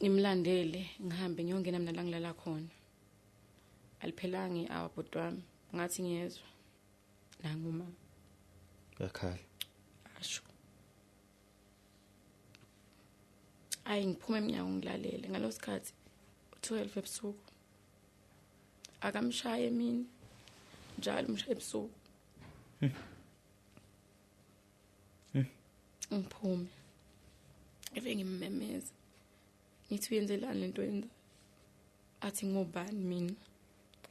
Ngimlandele ngihambe ngiyongena mina la ngilala khona. Aliphelanga i-hour bhuti wami, ngathi ngiyezwa nanguma Uyakhala. Asho. Ayi, ngiphuma emnyango ngilalele ngalo sikhathi 12 ebusuku. Akamshaye emini, njalo umshaye ebusuku. Ngiphume eve ngimmemeza, ngithi uyenzelani lento yenza? Athi ngobani mina?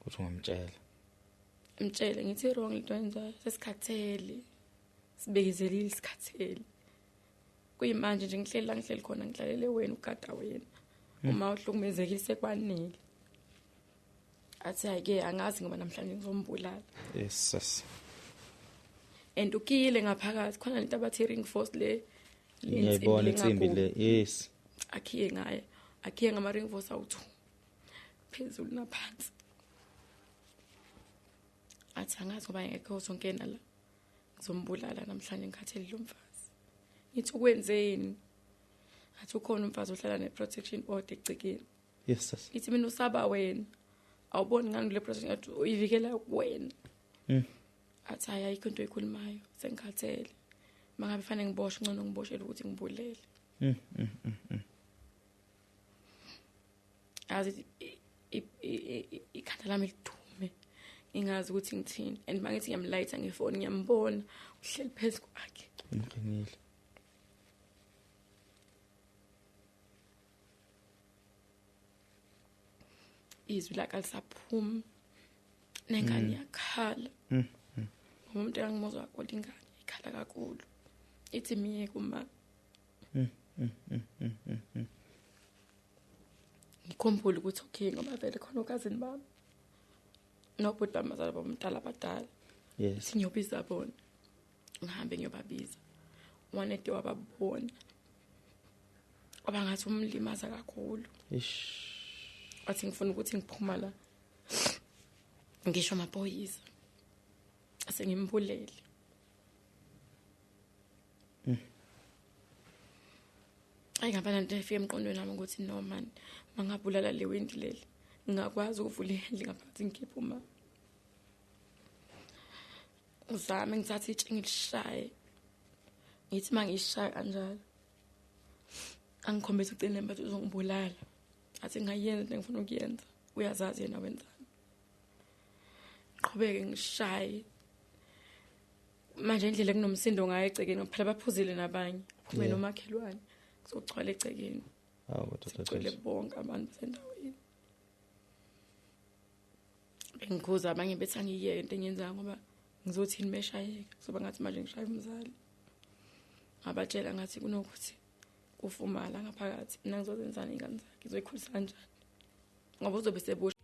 Uthi ungamtshela. Mtshele ngithi wrong lento yenzayo, sesikhathele, sibekezelile, sikhathele. Kuyimanje nje ngihleli la ngihleli khona, ngihlalele wena, ugada wena, uma uhlukumezekile sekwanele. Athi hayi-ke angazi ngoba namhlanje ngizombulala. Yes yes. And ukiyile ngaphakathi khona lento abathi ring force le. Ngiyayibona insimbi le. Yes. Akhiye ngaye, akhiye ngama ring force awu2 phezulu naphansi. Athi angazi ngoba ngekho uzongena la, ngizombulala namhlanje, ngikhathele lo mfazi. Ngithi ukwenzeni? Athi ukhona umfazi ohlala ne-protection order egcekeni. Yes yes. Ngithi mina usaba wena, awuboni ngani kule protection order uyivikela kuwena? Athi hayi, ayikho into oyikhulumayo, sengikhathele, mangabe fanele ngiboshwe ngcono ngiboshele ukuthi ngibulele. Azi ikhanda lami lidume, ngingazi ukuthi ngithini. And mangithi ngiyamlayitha ngefoni, ngiyambona uhleli phezu kwakhe. Umqinile. Izwi lakhe alisaphumi, nengane iyakhala. Ngoba umuntu engangimuzwa kakhulu, ingane ikhala kakhulu, ithi miyeke uma. Ngikhumbule ukuthi okay, ngoba vele khona ukazini bami nobhuti bami bazala bomntala abadala. Yes. Ngiyobiza bona, ngihambe ngiyobabiza. Wanede wababona, kwaba ngathi umlimaza kakhulu. Ish. Wathi ngifuna ukuthi ngiphuma la ngisho amaphoyisa asengimbulele. Ayi, ngaba nanto efika emqondweni wami ukuthi no man, mangabulala le windi leli, ngingakwazi ukuvula ihandle ngaphakathi ngikhiphe uma. Ngizame ngithathe itshe ngilishaye, ngithi uma ngiyishaya kanjalo angikhombisa ucine bathi uzongibulala. Athi ngayenza into engifuna ukuyenza, uyazazi yena wenzani. Ngiqhubeke ngishaye manje indlela ekunomsindo ngayo egcekeni, phela baphuzile nabanye, kuphume nomakhelwane, kuzogcwala egcekeni. Hawu madoda. Sigcwele bonke abantu basendaweni. Bengikhuza abanye bethi angiyeke into engiyenzayo ngoba ngizothini beshayeka, kuzoba ngathi manje ngishaya umzali. Ngabatshela ngathi kunokuthi kufumala ngaphakathi, mina ngizozenzani ingane zakhe, ngizoyikhulisa kanjani ngoba uzobe sebusha.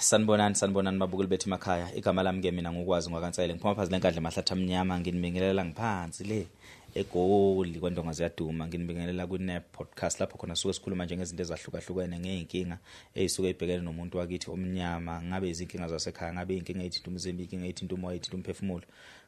Sanibonani, sanibonani mabukeli bethu emakhaya. Igama lami ke mina ngukwazi ngwakansele. Ngiphuma phansi lenkandla emahlathi amnyama, nginibingelela ngiphansi le eGoli kwandonga ziyaduma. Nginibingelela kwi-NAP podcast lapho khona suke sikhuluma nje ngezinto ezahlukahlukene, ngeyinkinga eyisuke ibhekene nomuntu wakithi omnyama, ngabe izinkinga zasekhaya, ngabe inkinga ethinta umzimba, inkinga ethinta umoya, ethinta umphefumulo,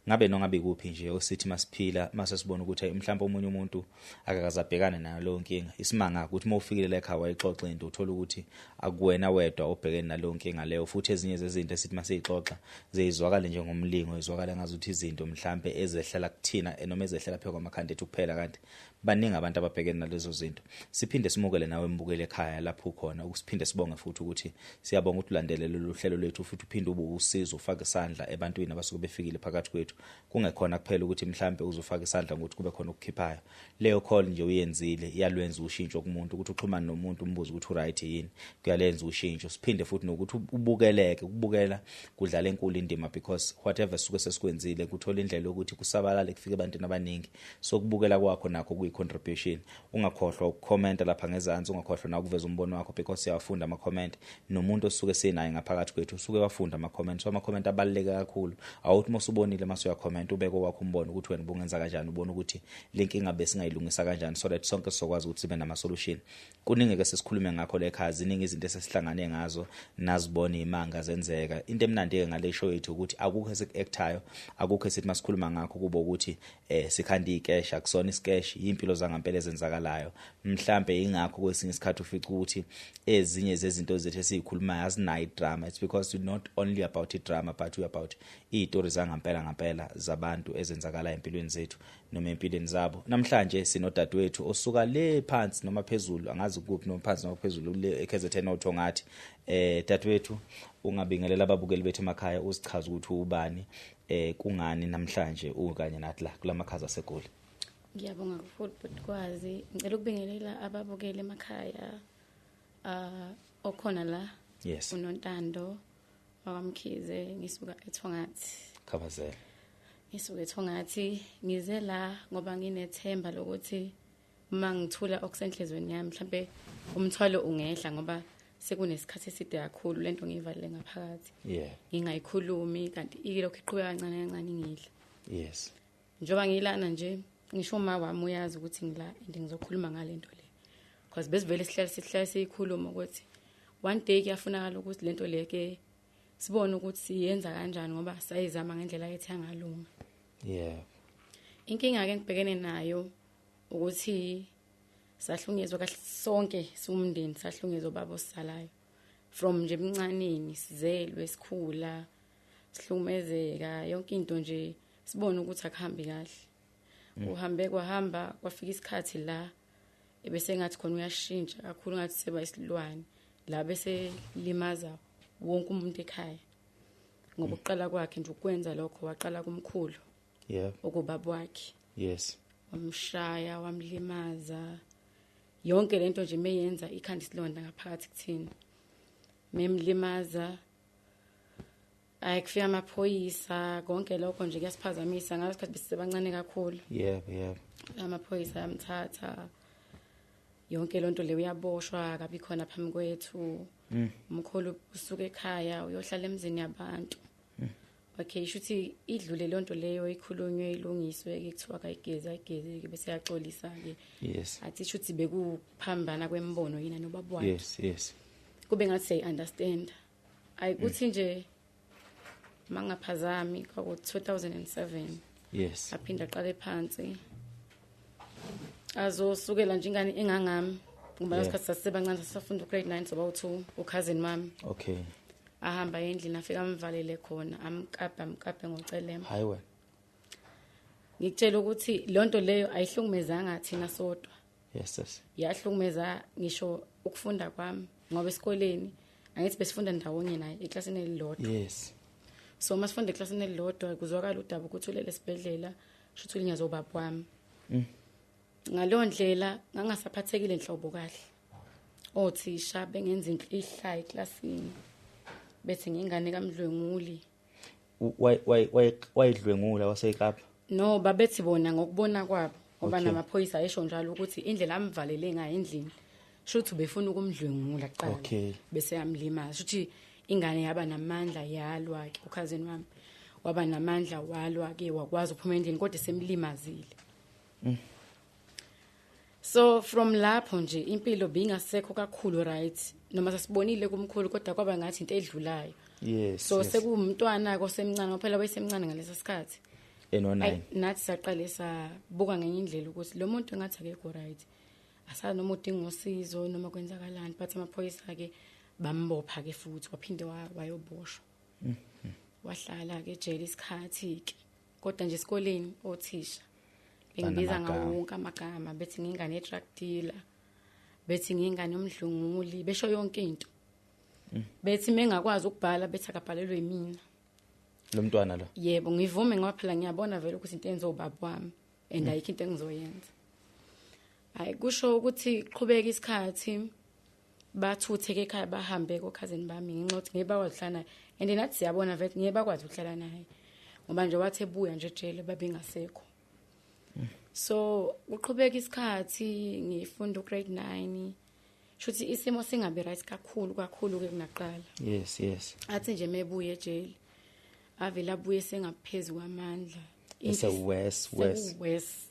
ngabe nongabe kuphi nje osithi masiphila mase sibona ukuthi mhlawumbe omunye umuntu akakaze abhekane nayo leyo nkinga. Isimanga ukuthi uma ufikile la ekhaya wayixoxa into, uthola ukuthi akuwena wedwa obhekene naleyo nkinga leyo. Futhi ezinye zezinto esithi masiyixoxa ziyizwakale njengomlingo, izwakale ngazuthi izinto mhlambe ezehlela kuthina noma ezehlela phezu kwamakhanda ethu kuphela, kanti baningi abantu ababhekene nalezo zinto. Siphinde simukele nawe mbukele ekhaya lapho ukhona, ukusiphinde sibonge futhi ukuthi siyabonga ukuthi ulandele lolu hlelo lwethu, futhi uphinde ube usizo, ufake isandla ebantwini abasuke befikile phakathi kwethu. Kungekhona kuphela ukuthi mhlambe uzofaka isandla ngokuthi kube khona ukukhiphayo. Leyo call nje uyenzile iyalwenza ushintsho kumuntu, ukuthi uxhumane nomuntu umbuze ukuthi uright yini, kuyalenza ushintsho. Siphinde futhi nokuthi ubukeleke, ukubukela kudlala enkulu indima, because whatever suke sesikwenzile kuthola indlela yokuthi kusabalale kufike ebantwini abaningi. So kubukela kwakho nakho kuyi i-contribution. Ungakhohlwa ukukhomenta lapha ngezansi, ungakhohlwa na ukuveza umbono wakho, because siyawafunda ama-comment, nomuntu osuke sinaye ngaphakathi kwethu usuke wafunda ama-comment. So ama-comment abaluleke kakhulu. Awuthi uma usubonile mase uyakhomenta, ubeke owakho umbono ukuthi wena ubungenza kanjani, ubone ukuthi le nkinga besingayilungisa kanjani, so that sonke sizokwazi ukuthi sibe nama-solution. Kuningi-ke sesikhulume ngakho le ekhaya, ziningi izinto esesihlangane ngazo, nazibona iy'manga zenzeka. Into emnandi-ke ngale show yethu ukuthi akukho esiku-actayo, akukho esithi masikhuluma ngakho kube ukuthi sikhanda iy'keshi. Akusona isikeshi, iy'mpilo zangampela ezenzakalayo. Mhlampe ingakho kwesinye isikhathi ufica ukuthi ezinye zezinto zethu esiyikhulumayo azinayo idrama. It's because we're not only about idrama, but we about iy'tori zangampela ngampela zabantu ezenzakalayo empilweni zethu noma empilweni zabo. Namhlanje sinodadewethu osuka le phansi noma phezulu, angazi kuphi, noma phansi noma phezulu le eKZN oThongathi. Dadewethu, ungabingelela ababukeli bethu emakhaya, uzichaze ukuthi ubani, kungani namhlanje ukanye nathi la kulamakhaza aseGoli. Ngiyabonga kakhulu bhuti. Ngicela ukubingelela ababukeli emakhaya, okhona la. Yes. UNontando wakwaMkhize, ngisuka eThongathi. Khabazela. Ngisuka eThongathi, ngize la ngoba nginethemba lokuthi uma ngithula okusenhlizweni yami, mhlambe umthwalo ungehla, ngoba sekunesikhathi eside kakhulu lento ngiyivalele ngaphakathi. Ngingayikhulumi, kanti ilokhu iqhubeka kancane kancane ngidla. Njengoba ngilana nje, ngisho uma wami uyazi ukuthi ngila and ngizokhuluma ngalento le. Because besivele sihlale siyikhuluma ukuthi one day kuyafunakala ukuthi lento le ke sibone ukuthi siyenza kanjani, ngoba sayizama ngendlela ethi angalunga. Inkinga ke ngibhekene nayo ukuthi sahlungezwa kahle sonke siwumndeni, sahlungezwa baba osalayo from nje emncaneni, sizelwe, sikhula, sihlukumezeka yonke into nje, sibone ukuthi akuhambi kahle. Uhambe kwahamba kwafika isikhathi la ebese ngathi khona uyashintsha kakhulu, ngathi seba isilwane la bese limaza wonke umuntu ekhaya. Ngoba uqala kwakhe nje ukwenza lokho, waqala kumkhulu. Okubaba wakhe. Wamshaya, wamlimaza. Yonke lento nje meyenza ikhanda isilonda ngaphakathi kuthina. Memlimaza, ayi kufika amaphoyisa, konke lokho nje kuyasiphazamisa ngalesikhathi besisebancane kakhulu. Yebo, yebo. Amaphoyisa ayamthatha. Yonke lonto le uyaboshwa, akabi khona phambi kwethu. Umkhulu usuka ekhaya uyohlala emzini yabantu. Okay, isho ukuthi idlule lonto leyo, ikhulunywe, ilungiswe, kuthiwa kayigezi, ayigezi bese yaxolisa ke. Athi isho ukuthi bekuphambana kwembono yina nobaba wakhe. Yes, yes. Kube ngathi siya understand. Ayikuthi nje mangaphazami kwaku 2007. Aphinda aqale phansi. Azosukela nje ingane engangami ngoba lesikhathi sasisebancane, sasifunda ugrade 9, soba u2, ucousin wami. Ahamba endlini, afika amvalele khona, amkaphe, amkaphe ngocelema. Hayi wena. Ngikutshela ukuthi lonto leyo ayihlukumezanga thina sodwa. Yes, yes. Yahlukumeza ngisho ukufunda kwami, ngoba esikoleni angithi besifunda ndawonye naye eklasini elilodwa. So masifunda eklasini elilodwa, kuzwakala udaba ukuthi ulele esibhedlela, shuthi ulinyazwe ubaba wami. Ngaleyo ndlela ngangasaphathekile nhlobo kahle. Othisha bengenza inhlihla eklasini, bethi ngingane kaMdlwenguli. Wayidlwengula waseKapa? No, babethi bona ngokubona kwabo, ngoba namaphoyisa ayesho njalo ukuthi indlela amvalele ngayo endlini, shuthi ubefuna ukumdlwengula kuqala. Bese yamlimaza. Shuthi ingane yaba namandla yalwa ke, ukhazini wami waba namandla walwa ke, wakwazi ukuphuma endlini kodwa semlimazile. So from lapho nje impilo bingasekho kakhulu right, noma sasibonile kumkhulu kodwa kwaba ngathi into edlulayo. So sekuwumntwana kosemncane, ngoba phela wayesemncane ngalesa sikhathi. Eno 9. Ayi, nathi saqale sabuka ngenye indlela ukuthi lo muntu engathi akekho right. Asazi noma udinga usizo noma kwenzakalani, but amaphoyisa ke bambopha ke futhi waphinde wayoboshwa. Wahlala ke ejele isikhathi ke. Kodwa nje esikoleni othisha bengibiza Banamagama. ngawo wonke amagama, bethi ngingane drug dealer, bethi ngingane yomdlunguli, besho yonke into. Bethi mengakwazi ukubhala bethi akabhalelwe yimina. Lo mntwana lo? Yebo, ngivume ngoba phela ngiyabona vele ukuthi into enziwa ubaba wami and ayikho into engizoyenza. Hayi, kusho ukuthi qhubeka isikhathi, bathuthe ke ekhaya bahambe kokhazini bami ngenxa yokuthi ngeke bakwazi ukuhlala naye. And nathi siyabona vele ngeke bakwazi ukuhlala naye. Ngoba nje wathi ebuya nje ejele babengasekho. So kuqhubeka isikhathi ngifunda ugrade 9. Shuthi isimo singabe right kakhulu kakhulu ke kunaqala. Yes, yes. Athi nje mebuye ejele. Avela abuye sengaphezulu kwamandla. Ese worse, worse. Worse.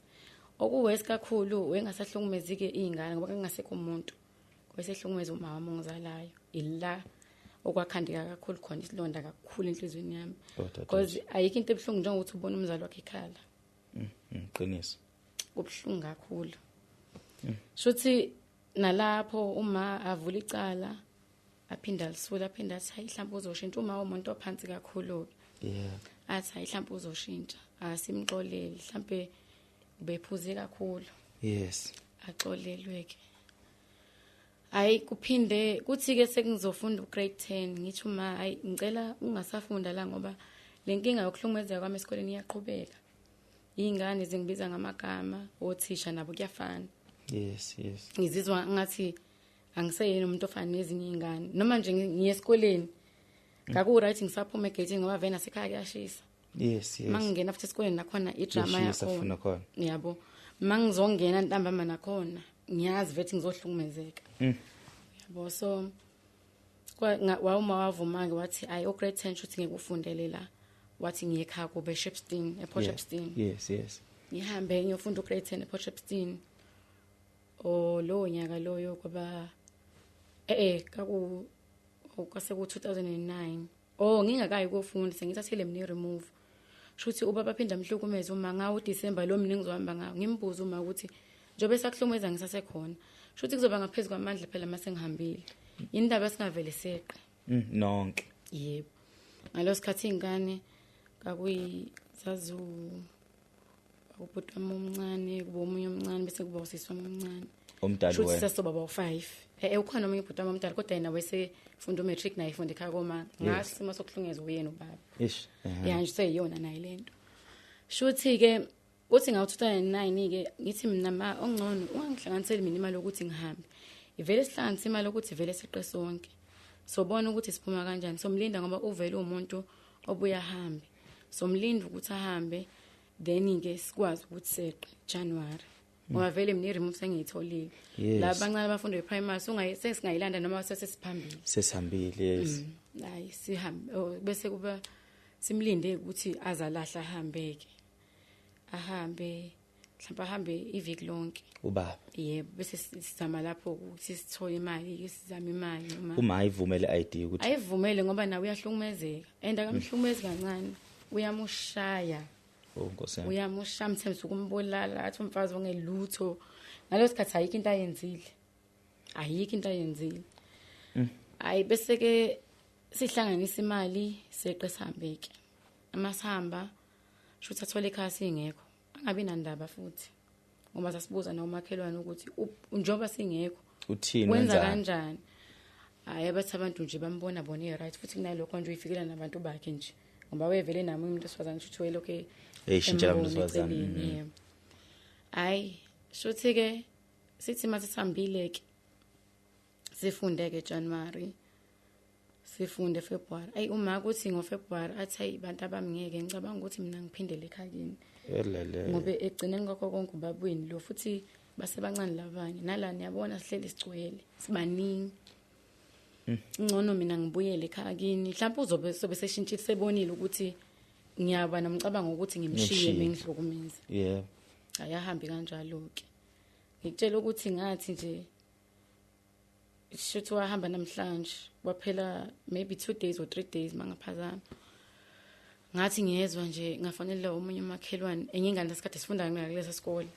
Okuworse kakhulu wengasahlukumezike izingane ngoba kungasekho umuntu. Wesehlukumeza umama ongizalayo. Ila okwakhandeka kakhulu khona isilonda kakhulu enhlizweni yami. Because ayikho into ebuhlungu njengokuthi ubone umzali wakhe ekhala. Qiniso. Kubuhlungu kakhulu. Shuthi nalapho uma avula icala aphinda alisula, aphinda athi hayi mhlawumbe uzoshintsha uma umuntu ophansi kakhulu. Yeah. Athi hayi mhlawumbe uzoshintsha, asimxolele, mhlawumbe ubephuze kakhulu. Yes. Axolelwe ke. Hayi kuphinde kuthi ke sengizofunda ugrade 10 ngithi uma hayi ngicela ungasafunda la ngoba lenkinga yokuhlukumezeka kwami esikoleni iyaqhubeka. Ingane zingibiza ngamagama, othisha nabo kuyafana. Yes, yes. Ngizizwa ngathi angiseyena umuntu ofana nezinye izingane. Noma nje ngiye esikoleni. Ngaku right ngisaphuma egate ngoba vena sekhaya kuyashisa. Yes, yes. Mangingena futhi esikoleni nakhona idrama yakhona. Yabo. Mangizongena ntambama nakhona ngiyazi vethi ngizohlukumezeka. Yabo, so wawuma wavuma ke wathi ayi o grade 10 shuthi ngikufundele la. Wathi ngiye ekhaya kube Shepstone, ePort Shepstone. Yes, yes. Ngihambe ngiyofunda u grade 10 ePort Shepstone. O lo nyaka loyo kwaba kaku kwase ku 2009. Oh ngingakayi kufunda sengithathele mina remove. Shuthi ubaba phinda mhlukumeze uma ngawo December lo mina ngizohamba ngawo. Ngimbuza uma ukuthi njobe sakuhlumeza ngisasekhona. Shuthi kuzoba ngaphezulu kwamandla phela mase ngihambile. Indaba singavele seqe. Nonke. Yebo. Ngalo sikhathi ingane kakuyi zazu ubhuti wami omncane, kuba omunye omncane bese kuba usisi wami omncane. Omdala wena. Shuthi sasoba bawu5. Ukhona omunye ubhuti wami omdala kodwa yena wesefunda umatric naye efunda ekhaya koma. Ngasimo sokuhlungeza uyena ubaba. Ish. Ya nje seyiyona naye lento. Shuthi ke kuthi ngawo 2009 ke ngithi mina ma ongcono ungangihlanganiseli mina imali yokuthi ngihambe. Ivele sihlanganise imali yokuthi vele seqe sonke. Sobona ukuthi siphuma kanjani. Somlinda ngoba uvele umuntu obuya ahambe. Somlinda ukuthi ahambe then ke sikwazi ukuthi seqe January. Ngoba vele mina remove sengiyitholile. Laba abancane abafunda eprimary singayilanda noma sesiphambili. Sesihambile, yes. Hayi sihambe bese kuba simlinde ukuthi azalahla ahambeke. Ahambe mhlawumbe ahambe iviki lonke. Ubaba. Yebo, bese sizama lapho ukuthi sithole imali, sizame imali uma. Uma ayivumele ID ukuthi ayivumele ngoba nawe uyahlukumezeka. And akamhlukumezi kancane, uyamushaya. Oh Nkosi yami. Uyamushaya mthembisa ukumbulala, athi umfazi ongelutho. Ngalo sikhathi ayikho into ayenzile. Ayikho into ayenzile. Hayi bese ke sihlanganisa imali seqe sihambeke. Amasihamba shuthi athole ekhaya singekho. Angabi nandaba futhi. Ngoba sasibuza nomakhelwane ukuthi njengoba singekho uthini wenza kanjani. Hayi abathi abantu nje bambona bona i-right futhi kunalokho nje uyifikela nabantu bakhe nje. Ngoba wevele nami umuntu osifazane shuthi welokho eshintshela umuntu osifazane. Hayi shuthi ke sithi mase sihambile ke sifunde ke January sifunde February. Ayi uma kuthi ngoFebruary athi hayi bantu abamngeke ngicabanga ukuthi mina ngiphindele ekhaya kini. Elele. Ngoba egcineni kwakho konke ubabweni lo futhi basebancane labanye. Nala niyabona sihleli sigcwele sibaningi. Ngcono mina ngibuyele ekhaya kini. Mhlawumbe uzobe sobe seshintshile sebonile ukuthi ngiyaba nomcabango ukuthi ngimshiye mengihlukumeza. Yeah. Ayahambi kanjalo ke. Ngikutshela ukuthi ngathi nje shuthi wahamba namhlanje waphela maybe 2 days or 3 days mangaphazama. Ngathi ngiyezwa nje ngafonela omunye umakhelwane enye ingane lesikade sifunda kulesa sikole.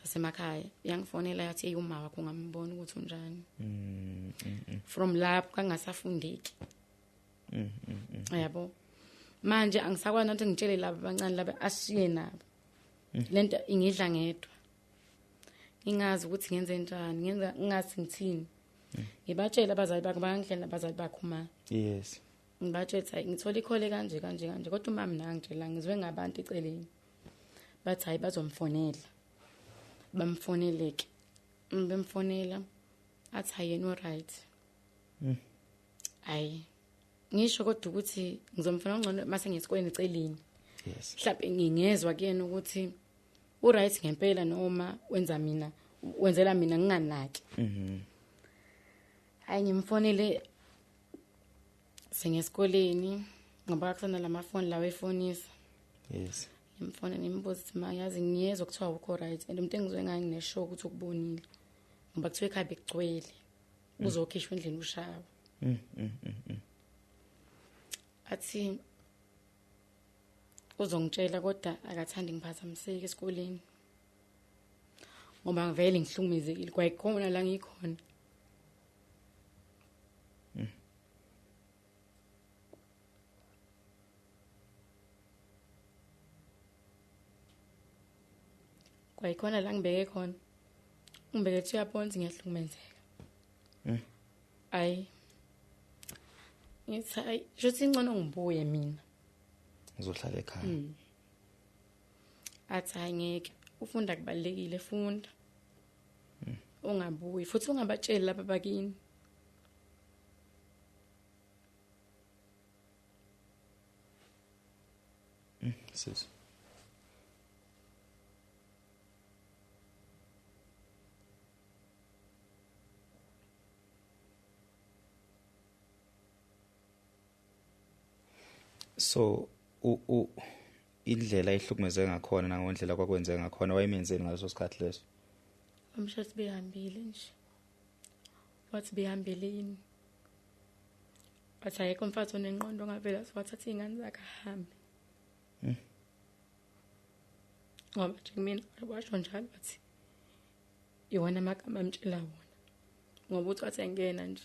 Sasemakhaya yangifonela yathi hey uma wakho ungambona ukuthi unjani. From lapho kangasafundeki. Yabo. Manje angisakwazi ukuthi ngitshele laba abancane laba ashiye nabo. Lento ingidla ngedwa. Ngingazi ukuthi ngenze njani, ngenza ngathi ngithini. Ngibatshela abazali bakhe bangihlela abazali bakhe uma. Yes. Ngibatshela ngithola ikhole kanje kanje kanje kodwa uma mina ngitshela ngizwe ngabantu eceleni. Bathi hayi bazomfonela. Bamfoneleke. Bemfonela athi hayi yena right. Hayi. Ngisho kodwa ukuthi ngizomfuna ngcono mase ngiyesikoleni eceleni. Yes. Mhlawumbe ngingezwa kuyena ukuthi U right ngempela noma wenza mina, wenzela mina nginganaki. Hayi ngimfonele sengesikoleni ngoba kusana lamafoni lawa efonisa. Yes. Ngimfone ngimbuza ukuthi ma yazi ngiyezwa kuthiwa ukho right and umuntu engizwe ngaye ngineshow ukuthi ukubonile. Ngoba kuthiwa ekhaya bekugcwele. Uzokhishwa endlini ushawa. Athi uzongitshela kodwa akathandi ngiphazamiseke esikoleni. Ngoba ngivele ngihlukumezekile kwayikhona la ngikhona. Kwayikhona la ngibeke khona. Ngibeke ethi uyabona ngiyahlukumezeka. Ayi. Ngithi ayi, shuthi ingcono ngibuye mina. Ngizohlala ekhaya. Athi hayi ngeke, ufunda kubalekile, funda. Ungabuyi futhi ungabatsheli laba bakini. Sis. So u indlela ehlukumezeke ngakhona nangondlela kwakwenzeka ngakhona wayemenzeni ngaleso sikhathi leso? Umshathi behambile nje. Wathi behambeleni. Wathi ayekho umfazi onenqondo ongavela wathatha izingane zakhe ahambe. Ngoba nje mina washo njalo wathi iwona amagama amtshela wona. Ngoba uthi wathi engena nje.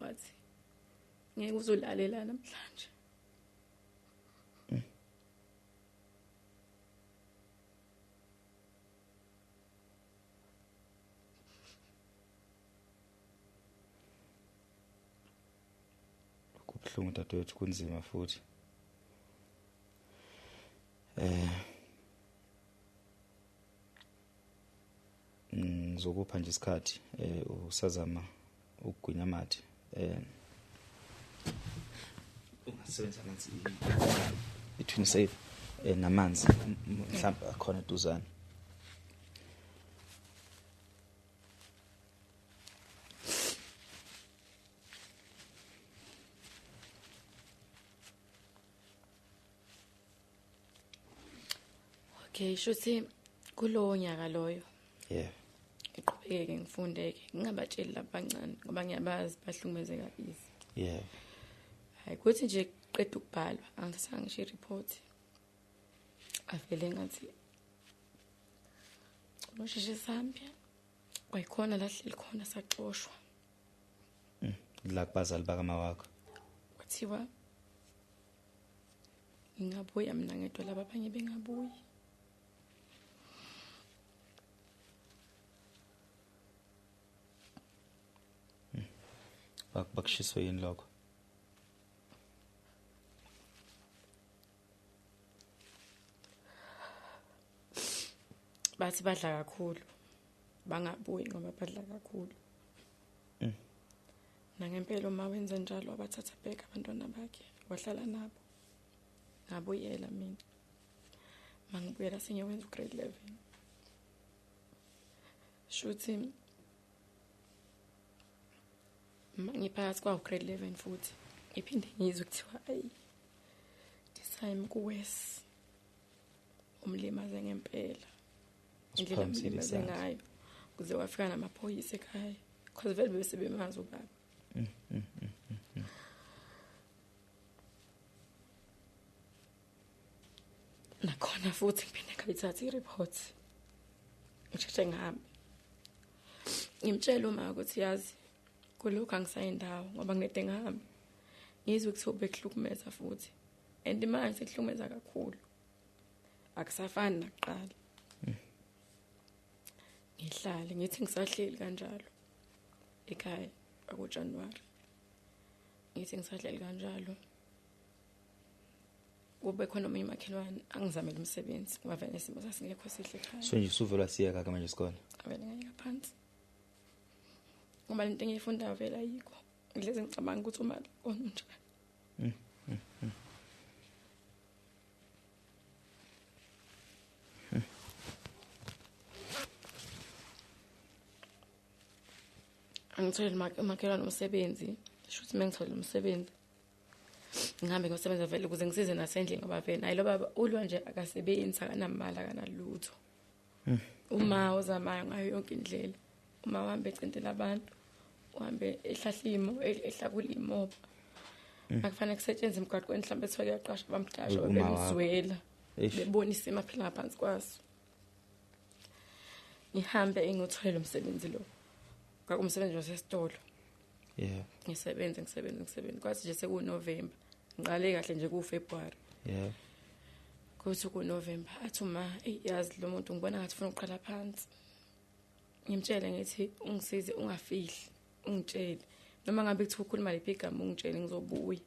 Wathi ngeke uzulalela namhlanje. Kubuhlungu dadewethu, kunzima futhi. Ngizokupha nje isikhathi usazama ukugwinya amathe. Ungasebenzisa nansi i-twin save namanzi mhlawumbe akhona eduzane. Okay, shuthi kulowo nyaka loyo. Yeah. Iqhubeke ngifundeke, ngingabatsheli labancane ngoba ngiyabazi bahlukumezeka easy. Yeah. Hayi kuthi nje qeda ukubhalwa, angithathanga ngisho i-report. Avele ngathi unosheshe sambe. Kwayikhona la hleli khona saxoshwa. La kubazali bakama wakho. Kwathiwa ngingabuya mina ngedwa laba abanye bengabuyi. Bakushiswe yini lokho? Bathi badla kakhulu. Bangabuyi ngoba badla kakhulu. Nangempela uma wenza njalo abathatha bheka abantwana bakhe, wahlala nabo. Ngabuyela mina. Mangibuyela sengiyowenza ugrade 11. Shuthi ngiphakathi kwa grade 11 futhi iphinde ngizwe kuthiwa ayi this time kuwes umlimaze ngempela. Indlela amlimaze ngayo kuze wafika namaphoyisa ekhaya because vele bese bemazi ubaba. Nakhona futhi ngiphinde ngayithatha i-report. Ngisheshe ngihambe. Ngimtshela uma ukuthi yazi kulokhu angisayindawo ngoba ngede ngihambe. Ngizwe kuthiwa bekuhlukumeza futhi. And manje sekuhlukumeza kakhulu. Akusafani nakuqala. Ngihlale ngithi ngisahleli kanjalo ekhaya akuJanuary. Ngithi ngisahleli kanjalo. Kube khona omunye umakhelwane angizamele umsebenzi ngoba vele isimo sasingekho sihle ekhaya. So nje usuvelwa siyeka ke manje isikole. Avele ngayeka phansi. Ngoba lento engiyifundayo vele ayikho. Ngihlezi ngicabanga ukuthi uma kona njani. Angitholele umakhelwane umsebenzi, shuthi mengitholile umsebenzi ngihambe ngiyosebenza vele ukuze ngisize nasendlini, ngoba vele naye lo baba ulwa nje akasebenzi, akanamali, akanalutho. Uma uzamayo ngayo yonke indlela, uma uhambe ecentela abantu, uhambe ehlahla ehlakula imoba. Akufanele kusetshenzwe emgwaqweni, mhlawumbe kuthiwa kuyaqashwa bamqasha bemzwela, bebona isimo aphila ngaphansi kwaso. Ngihambe ngiyothola umsebenzi lo, kwakumsebenzi wasesitolo. Yeah. Ngisebenze. Kwathi nje sekuNovember, ngiqale kahle nje kuFebruary. Yeah. Kuthi kuNovember athi uma yazi lo muntu ngibona ngathi ufuna ukuqala phansi. Ngimtshele ngithi ungisize ungafihli, ungitshele. Noma ngabe kuthiwa ukhuluma lephi igama ungitshele ngizobuya.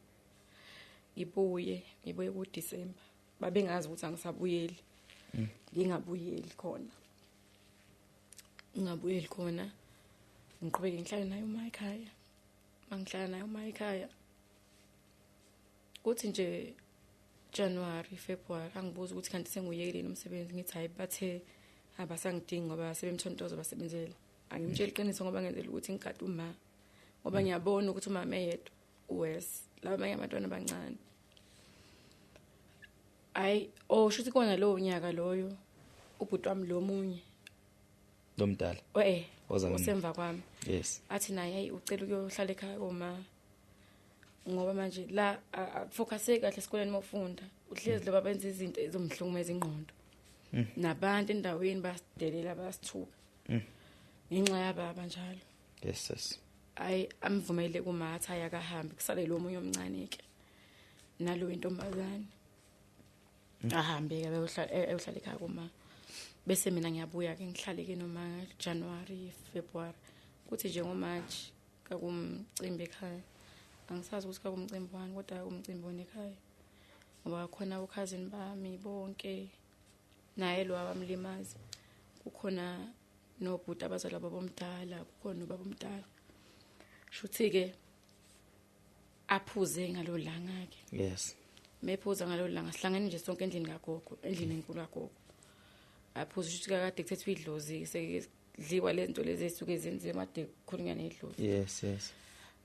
Ngibuye kuDecember. Babengazi ukuthi angisabuyeli. Ngingabuyeli khona. Ngiqhubeke ngihlale naye uma ekhaya. Mangihlala naye uma ekhaya. Kuthi nje January, February angibuza ukuthi kanti senguyekile umsebenzi, ngithi hayi bathe abasangidingi ngoba sebemthontozo basebenzela. Angimtsheli iqiniso ngoba ngenzela ukuthi ngigade uma, ngoba ngiyabona ukuthi umama eyedwa uwes laba abanye abantwana abancane. Hayi shuthi kona lowo nyaka loyo ubhuti wami lo munye lomdala osemva kwami. Yes. Athi naye hayi ucela ukuyohlala ekhaya koma, ngoba manje la akufocuse kahle esikoleni mawufunda, uhlezi lo babenza izinto ezomhlukumeza ingqondo. Nabantu endaweni basidelela, basithuka ngenxa yababa njalo. Yes yes. Ayi amvumele kumatha ayakahambi, kusale lo munye omncane ke nalo intombazane. Ahambe ke ayohlala ekhaya kuma. Bese mina ngiyabuya ke ngihlale ke noma January, February. Kuthi nje ngoMarch kakumcimbi ekhaya. Angisazi ukuthi kakumcimbi wani, kodwa kumcimbi wona ekhaya. Ngoba khona ukhazini bami bonke naye lo abamlimazi. Kukhona nobhuti abazalwa babomdala, kukhona ubaba omdala. Shuthi ke aphuze ngalolanga ke. Yes. Mephuza ngalolanga sihlangene nje sonke endlini kagogo, endlini enkulu kagogo. Aphuza shuthi kade kuthethwa idlozi, sekudliwa lezi zinto lezi ezisuke zenziwe made kukhulunywa nedlozi. Yes yes.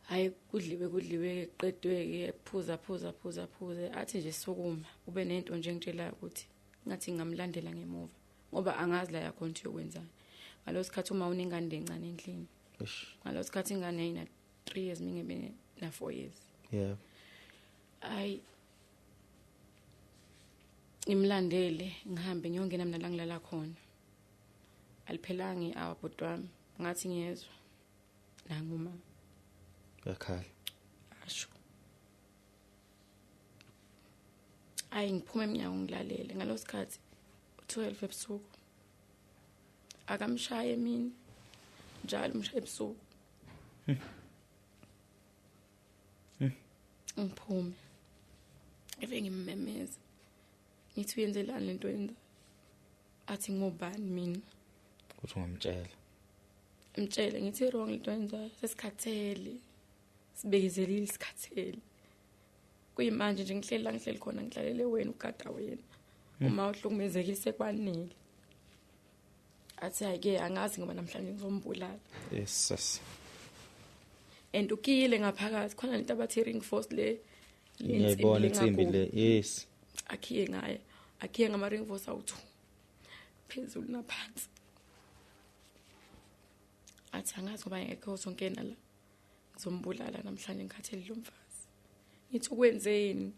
Hayi kudliwe kuqedwe ke, phuza athi nje sukuma ube nento nje ngitshela ukuthi ngathi ngingamlandela ngemuva ngoba angazi la yakhona ukuthi uyokwenzani. Ngalo sikhathi uma unengane lencane endlini. Ngalo sikhathi ingane ina 3 years mingebe na 4 years. Yeah. Ayi ngimlandele ngihambe ngiyongena mina la ngilala khona. Aliphelanga i-hour bhuti wami, ngathi ngiyezwa nanguma yakhala. Asho. Ayi ngiphuma eminyango ngilalele ngalo sikhathi 12 ebusuku. Akamshaye emini njalo umshaye ebusuku. Ngiphume eve ngimmemeza ngithi uyenzelani lento yenza, athi ngobani mina, ukuthi ungamtshela. Mtshele ngithi wrong lento yenza, sesikhathele, sibekezelile, sikhathele. Kuyimanje nje ngihleli la ngihleli khona ngihlalele wena ugada wena. Uma uhlukumezekile sekwanele. Athi hayi ke angazi ngoba namhlanje ngizombulala. Yes yes. And ukile ngaphakathi khona lento abathi ring force le. Ngiyayibona insimbi le. Yes. Akhiye ngaye, akhiye ngama ring force awu2. Phezulu naphansi. Athi angazi ngoba ngekho sonkena la. Ngizombulala namhlanje ngikhathele lo mfazi. Ngithi ukwenzeni?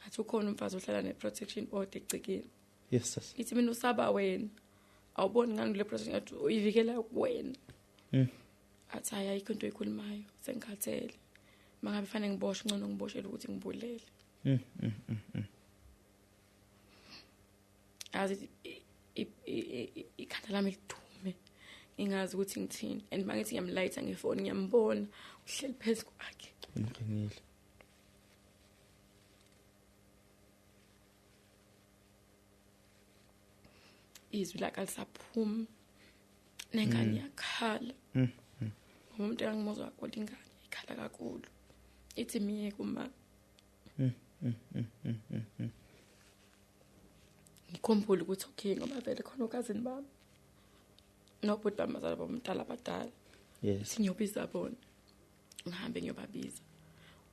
Athi ukhona umfazi ohlala ne protection order egcekeni. Yes yes. Ngithi mina usaba wena. Awuboni ngani le protection athi uyivikela kuwena. Athi hayi ayikho into oyikhulumayo, sengikhathele. Mangabe fanele ngiboshwe ngcono ngiboshele ukuthi ngibulele. Azi ikhanda lami lidume. Ngingazi ukuthi ngithini. And mangithi ngiyamlayitha ngefoni ngiyambona uhleli phezu kwakhe. Ngiqinile. Izwi lakhe alisaphumi. Nengane yakhala. Umuntu engimuzwa kakhulu ingane ikhala kakhulu. Ithi miye kuma. Ngikhumbula ukuthi okay ngoba vele khona ukazini bami. Nobhuti bami bazalwa bomdala abadala. Yes. Ngiyobiza bona. Ngihambe ngiyobabiza.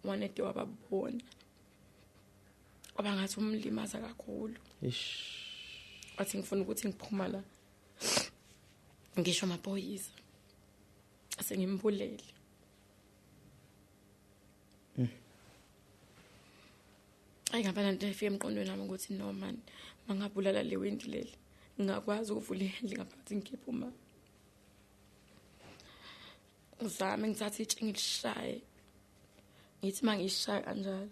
Wanede wababona. Abangathi umlimaza kakhulu. Ish. Wathi ngifuna ukuthi ngiphuma la. Ngisho amaphoyisa. Asengimbulele. Ayi ngabana into efika emqondweni wami ukuthi no man, mangabulala le windi leli. Ngingakwazi ukuvula ihandle ngaphakathi ngikhiphe uma. Ngizame ngithathe itshe ngilishaye. Ngithi mangishaya kanjalo.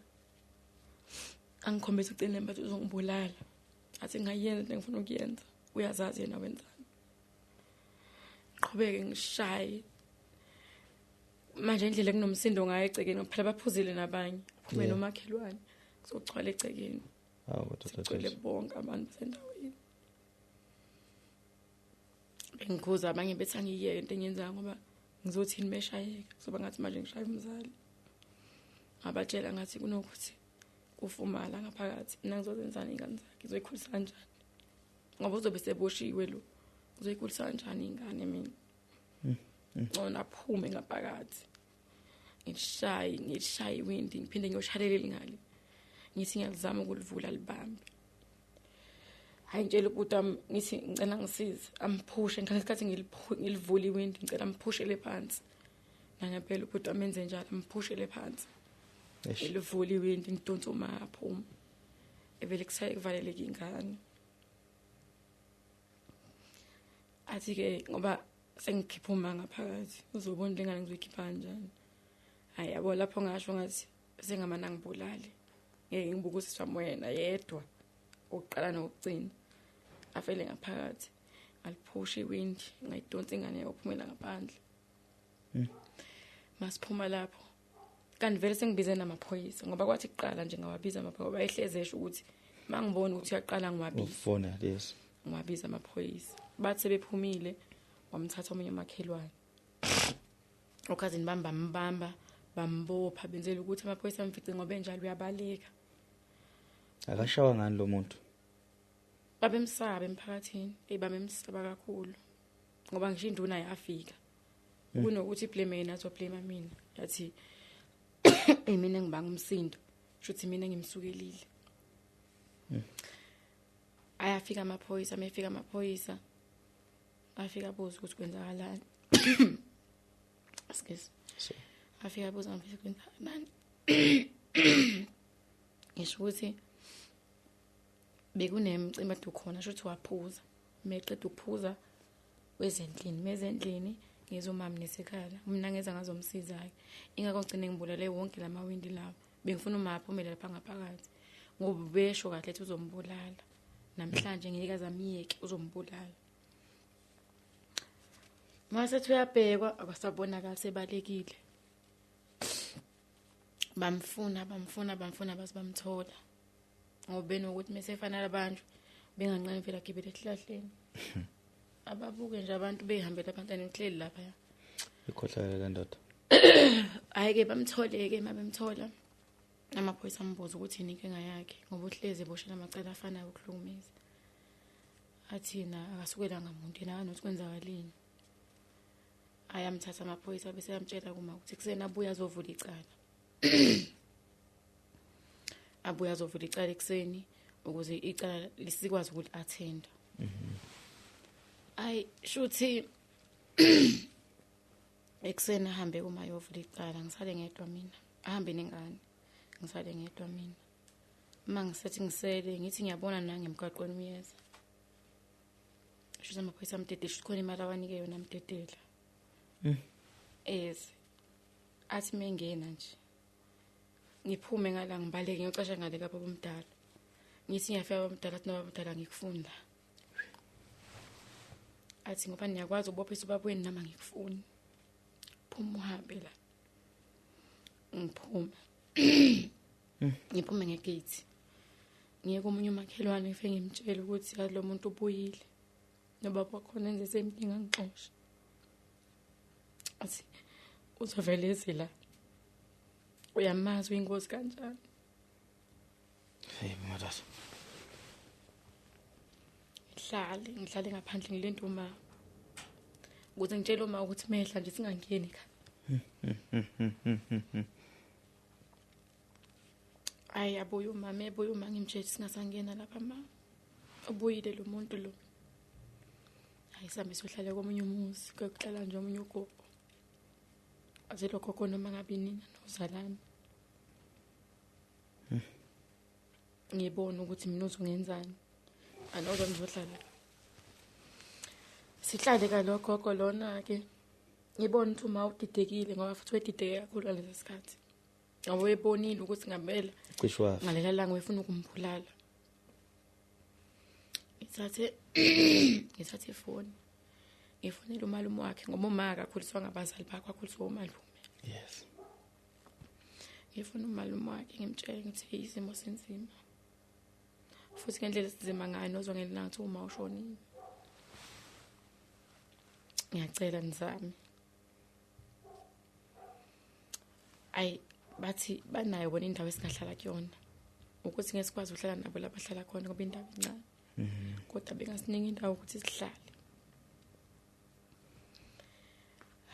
Angikhombisa ucine mbathi uzongibulala. Athi ngayenza into engifuna ukuyenza. Uyazazi yena wenzani. Qhubeke ngishaye. Manje indlela kunomsindo ngayo egcekeni phela baphuzile nabanye. Phume nomakhelwane. Kuzogcwala egcekeni. Hawu kodwa bonke abantu basendaweni. Bengikhuza abanye bethi angiyeke into engiyenzayo ngoba ngizothini beshayeka. Kuzoba ngathi manje ngishaya umzali. Ngabatshela ngathi kunokuthi kufumala ngaphakathi mina ngizozenzani ingane zakhe, ngizoyikhulisa kanjani? Ngoba uzobe seboshiwe lo. Ngizoyikhulisa kanjani ingane mina? Ngcono aphume ngaphakathi. Ngishaye iwindi ngiphinde ngiyoshalela lingale. Ngithi ngiyalizama ukulivula libambe. Hayi ngitshela ubhuti wami ngithi ngicela ngisize, amphushe ngesikhathi ngilivula iwindi ngicela amphushele phansi. Nangempela ubhuti wami enze njalo amphushele phansi. Ngilivula iwindi ngidonsa uma aphuma. Evele kusaye kuvaleleka ingane. Athi ke ngoba sengikhipha uma ngaphakathi uzobona lengane ngizoyikhipha kanjani. Hayi yabo lapho ngasho ngathi sengamana ngibulale. Ngeke ngibuke usisi wena yedwa oqala nokugcina. Afele ngaphakathi. Ngaliphusha iwindi ngayidonsa ingane yaphumela ngaphandle. Masiphuma lapho. Kanti vele sengibize namaphoyisa ngoba kwathi kuqala nje ngawabiza amaphoyisa bayehleze esho ukuthi mangibona ukuthi uyaqala ngiwabiza. Ufona yes. Ngiwabiza amaphoyisa. Bathi sebephumile wamthatha omunye umakhelwane. Okhazini bambamba bambopha benzela ukuthi amaphoyisa amfice ngoba enjalo uyabaleka. Akashawa ngani lo muntu? Babemsaba emphakathini, ebamemsaba kakhulu. Ngoba ngisho induna yafika. Kunokuthi blame yena azoblame mina. Yathi mina ngibanga umsindo, shuthi mina ngimsukelile. Ayafika amaphoyisa, mefika amaphoyisa. Afika abuza ukuthi kwenzakalani. Excuse. Afika abuza ukuthi kwenzakalani. Ngisho ukuthi bekunemcimbi ade ukhona shuthi waphuza. Meqeda ukuphuza wezendlini, mezendlini ngizwe umama nesekhala. Mina ngeza ngazomsiza ke. Ingakho ngicine ngibulale wonke lamawindi lawo. Bengifuna uma aphumele lapha ngaphakathi. Ngoba besho kahle ethi uzombulala. Namhlanje ngeke azamiyeke uzombulala. Mase uyabhekwa akasabonakala sebalekile. Bamfuna base bamthola. Ngoba benokuthi mesefanele abantu benganqeni vele agibele esihlahleni. Ababuke nje abantu behambela abantwana ngihleli lapha. Ikhohlakele le ndoda. Hayi ke bamtholeke mabemthola. Amaphoyisa ambuza ukuthi yini inkinga yakhe ngoba uhleze eboshela amacala afanayo okuhlukumeza. Athi na akasukelanga umuntu yena akanothi kwenzakaleni. Ayamthatha amaphoyisa bese yamtshela kuma ukuthi kusena abuya azovula icala. Abuya azovula icala ekseni ukuze icala lisikwazi ukuthi attend. Ay shuthi ekseni ahambe kuma yovula icala ngisale ngedwa mina. Ahambe nengane. Ngisale ngedwa mina. Uma ngisethi ngisele ngithi ngiyabona nange emgwaqweni uyeza. Shuthi amaphoyisa amdedela shuthi khona imali awanike yona amdedela. Eze athi mengena nje ngiphume ngala ngibaleke ngiyocasha ngale kapha bomdala. Ngithi ngiyafika bomdala athi nobabudala ngikufunda. Athi ngoba niyakwazi ukubophisa ubaba wenu nami ngikufuni. Phuma uhambe la. Ngiphuma. Ngiphume ngegate. Ngiye komunye umakhelwane ngifike ngimtshela ukuthi lo muntu ubuyile. Nobaba wakhona enze same thing angixosha. Athi uzovele eze la. Uyamazi uyingozi kanjani? Hey madad. Ngihlale ngaphandle ngilinde uma. Ukuze ngitshele uma ukuthi mehla nje singangeni ekhaya. Ayi abuye umama, ebuye uma ngimtshele singasangena lapha ma. Ubuyile lo muntu lo. Hayi sambe sohlala komunye umuzi, kuyokuhlala nje omunye ugogo. Aze lo gogo noma ngabe nina nozalana. Ngibona ukuthi mina uzongenzani. Anozo ngizohlala. Sihlale ka lo gogo lona ke. Ngibona ukuthi uma udidekile ngoba futhi wedideke kakhulu ngalesi sikhathi. Ngoba webonile ukuthi ngempela cishe wafa. Ngalela langa wefuna ukumbulala. Ngithathe ifoni. Ngifonela umalume wakhe ngoba uma akakhuliswa ngabazali bakhe, wakhuliswa umalume. Yes. Ngifuna umalume wakhe ngimtshele ngithi isimo sinzima. Futhi ngendlela esizima ngayo nozwa ngelanga ukuthi uma ushonile. Ngiyacela nizame. Ayi bathi banayo bona indawo esingahlala kuyona. Ukuthi ngeke sikwazi ukuhlala nabo lapha ahlala khona ngoba indawo incane. Kodwa bengasinika indawo ukuthi sihlale.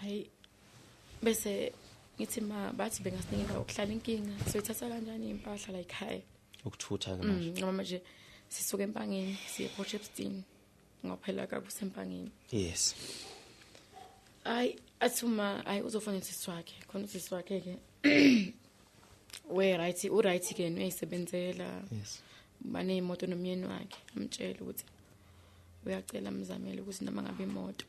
Hayi bese ngithi ma bathi bengasinika indawo ukuhlala, inkinga soyithatha kanjani impahla la ekhaya? Ukuthutha ke manje. Ngoba manje sisuka eMpangeni siye ePort Shepstone ngoba phela kakusempangeni. Yes. Hayi athi uma hayi uzofonela usisi wakhe, khona usisi wakhe ke we right, u right ke uyayisebenzela. Yes. Baneyimoto nomyeni wakhe, amtshela ukuthi uyacela amzamele ukuthi noma ngabe imoto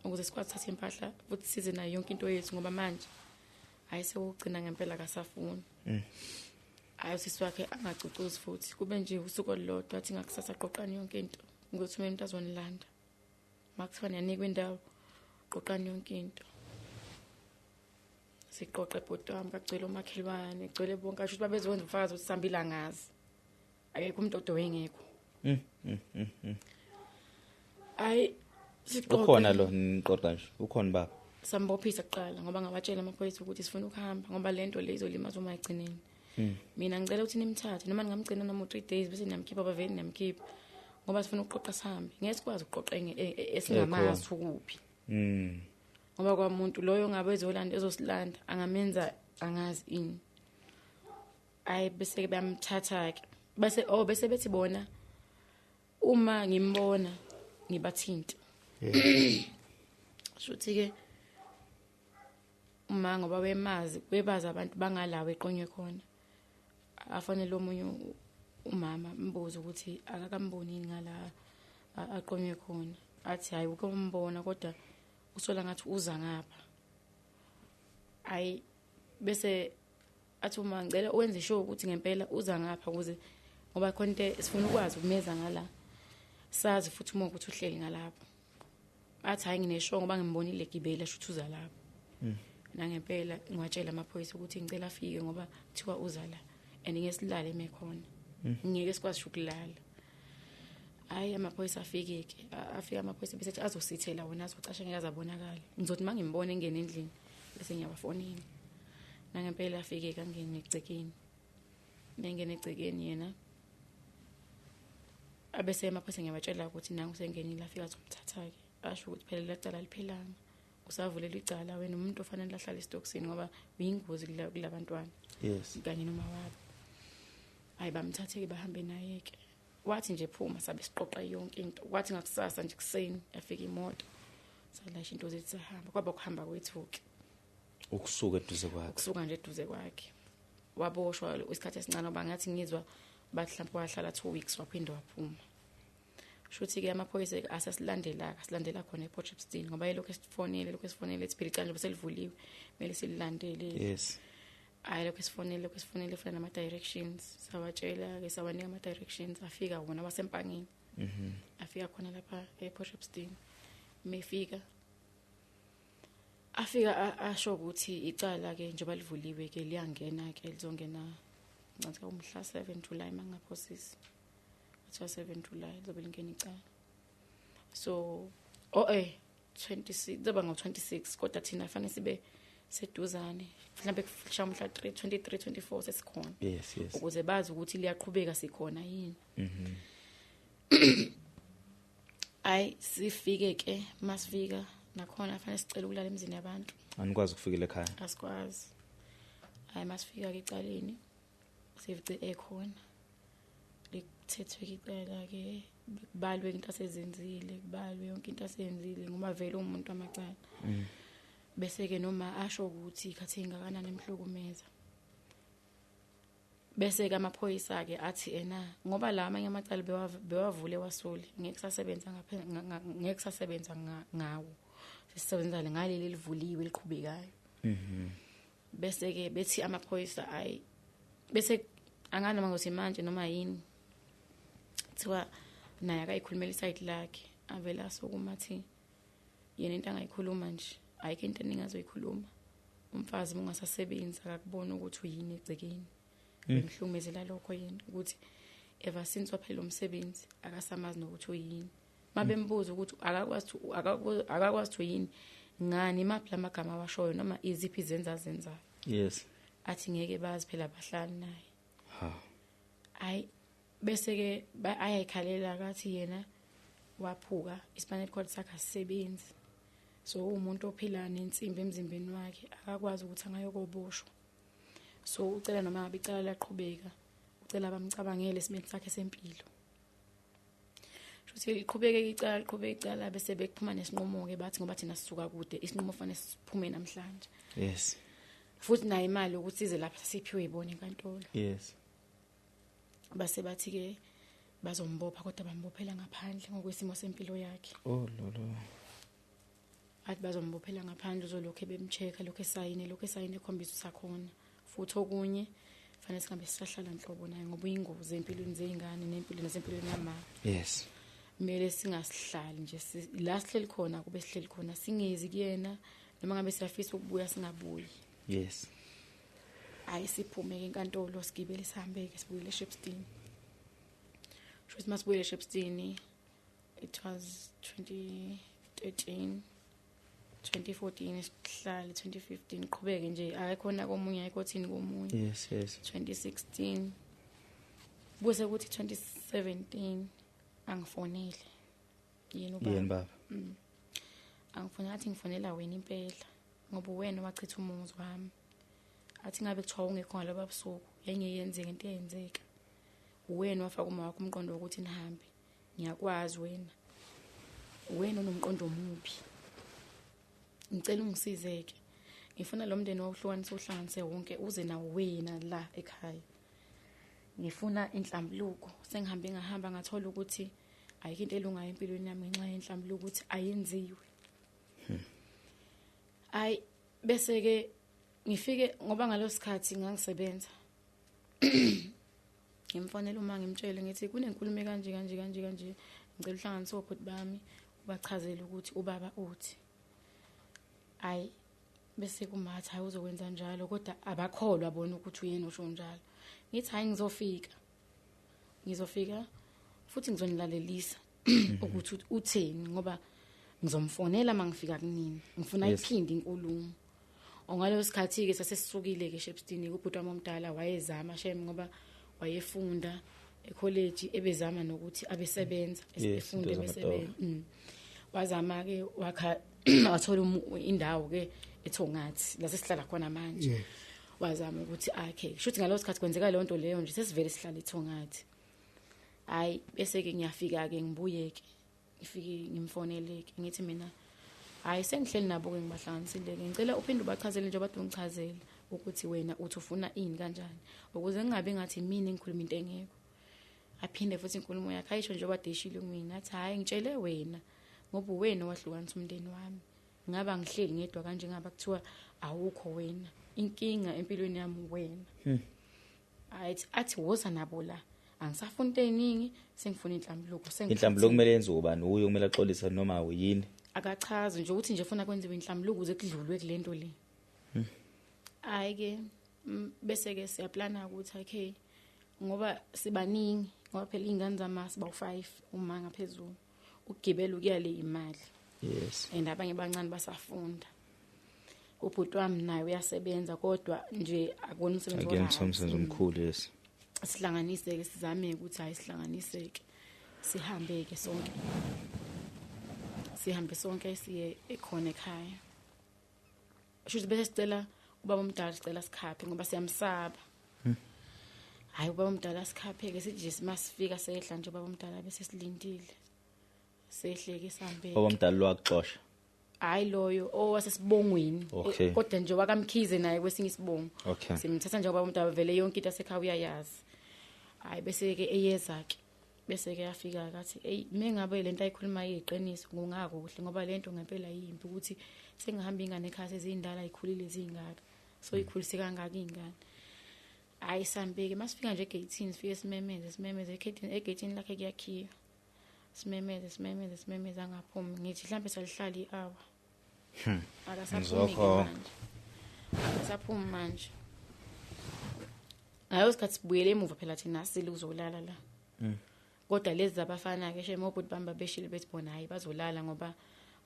ukuze sikwazi ukuthatha impahla futhi size nayo yonke into yethu ngoba manje hayi sewugcina ngempela akasafuni. Hayi usisi wakhe angacucuzi futhi kube nje usuku olulodwa athi ngakusasa qoqani yonke into ngizothumela umuntu azonilanda. Makuthiwa niyanikwa indawo qoqani yonke into. Siqoqe bhuti wami kagcwele omakhelwane, gcwele bonke, asho ukuthi babezokwenza ubufakazi ukuthi sihambile angazi. Akekho umuntu odwa wayengekho. Hayi siqoqe. Ukhona lo niqoqa nje, ukhona baba. Sambophisa kuqala ngoba ngabatshela amaphoyisa ukuthi sifuna ukuhamba ngoba lento le izolimaza uma igcineni. Mina ngicela ukuthi nimthathe noma ningamgcina noma 3 days bese niyamkhipha, bavele niyamkhipha ngoba sifuna ukuqoqa sihambe. Ngeke sikwazi ukuqoqa esingamazi ukuphi. Ngoba kwamuntu loyo ngabe ezolanda ezosilanda angamenza angazi ini. Hayi bese ke bayamthatha ke. Bese bese bethi bona uma ngimbona ngibathinta. Shuthi ke uma ngoba wemazi webaza abantu bangalawo eqonywe khona. Afanele omunye umama mbuzo ukuthi akakamboni ngala aqonywe khona. Athi hayi ukombona kodwa usola ngathi uza ngapha. Hayi bese athi uma ngicela uwenze sure ukuthi ngempela uza ngapha ukuze ngoba khona into esifuna ukwazi ukumeza ngala. Sazi futhi uma ukuthi uhleli ngalapho. Athi hayi nginesho ngoba ngimbonile gibela shuthi uza lapho. Nangempela ngiwatshela amaphoyisa ukuthi ngicela afike ngoba kuthiwa uza la and ngesilale emekhona. Ngeke sikwazi ukulala. Hayi amaphoyisa afike ke, afika amaphoyisa bese ethi azosithela wona azocasha ngeke azabonakala. Ngizothi mangimbone engene endlini bese ngiyabafonela. Nangempela afike kangene egcekeni. Mengene egcekeni yena abese amaphoyisa ngiyabatshela ukuthi nangu sengenile afika azomthatha ke. Asho ukuthi phela lecala liphelanga. Usavulela icala wena umuntu ofanele ahlale esitokisini ngoba uyingozi kulabantwana. Yes. Kanye noma wabo. Hayi bamthathe ke bahambe naye ke. Wathi nje phuma sabe siqoqa yonke into. Wathi ngakusasa nje kuseni yafika imoto. Salasha into zethu sahamba. Kwaba kuhamba kwethu ke. Ukusuka eduze kwakhe. Ukusuka nje eduze kwakhe. Waboshwa isikhathi esincane ngoba ngathi ngizwa bathi mhlawumbe wahlala 2 weeks waphinda waphuma. Shuthi ke amaphoyisa asasilandela, asilandela khona ePort Shepstone ngoba yelokho esifonele, lokho esifonele ethi phela icala nje selivuliwe, kumele sililandele. Yes. Hayi lokho esifonele funa nama directions, sawatshela ke sawanika ama directions afika wona wasempangeni. Afika khona lapha ePort Shepstone. Mefika afika asho ukuthi icala ke njengoba livuliwe ke liyangena ke lizongena ngicabanga umhla 7 July mangaphosisi. Kuthiwa 7 July lizobe lingena icala. So 26 kuzoba ngo-26 kodwa thina fanele sibe seduzane mhlambe kushaya umhla 3 23 24 sesikhona. Yes, yes. Ukuze bazi ukuthi liyaqhubeka sikhona yini. Ayi sifike ke, masifika nakhona fanele sicela ukulala emzini yabantu. Anikwazi ukufikela ekhaya? Asikwazi. Hayi, masifika ke ecaleni sifice ekhona, likuthethwe icala ke, kubalwe into asezenzile, kubalwe yonke into asenzile ngoba vele umuntu amacala. Bese ke noma asho ukuthi ikhathi engakanani emhlukumeza. Bese ke amaphoyisa ke athi ena ngoba la amanye amacala bewavule wasuli, ngeke sasebenza ngapha, ngeke sasebenza ngawo, sisebenza ngaleli livuliwe liqhubekayo. Bese ke bethi amaphoyisa ayi, bese anganoma ngokuthi manje noma yini, kuthiwa naye akayikhulumela isayidi lakhe, avela asukuma athi yena into angayikhuluma nje ayikho into eningi azoyikhuluma, umfazi uma ungasasebenzi akakubona ukuthi uyini egcekeni. Bemhlukumezela lokho yena ukuthi ever since waphela umsebenzi akasamazi nokuthi uyini. Mabembuza ukuthi akakwazi ukuthi uyini ngani, maphi lamagama awashoyo noma iziphi izenzo azenzayo. Yes. Athi ngeke bazi phela abahlali naye. Ha. Ayi bese ke ayayikhalela kathi yena waphuka ispinal cord sakhe asisebenzi, so umuntu ophila nensimbi emzimbeni wakhe akakwazi ukuthi angayokoboshwa, so ucela noma ngabe icala liyaqhubeka ucela bamcabangele esimeni sakhe sempilo. Shuthi liqhubeke icala, liqhubeke icala, bese bekuphuma nesinqumo ke bathi ngoba thina sisuka kude isinqumo fanele siphume namhlanje. Yes. Futhi nayo imali ukuthi ize lapha siphiwe ibone enkantolo. Yes. Base bathi ke bazombopha kodwa bambophela ngaphandle ngokwesimo sempilo yakhe. Oh lolo. Athi bazombophela ngaphandle, uzolokhu bemcheck, lokho esayine ekhombisa usakhona. Futhi okunye fanele singabe sisahlala nhlobo naye ngoba uyingozi empilweni zezingane nempilo nasempilweni yamama. Yes. Kumele singasihlali nje la sihleli khona kube sihleli khona, singezi kuyena noma ngabe siyafisa ukubuya singabuyi. Yes. Hayi siphume ke enkantolo sigibele sihambe ke sibuyele eShepstone. Shuthi masibuyele eShepstone it was 2013 2014 sihlale 2015 qhubeke nje ayikhona komunye ayikothini komunye. Yes, yes. 2016 buse kuthi 2017 angifonele yena ubaba. Yena baba. Angifonela athi ngifonela wena impela ngoba wena wachitha umuzi wami. Athi ngabe kuthiwa ungekho ngaloba busuku yayingeyenzeka into eyenzeka. Wena wafaka uma wakho umqondo wokuthi nihambe. Ngiyakwazi wena. Wena unomqondo omubi. Ngicela ungisizeke. Ngifuna lo mndeni wawuhlukanisa uhlanganise wonke uze nawo wena la ekhaya. Ngifuna inhlambuluko. Sengihambe ngahamba ngathola ukuthi ayikho into elungayo empilweni yami ngenxa yenhlambuluko ukuthi ayenziwe. Ay bese ke ngifike ngoba ngalosikhathi ngangisebenza. Ngimfonela uma ngimtshele ngithi kunenkulumo kanje kanje kanje kanje, ngicela uhlanganise obhuti bami ubachazele ukuthi ubaba uthi. Ay bese kumatha hayi uzokwenza njalo kodwa abakholwa bona ukuthi uyena osho njalo. Ngithi hayi ngizofika. Ngizofika futhi ngizonilalelisa ukuthi utheni ngoba ngizomfonela mangifika kunini. Ngifuna iphinde inkulumo. Ngaleso sikhathi ke sasesisukile ke eShepstone ubhuti wami omdala wayezama shem ngoba wayefunda ecollege ebezama nokuthi abesebenza efunda ebesebenza. Wazama ke wakha wathola indawo ke eThongathi la sesihlala khona manje. Wazama ukuthi akhe shuthi ngaleso sikhathi kwenzeka leyo nto leyo nje sesivele sihlala eThongathi. Hayi bese ke ngiyafika ke ngibuye ke ngifike ngimfonele ke ngithi mina hayi sengihleli nabo ke ngibahlanganisile ke ngicela uphinde ubachazele nje abantu ngichazele ukuthi wena uthi ufuna ini kanjani ukuze ngingabe ngathi mina ngikhuluma into engekho. Aphinde futhi inkulumo yakhe ayisho nje obadeshile kumina athi hayi ngitshele wena ngoba wena wahlukanisa umndeni wami, ngaba ngihleli ngedwa kanje ngaba kuthiwa awukho wena, inkinga empilweni yami wena. Athi athi woza nabo la angisafuni into eningi sengifuna inhlambuluko. Inhlambuluko kumele yenziwe ubani? Uye kumele axolise noma uyini? Akachazi nje ukuthi nje ufuna kwenziwe inhlambuluko ukuze kudlulwe kulento le. Hayi ke bese ke siyaplana ukuthi okay ngoba sibaningi ngoba phela ingane zama siba u5 uma ngaphezulu ukugibela ukuya le imali. Yes. And abanye abancane basafunda. Ubhuti wami naye uyasebenza kodwa nje akubona umsebenzi wakhe. Akuyena umsebenzi omkhulu. Yes. Sihlanganise ke sizame ukuthi hayi sihlanganiseke sihambe ke sonke. Sihambe sonke siye ekhona ekhaya. Shuthi bese sicela ubaba omdala, sicela sikhaphe ngoba siyamsaba. Hayi, ubaba omdala sikhaphe ke, sithi nje masifika sehla nje ubaba omdala bese silindile. Sehleke sambe. Baba omdala lwakuxosha? Hayi, loyo owasesibongweni. Kodwa nje wakaMkhize naye kwesinye isibongo. Simthatha nje ubaba omdala, vele yonke into asekhaya uyayazi. Hayi, bese ke eyeza ke. Bese ke yafika kathi, "Ey, mengabe lento ayikhuluma iyiqiniso kungakuhle, ngoba lento ngempela yimpi ukuthi sengihamba ingane ekhaya sezindala, ikhulile zingaka. So ikhulise kangaka ingane." Hayi, sambeke masifika nje egate, sifike simemeze, simemeze egate lakhe kuyakhiwa. Simemeze, simemeze, simemeze, angaphumi. Ngithi mhlambe salihlala i-hour. Akasaphumi ke manje. Akasaphumi manje. Ngayo sikhathi sibuyele emuva phela thina, sile uzolala la. Kodwa lezi zabafana ke shame, obhuti bami babeshile bethi bona hayi, bazolala ngoba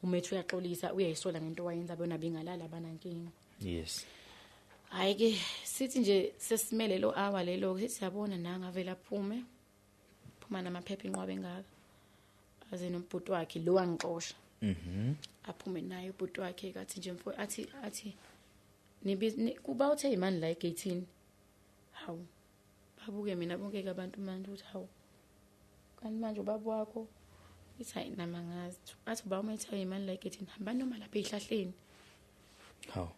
umethu uyaxolisa, uyayisola ngento wayenza, bona bengalala banankinga. Hayi ke, sithi nje sesimele lo hour lelo, sithi siyabona nanga vele aphume. Phuma namaphepha inqwaba engaka. Aze nombhuti wakhe lo angixosha. Aphume naye ubhuti wakhe, kathi nje mfo, athi nibi kuba uthe imani la egate. Hawu, babuke mina bonke ke abantu manje ukuthi hawu, kanti manje ubaba wakho ithi hayi, nama ngazi. Athi uba uma ethi imani la egate, hamba noma lapha ezihlahleni. Hawu.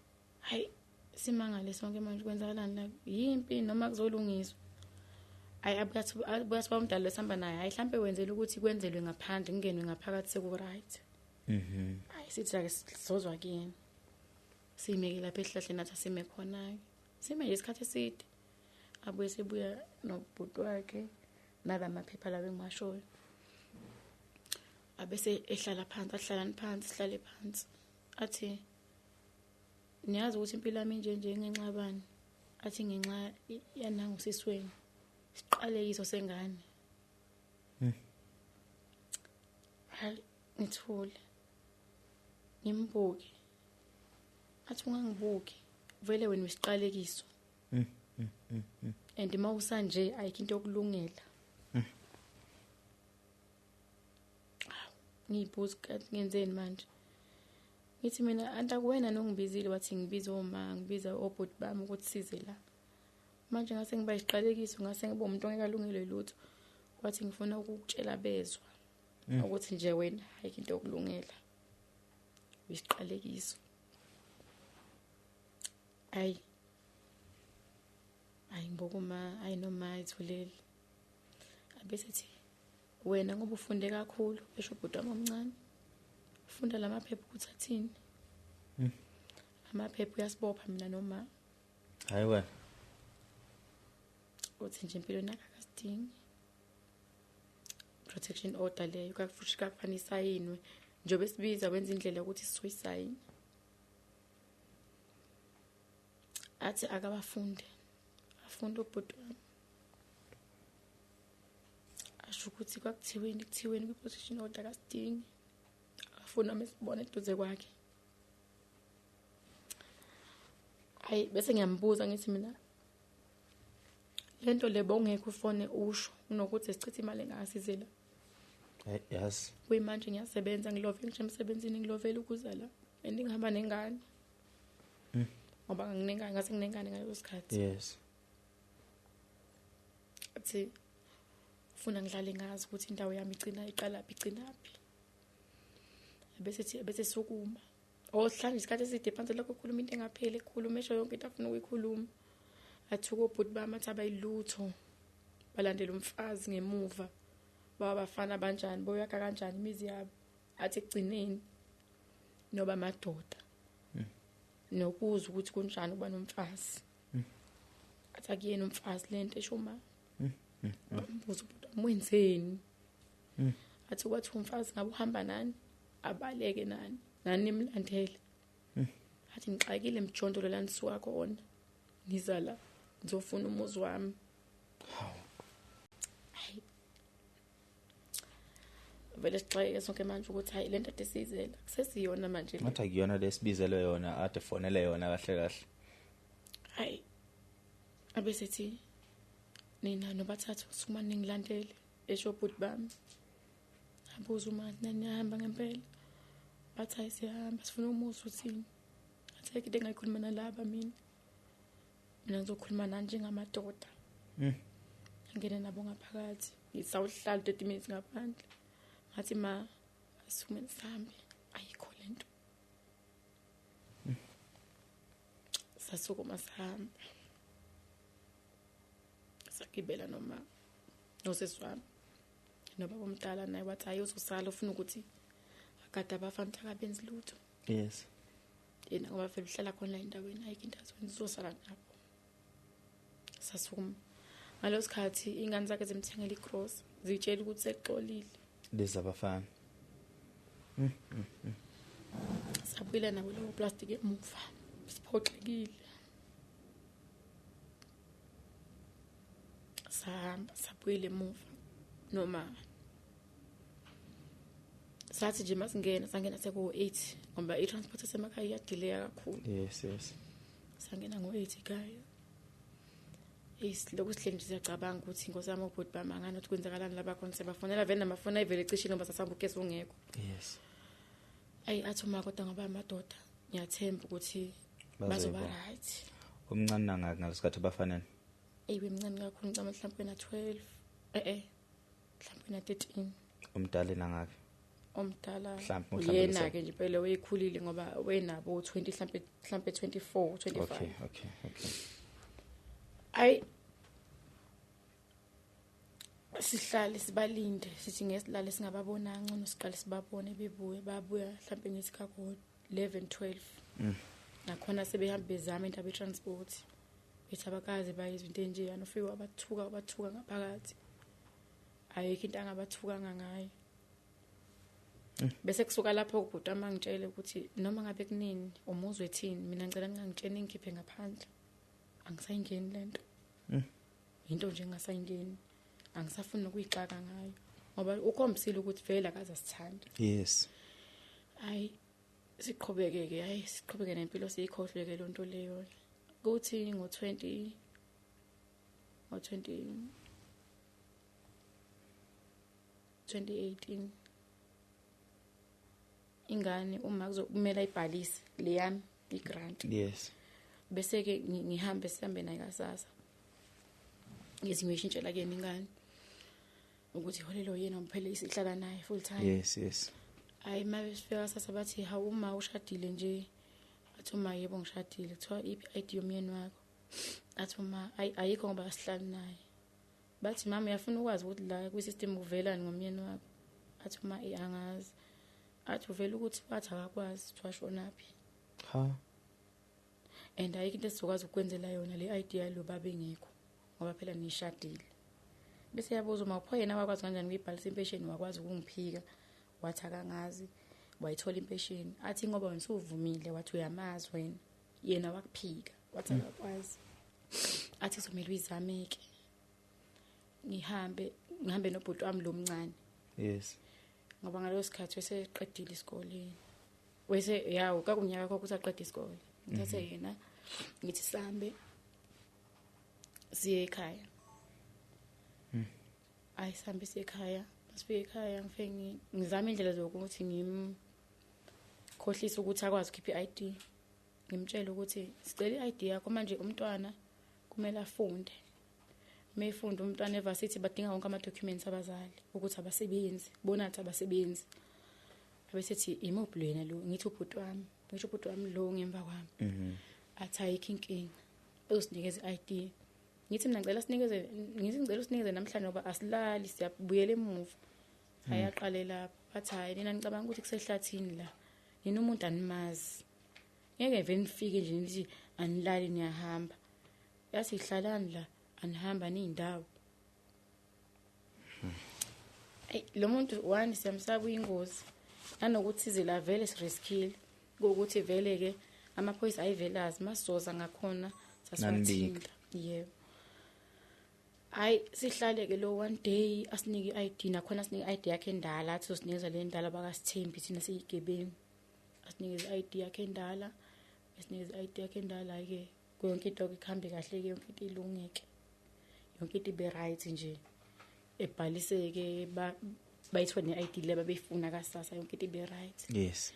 Hayi, simangale sonke manje, kwenzakalani la, yimpi noma kuzolungiswa? Hayi, abuya siba umdala lesihamba naye, hayi, mhlambe wenzela ukuthi kwenzelwe ngaphandle, kungenwe ngaphakathi seku right. Hayi, sithi ake sizozwa kini. Simeke lapha esihlahleni, athi asime khona. Sime nje isikhathi eside. Abuye sebuya nobhuti wakhe nalamaphepha lawa engiwashoyo. Abese ehlala phansi, ahlalani phansi, sihlale phansi. Athi niyazi ukuthi impilo yami nje nje ngenxa bani? Athi ngenxa yanangu sisweni. Siqalekiso sengane. Hayi, ngithule. Ngimbuke. Athi ungangibuki. Vele wena usiqalekiso. And mawusanje ayikho into yokulungela. Ngiyibuza kanti ngenzeni manje? Ngithi mina antakuwena nongibizile, wathi ngibiza oma, ngibiza obhuti bami ukuthi size la. Manje ngase ngiba isiqalekiso, ngase ngibe umuntu ongeke alungelwe lutho. Wathi ngifuna ukukutshela bezwa ukuthi nje wena ayikho into yokulungela. Isiqalekiso. Ayi. Hayi, ngibokuma, hayi noma ithulele. Abese thi wena ngoba ufunde kakhulu, esho ubhuti wami omncane. Funda lamaphepha ukuthi athini. Amaphepha uyasibopha mina noma. Hayi wena. Uthi nje impilo nakho akasidingi. Protection order leyo kakufuthi kakufanele isayinwe. Njengoba sibiza wenza indlela yokuthi sizoyisayina. Athi akabafunde. Afunde ubhuti wami. Asho ukuthi kwakuthiweni, kuthiweni kwi-protection order, akasidingi. Akafuni noma esibone eduze kwakhe. Hayi, bese ngiyambuza ngithi mina lento le bongekho ufone usho kunokuthi sichithe imali engasizela. Hey, yazi. Kuyimanje ngiyasebenza, ngilove ngisho emsebenzini, ngilovela ukuza la and ngihamba nengane. Ngoba nginengane, ngase nginengane ngaleso sikhathi. Athi ufuna ngidlale ngazi ukuthi indawo yami igcina iqalaphi, igcinaphi. Bese bese sukuma. Oh, sihlanje isikhathi eside phansi lokho, khuluma into engapheli, ekhuluma esho yonke into afuna ukuyikhuluma. Athuka obhuti bami, athi abayilutho. Balandela umfazi ngemuva. Baba bafana banjani, boyakha kanjani imizi yabo. Athi ekugcineni noba amadoda. Nokuzwa ukuthi kunjani ukuba nomfazi. Athi akuyena umfazi lento esho ma. Bambuza ubhuti wami wenzeni? Athi kwathi umfazi ngabe uhamba nani? Abaleke nani? Nani nimlandele? Athi ngixakile emjondolo la nisuka khona. Ngiza la ngizofuna umuzi wami. Hawu. Hayi. Vele sixakeke sonke manje ukuthi hayi, lento ade siyizela kusesiyona manje le. Ngathi akuyona lesibizelwe yona, ade fonele yona kahle kahle. Hayi. Abesethi nina nobathathu sukumani ningilandele, esho ubhuti bami. Abuza uma nani nihamba ngempela. Bathi hayi siyahamba sifuna umuzi uthini. Athi ayikho into engayikhuluma nalaba mina. Mina ngizokhuluma nani njengamadoda. Ngene nabo ngaphakathi. Ngisawuhlala 30 minutes ngaphandle. Ngathi ma asisukume sihambe. Ayikho lento. Sasukuma sahamba. Sagibela noma nosisi wami. Nobaba omdala naye wathi hayi uzosala ufuna ukuthi akade abafana akabenzi lutho. Yes. Yena ngoba vele uhlala khona la endaweni ayikho into azokwenza uzosala nabo. Sasukuma. Ngaleso sikhathi ingane zakhe zimthengela igrosa, zitshela ukuthi sexolile. Lezi abafana. Sabuyela nabo lowo plastic emuva. Siphoxekile. Sahamba sabuyela emuva noma sathi nje masingena sangena seko 8 ngoba i-transport yasemakhaya iyadelaya kakhulu. Yes, yes. Sangena ngo-8 ekhaya. Lokhu sihleli nje siyacabanga ukuthi inkosi yami ubhuti bami angani ukuthi kwenzakalani laba khona sebafonela vele namafoni ayivele ecishile ngoba sasihamba ugesi ungekho. Yes. Ayi athi uma kodwa ngoba amadoda ngiyathemba ukuthi bazoba right. Umncane nangaki ngalesikhathi abafanele? Eyi mncane kakhulu ngicabanga mhlawumbe na 12. Mhlawumbe na 13. Umdala nangaki? Omdala yena ke nje phela weyikhulile ngoba wenabo 20 mhlambe 24 25. Okay. Ayi sihlale sibalinde sithi ngesilale singababona ngcono siqale sibabone bebuye babuya mhlambe ngithi kako 11 12. Nakhona sebehamba bezama indaba ye-transport bethi abakaze bayizwe into enjeyana ufike wabathuka ngaphakathi. Ayikho into angabathukanga ngayo. Bese kusuka lapho ubhuti amangitshele ukuthi noma ngabe kunini umuzwe ethini mina ngicela ningangitsheni ngikhiphe ngaphandle. Angisayingeni lento. Into nje engasayingeni. Angisafuni nokuyixaka ngayo ngoba ukhombisile ukuthi vele akaze asithanda. Yes. Hayi siqhubeke ke hayi siqhubeke nempilo siyikhohlwe lonto leyo. Kuthi ngo20 2018 ingane uma kuzokumela ibhalise leyami igrant. Yes. Bese ke ngihambe sihambe naye kasasa. Ngithi ngiyishintshela kuyena ingane ukuthi iholelo yena ngiphele isihlala naye full time. Yes, yes. Hayi mabesifika sasa bathi hawu uma ushadile nje. Athi uma yebo ngishadile. Kuthiwa iphi ID yomyeni wakho? Athi uma ayikho ngoba asihlali naye. Bathi mama uyafuna ukwazi ukuthi la kwi-system kuvelani ngomyeni wakho? Athi uma angazi. Athi uvela ukuthi wathi akakwazi kuthiwa shonaphi. Ha. And ayikho into esizokwazi ukwenzela yona le ID yalo baba engekho ngoba phela nishadile. Bese yabuza uma upho yena wakwazi kanjani ukuyibhalisa impesheni wakwazi ukungiphika wathi akangazi wayithola impesheni. Athi ngoba wena usuvumile wathi uyamazi wena yena wakuphika wathi akakwazi. Athi kuzomela uyizameke. Ngihambe nobhuti wami lo mncane. Yes. Ngoba ngaleso sikhathi weseqedile isikoleni. Wese yawo kakunyaka kwakho usaqeda isikole. Ngithathe yena ngithi sihambe siye ekhaya. Ayi sihambe siye ekhaya. Masifike ekhaya ngifike ngizama indlela zokuthi ngimkhohlise ukuthi akwazi ukukhipha i-ID. Ngimtshele ukuthi sicela i-ID yakho manje umntwana kumele afunde. Mayifunda umntwana evarsity badinga wonke ama documents abazali ukuthi abasebenzi bona athi abasebenzi. Abesethi imuphi lo yena lo ngithi ubhuti wami ngisho ubhuti wami lo ngemva kwami. Athi ayikho inkinga uzosinikeza i-ID. Ngithi mina ngicela sinikeze ngithi ngicela usinikeze namhlanje ngoba asilali siyabuyela emuva. Ayaqale lapho bathi hayi nina nicabanga ukuthi kusehlathini la nina umuntu animazi ngeke vele nifike nje nithi anilali niyahamba. Yathi hlalani la anihamba niyindawo. Ey lo muntu one siyamsaba uyingozi nanokuthi ize la vele siriskile ukuthi vele ke amaphoyisa ayivelazi masizoza ngakhona sasiwathinta. Yebo. Hayi sihlale ke lo one day asinike i-ID nakhona asinike i-ID yakhe endala athi usinikeza le ndala bakasithembi thina siyigebengu. Asinikeze i-ID yakhe endala esinikeze i-ID yakhe endala ke yonke into ikhambe kahle ke yonke into ilungeke. Yonke into ibe right nje. Ebhaliseke bayithole ne-ID le babeyifuna kasasa yonke into ibe right. Yes.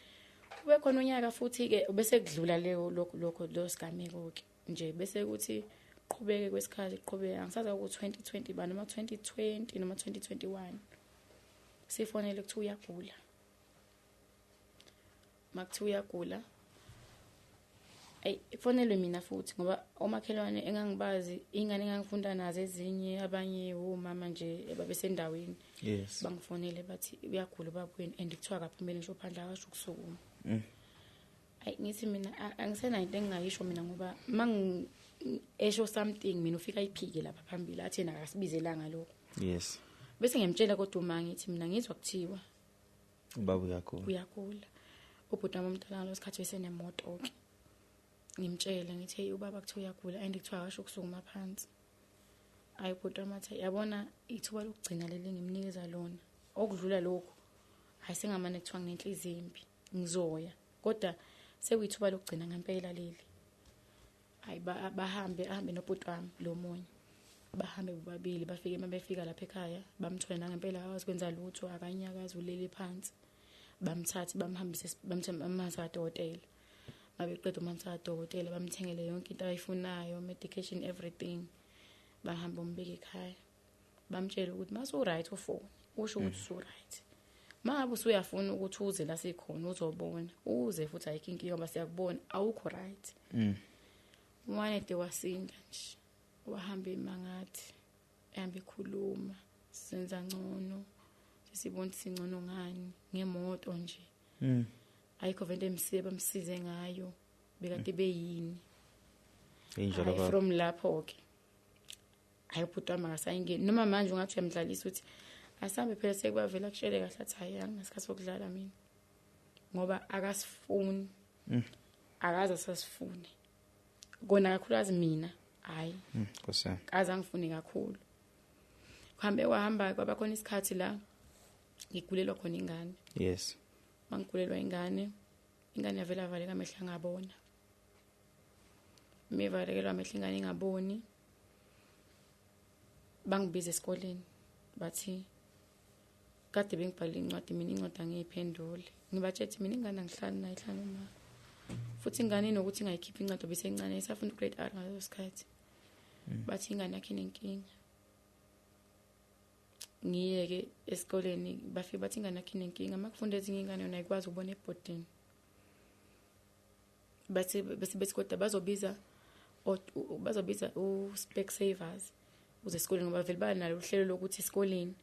Kube khona unyaka futhi ke bese kudlula leyo lokho lo sigameko ke nje, bese kuthi qhubeke kwesikhathi qhubeka, angisazi ukuthi 2020 ba noma 2020 noma 2021, sifonele kuthiwa uyagula. Makuthiwa uyagula, ayi, kufonelwe mina futhi ngoba omakhelwane engangibazi, ingane engangifunda nazo ezinye, abanye omama nje ababesendaweni, bangifonele bathi uyagula ubaba wenu and kuthiwa akaphumeli ngisho phandle, akasho ukusukuma. Ayi, ngithi mina angisenayo into engingayisho mina, ngoba mangi esho something mina ufika ayiphike lapha phambili, athi yena akasibizelanga lokho. Bese ngiyamtshela kodwa uma ngithi mina ngizwa kuthiwa ubaba uyagula. Uyagula. Ubhuti wami omdala ngalo sikhathi wesenemoto ke, ngimtshele ngithi hey, ubaba kuthiwa uyagula and kuthiwa akasho ukusukuma phansi. Ayi, ubhuti wami athi yabona, ithuba lokugcina leli ngimnikeza lona, okudlula lokho hayi, sengamane kuthiwa nginenhliziyo embi, ngizoya, kodwa sekuyithuba lokugcina ngempela leli. Hayi, bahambe, ahambe nobhuti wami lo munye, bahambe bobabili, bafike, uma befika lapha ekhaya bamthole nangempela akwazi kwenza lutho, akanyakazi, ulele phansi. Bamthathe bamhambise, bamhambise kadokotela. Mabeqeda umhambisa kadokotela, bamthengele yonke into ayifunayo, medication, everything, bahamba umbeke ekhaya, bamtshela ukuthi masu-right ufone usho ukuthi usu-right, uma ngabe usuyafuna ukuthi uze la sikhona uzobona, uze futhi, ayikho inkinga ngoba siyakubona awukho right. Wanede wasinda nje, wahamba emangathi ehamba ekhuluma, senza ngcono, sesibona ukuthi singcono ngani ngemoto nje. Ayikho vento emsize bamsize ngayo, bekade beyini. Injalo Hhayi, baba. From lapho ke, hayi, ubhuti wami akasayingeni, noma manje ungathi uyamdlalisa ukuthi asambe phela, sekubavela kushele kahle, athi hayi, anginasikhathi sokudlala mina, ngoba akasifuni. Akaze asasifune kona, kakhulukazi mina, hayi. Nkosi yami. Kaze angifuni kakhulu. Kuhambe kwahamba, kwaba khona isikhathi la ngigulelwa khona ingane. Mangigulelwa ingane, ingane yavela avaleka amehlo, angabona. Mivalekelwa amehlo ingane ingaboni, bangibiza esikoleni, bathi kade bengibhalile incwadi, mina incwadi angiyiphendule. Ngibatshela ukuthi mina ingane angihlali nayo, ihlala noma, futhi ingane inokuthi ingayikhiphi incwadi obesencane, isafunda u-grade R ngaleso sikhathi. Bathi ingane yakhe inenkinga. Ngiyeke esikoleni, bafike bathi ingane yakhe inenkinga, uma kufunda ezinye ingane yona ayikwazi ukubona ebhodini. Bathi bese bethi kodwa bazobiza u-Specsavers uze esikoleni, ngoba vele banalo uhlelo lokuthi esikoleni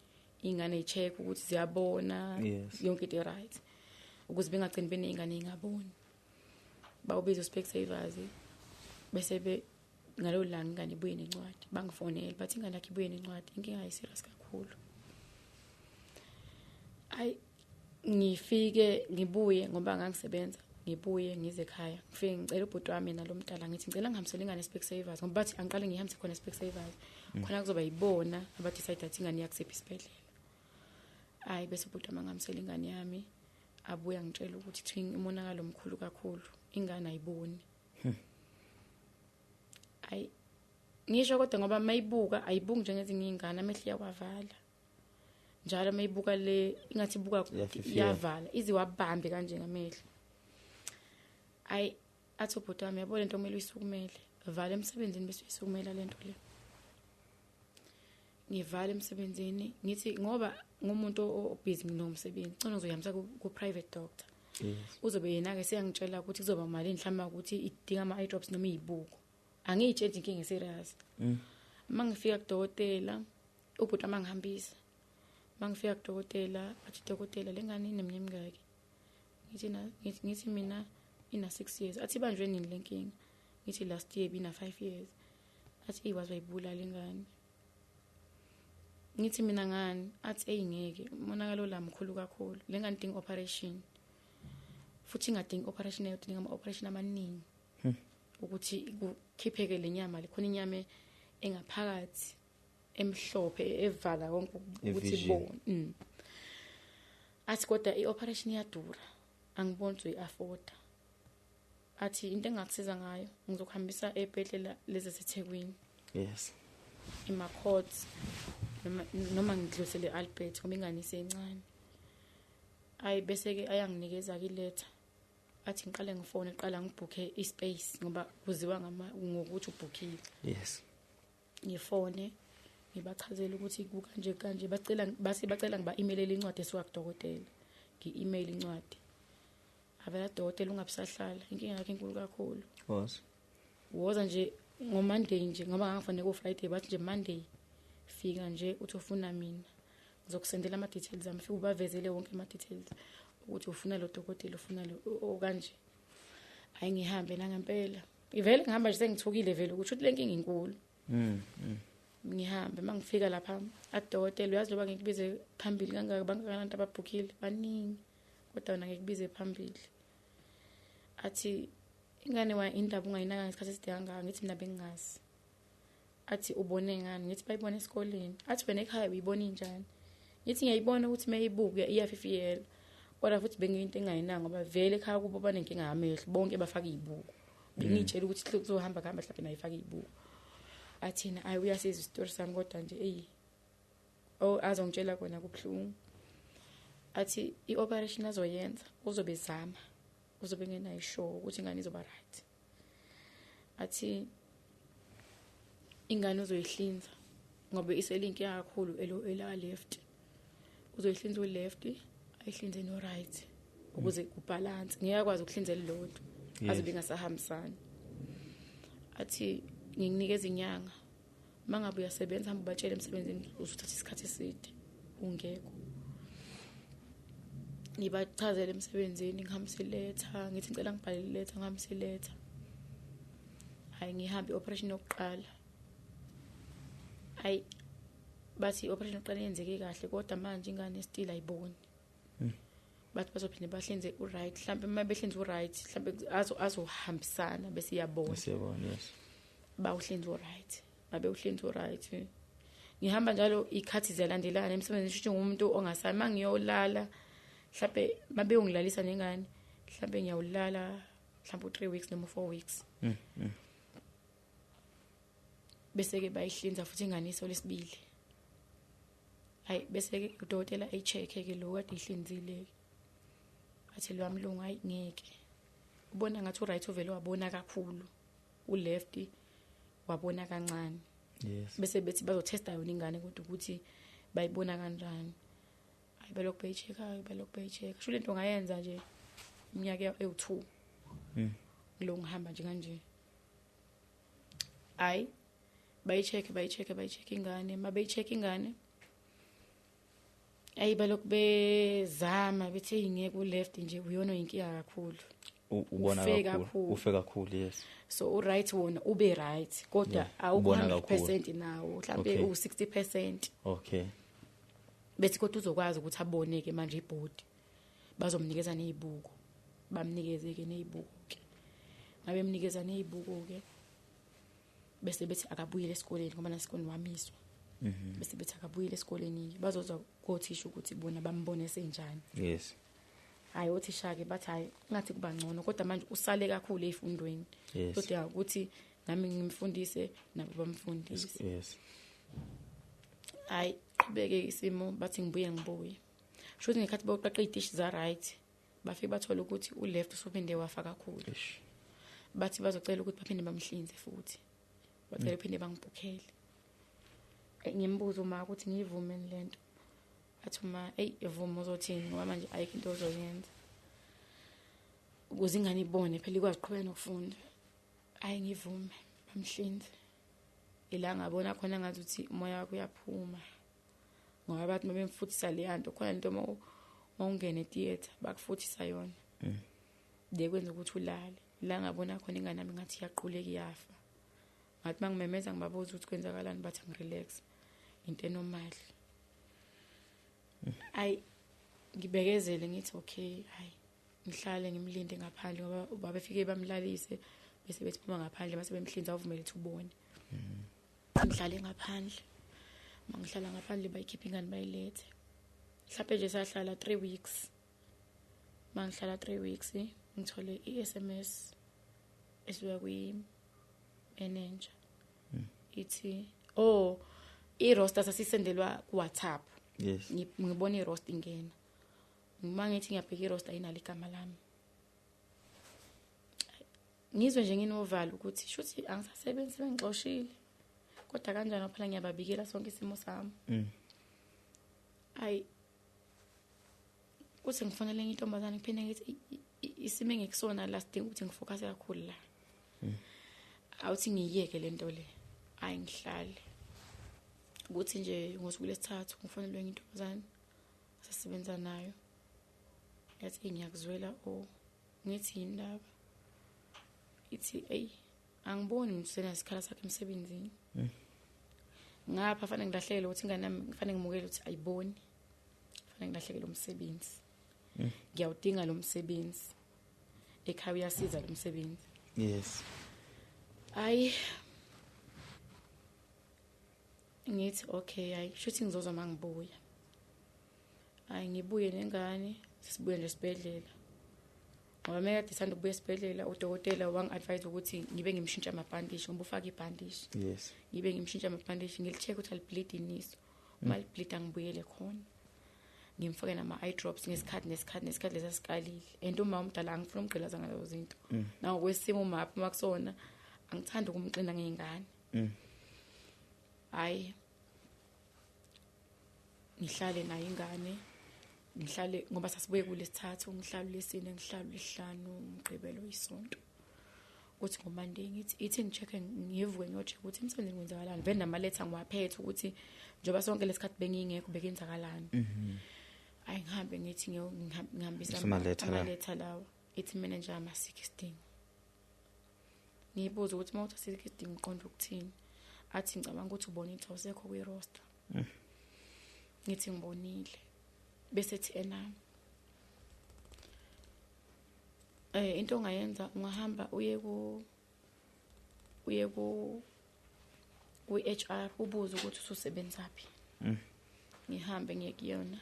iy'ngane yi-check ukuthi ziyabona, yonke into i-right, ukuze bengagcini beney'ngane ey'ngaboni. Bawubiza u-Specsavers, bese be ngalelo langa ingane ibuye nencwadi, bangifonele bathi ingane yakhe ibuye nencwadi, inkinga ayi-serious kakhulu. Ayi, ngifike ngibuye, ngoba ngangisebenza, ngibuye ngize ekhaya, ngifike ngicela ubhuti wami nalo mdala, ngithi ngicela ngihambisele ingane e-Specsavers, ngoba bathi angiqale ngihambise khona e-Specsavers, khona kuzoba yibona aba-decide athi ingane iyakusiphi isibhedlela. Hayi, bese ubhuti wami angihambisela ingane yami, abuya ngitshela ukuthi kuthiwa umonakalo omkhulu kakhulu, ingane ayiboni. Ayi, ngisho kodwa ngoba mayibuka ayibuki njengezinye iy'ngane, amehlo iyawavala njalo mayibuka le, ingathi ibuka kude, Iyafifiyela. Iyavala ize iwabambe kanje ngamehlo. Ayi, athi ubhuti wami, yabo lento kumele uyisukumele, vala emsebenzini bese uyisukumela lento le. Ngivale emsebenzini, ngithi ngoba ngumuntu obusy nomsebenzi, ngcono ngizoyihambisa ku-private doctor. Uzobe yena-ke seyangitshela ukuthi kuzoba malini, mhlawumbe ukuthi idinga ama-eye drops noma iy'buko, angiyitsheli inkinga e-serious. Uma ngifika kudokotela, ubhuti wami angihambisa, uma ngifika kudokotela athi udokotela, le ngane ineminyaka emingaki? Ngithi mina ina 6 years. Athi ibanjwe nini le nkinga? Ngithi last year bina 5 years. Athi iwazi wayibulala ingane. Ngithi mina ngani? Athi eyi, ngeke, umonakalo la mkhulu kakhulu, le ngane idinga operation, futhi ingadingi operation eyodwa, idinga ama-operation amaningi ukuthi kukhipheke le nyama le, khona inyama engaphakathi emhlophe evala konke ukuthi I-vision. ibone. Athi kodwa i-operation iyadura, angiboni ukuthi uyi-afforda. Athi into engakusiza ngayo, ngizokuhambisa ebhedlela lezi zaseThekwini, ema-court, noma ngidlulisele e-Albert ngoba ingane isencane. Ayi, bese-ke ayanginikeza-ke iletha, Bathi ngiqale ngifone, qala ngibhukhe ispace ngoba kuziwa ngokuthi ubhukhile. Yes. Ngifone ngibachazela ukuthi kukanje kanje, bacela ngiba-emailele incwadi esuka kudokotela. Ngi-email incwadi. Avela dokotela ungabisahlala, inkinga yakhe inkulu kakhulu. Woza. Woza nje ngoMonday nje, ngoba ngangifanele ku Friday, bathi nje Monday fika nje uthi ufuna mina. Ngizokusendela ama details ami, fika ubavezele wonke ama details ukuthi ufuna lo dokotela, ufuna lo okanje. Hayi ngihambe nangempela. Ivele ngihamba nje sengithukile vele ukuthi le nkinga inkulu. Ngihambe mangifika lapha adokotela, uyazi loba ngikubize phambili kangaka, bangakanani ababhukhile baningi, kodwa wena ngikubize phambili. Athi ingane wa indaba ungayinaka ngesikhathi eside kangaka, ngithi mina bengingazi. Athi ubone ngani? Ngithi bayibona esikoleni. Athi wena ekhaya uyibona injani? Ngithi ngiyayibona ukuthi mayibuke iyafifiyela, kodwa futhi bengiyinto engayinanga ngoba vele ekhaya kubo banenkinga yamehlo, bonke bafaka izibuko. Bengitshela ukuthi kuzohamba kuhamba mhlawumbe naye ifaka izibuko. Athina ayi uyasiza isitori sami kodwa nje eyi oh azongitshela kona kubuhlungu. Athi i-operation azoyenza uzobe zama, uzobe ngenayo sure ukuthi ingane izoba right. Athi ingane uzoyihlinza ngoba iselinkinga kakhulu ela left. Uzoyihlinza u-left ayihlinze no right ukuze kubalance, ngiyakwazi ukuhlinza elilodwa azobe ngasahambisani. Athi ngikunikeza inyanga, mangabe uyasebenza hamba ubatshele emsebenzini uzothatha isikhathi eside ungekho. Ngibachazele emsebenzini, ngihambise iletha, ngithi ngicela ngibhale iletha, ngihambise iletha. Hayi ngihambe i-operation yokuqala. Hayi bathi i-operation yokuqala yenzeke kahle kodwa manje ingane still ayiboni. Bathi bazophinde bahlinze u-right, mhlambe uma behlinze u-right mhlambe azohambisana bese iyabona. Siyabona, yes. Bawuhlinze u-right, babe uhlinze u-right. Ngihamba njalo ikhathi ziyalandelana emsebenzini, shuthi ngumuntu ongasayi mangiyolala mhlambe mabeyongilalisa nengane mhlambe ngiyawulala mhlambe u3 weeks noma 4 weeks. Bese ke bayihlinza futhi ingane iso lesibili. Hayi bese ke udokotela ayicheck ke lo kade ihlinzile. Athi lo wamlungu hayi ngeke. Ubona ngathi u-right uvele wabona kakhulu, u-left wabona kancane. Yes. Bese bethi bazotesta yona ingane kodwa ukuthi bayibona kanjani. Hayi belokhu beyichecka, belokhu beyichecka. Sho lento ngayenza nje iminyaka ewu2. Ngilo ngihamba nje kanje. Hayi bayicheck bayicheck bayicheck ingane, mabeyicheck ingane. Ayi balokhu bezama bethi ngeke u-left nje uyona inkinga kakhulu. Ubona kakhulu, ufe kakhulu, yes. So u-right wona ube right kodwa awukho 100% nawo, mhlambe u60%. Okay. Bethi kodwa uzokwazi ukuthi aboneke manje ibhodi. Bazomnikeza nezibuko. Bamnikeze ke nezibuko ke. Ngabe emnikeza nezibuko ke bese bethi akabuyele esikoleni ngoba nasikoleni wamiswa. Bese bethi akabuyele esikoleni, bazozwa kothisha ukuthi bona bambone senjani. Yes. Hayi othisha ke bathi hayi ngathi kuba ngcono kodwa manje usale kakhulu ezifundweni. Kodwa ukuthi nami ngimfundise nabo bamfundise. Yes. Hayi qhubeke isimo bathi ngibuye ngibuye. Shuthi ngekhathi boqaqa izitishi za right bafike bathola ukuthi u-left usuphinde wafa kakhulu. Bathi bazocela ukuthi baphinde bamhlinze futhi. Bacela uphinde bangibhukhele. Ngimbuza uma ukuthi ngiyivume lento. Athi uma hey ivuma uzothini ngoba manje ayikho into ozoyenza. Ukuze ingane ibone phela ikwazi ukuqhubeka nokufunda. Hayi ngivume bamhlinze. Ila ngabona khona ngathi uthi umoya wakho uyaphuma. Ngoba bathi mabemfuthisa le nto khona into mawungena etheater bakufuthisa yona. Dekwenza ukuthi ulale. La ngabona khona ingane nami ngathi iyaquleka iyafa. Ngathi mangimemeza ngibabuza ukuthi kwenzakalani bathi angirelax. Into enormal. Ayi ngibekezele ngithi okay hayi ngihlale ngimlinde ngaphandle ngoba ubaba efike bamlalise bese bethi phuma ngaphandle base bemhlinza avumele ukuthi ubone. Ngihlale ngaphandle. Mangihlala ngaphandle bayikhipha ingane bayilethe. Mhlawumbe nje sahlala 3 weeks. Mangihlala 3 weeks ngithole iSMS esuka kwi manager. Ithi oh i-roster sasisendelwa ku WhatsApp. Yes. Ngibona i-roster ingena. Ngima ngithi ngiyabheka i-roster ayinalo igama lami. Ngizwe nje nginovalo ukuthi shuthi angisasebenzi bengixoshile. Kodwa kanjani phela ngiyababikela sonke isimo sami. Ayi kuthi ngifonele enye intombazane ngiphinde ngithi isimo engikusona la sidinga ukuthi ngifocus kakhulu la. Awuthi ngiyiyeke lento le. Ayi ngihlale. Kuthi nje ngosuku lesithathu ngifonelwe enye intombazane sasebenza nayo. Yathi ngiyakuzwela o ngithi indaba. Ithi ey angiboni ngisena isikhala sakhe emsebenzini. Ngapha fanele ngilahlekele ukuthi ingane yami fanele ngimukele ukuthi ayiboni. Fanele ngilahlekele umsebenzi. Ngiyawudinga lo msebenzi. Ekhaya uyasiza lo msebenzi. Yes. Ayi ngithi okay hayi shuthi ngizozwa mangibuya. Hayi ngibuye nengane sisibuye nje esibhedlela. Ngoba mekade sanda kubuya esibhedlela udokotela wangi-advise ukuthi ngibe ngimshintsha amabhandishi ngoba ufaka ibhandishi. Yes. Ngibe ngimshintsha amabhandishi ngili-check ukuthi alibleed iniso. Uma libleed angibuyele khona. Ngimfake nama-eye drops ngesikhathi nesikhathi nesikhathi lesi asikalile. And uma umdala angifuni umgqilaza ngalezo zinto. Nangokwesimo uma aphuma kusona angithandi ukumqina ngey'ngane. Hhayi ngihlale nayo ingane. Ngihlale ngoba sasibuye kulesithathu ngihlale lesine ngihlale lesihlanu umgqibelo isonto. Kuthi ngoMonday ngithi ithi ngicheck ngivuke ngiyocheck ukuthi emsebenzini kwenzakalani. Vele namaletha ngiwaphethe ukuthi njengoba sonke lesikhathi bengingekho bekenzakalani. Ayi ngihambe ngithi ngihambisa amaletha lawa. Ithi manager amasik isidingo. Ngiyibuza ukuthi mawuthi asikho isidingo uqonda ukuthini. Athi ngicabanga ukuthi ubona ukuthi awusekho kwi-roster. Ngithi ngibonile. Bese ethi ena into ongayenza ungahamba uye ku HR ubuze ukuthi ususebenzaphi. Ngihambe ngiye kuyona.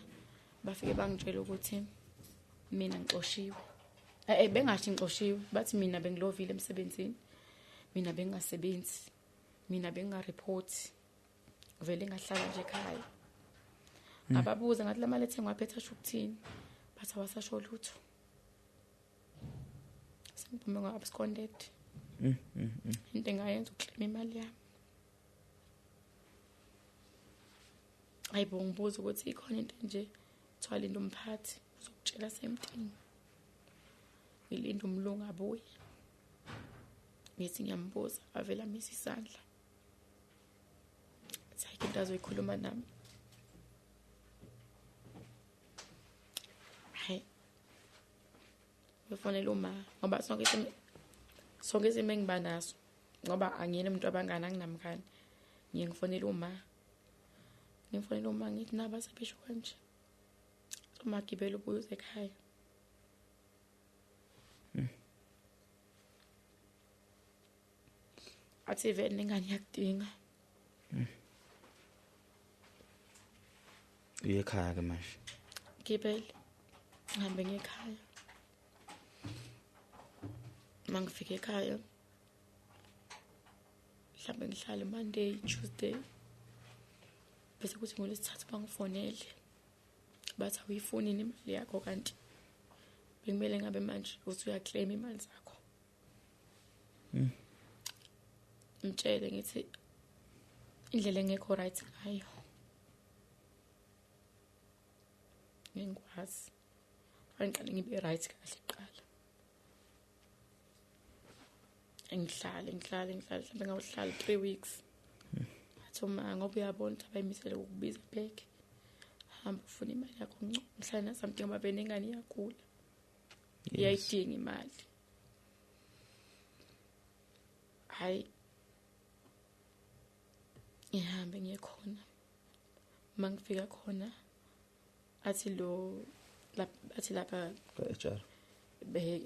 Bafike bangitshela ukuthi mina ngixoshiwe. Bengasho ngixoshiwe, bathi mina bengilovile emsebenzini. Mina bengasebenzi. Mina bengareport. Vele ngahlala nje ekhaya. Ngababuza ngathi lamalethe ngiwaphethe asho ukuthini. Bathi awasasho lutho. Sengiphume ngo-absconded. Into engayenza ukuklema imali yami. Hayibo ngibuza ukuthi ikhona into nje kuthiwa linda umphathi uzokutshela same thing. Ngilinda umlungu abuye. Ngithi ngiyambuza avela amisa isandla. Athi ayikho into azoyikhuluma nami. Hayi ngifonela uma ngoba sonke isimo engiba naso ngoba angiyena umuntu abangani anginamngani. Ngiye ngifonela uma. Ngifonela uma ngithi naba sebesho kanje. Uma gibela ubuye uze ekhaya. Athi vele nengane iyakudinga. Uye ekhaya ke manje. Gibele. Ngihambe ngekhaya. Mangifike ekhaya mhlawumbe ngihlale Monday, Tuesday. Bese kuthi ngolesithathu bangifonele. Bathi awuyifuni imali yakho kanti bekumele ngabe manje usuyaclaim imali zakho. Ngitshele ngithi indlela engekho right ngayo. Ngingikwazi. Fanele ngibe right kahle kuqala. Ngihlale mhlawumbe ngawuhlala 3 weeks. Athi uma ngoba uyabona ukuthi abayimisele ukukubiza back. Hamba ufuna imali yakho ngihlala na something ngoba benengane iyagula. Iyayidinga imali. Hayi ngihambe ngiye khona. Mangifika khona athi lo athi lapha HR.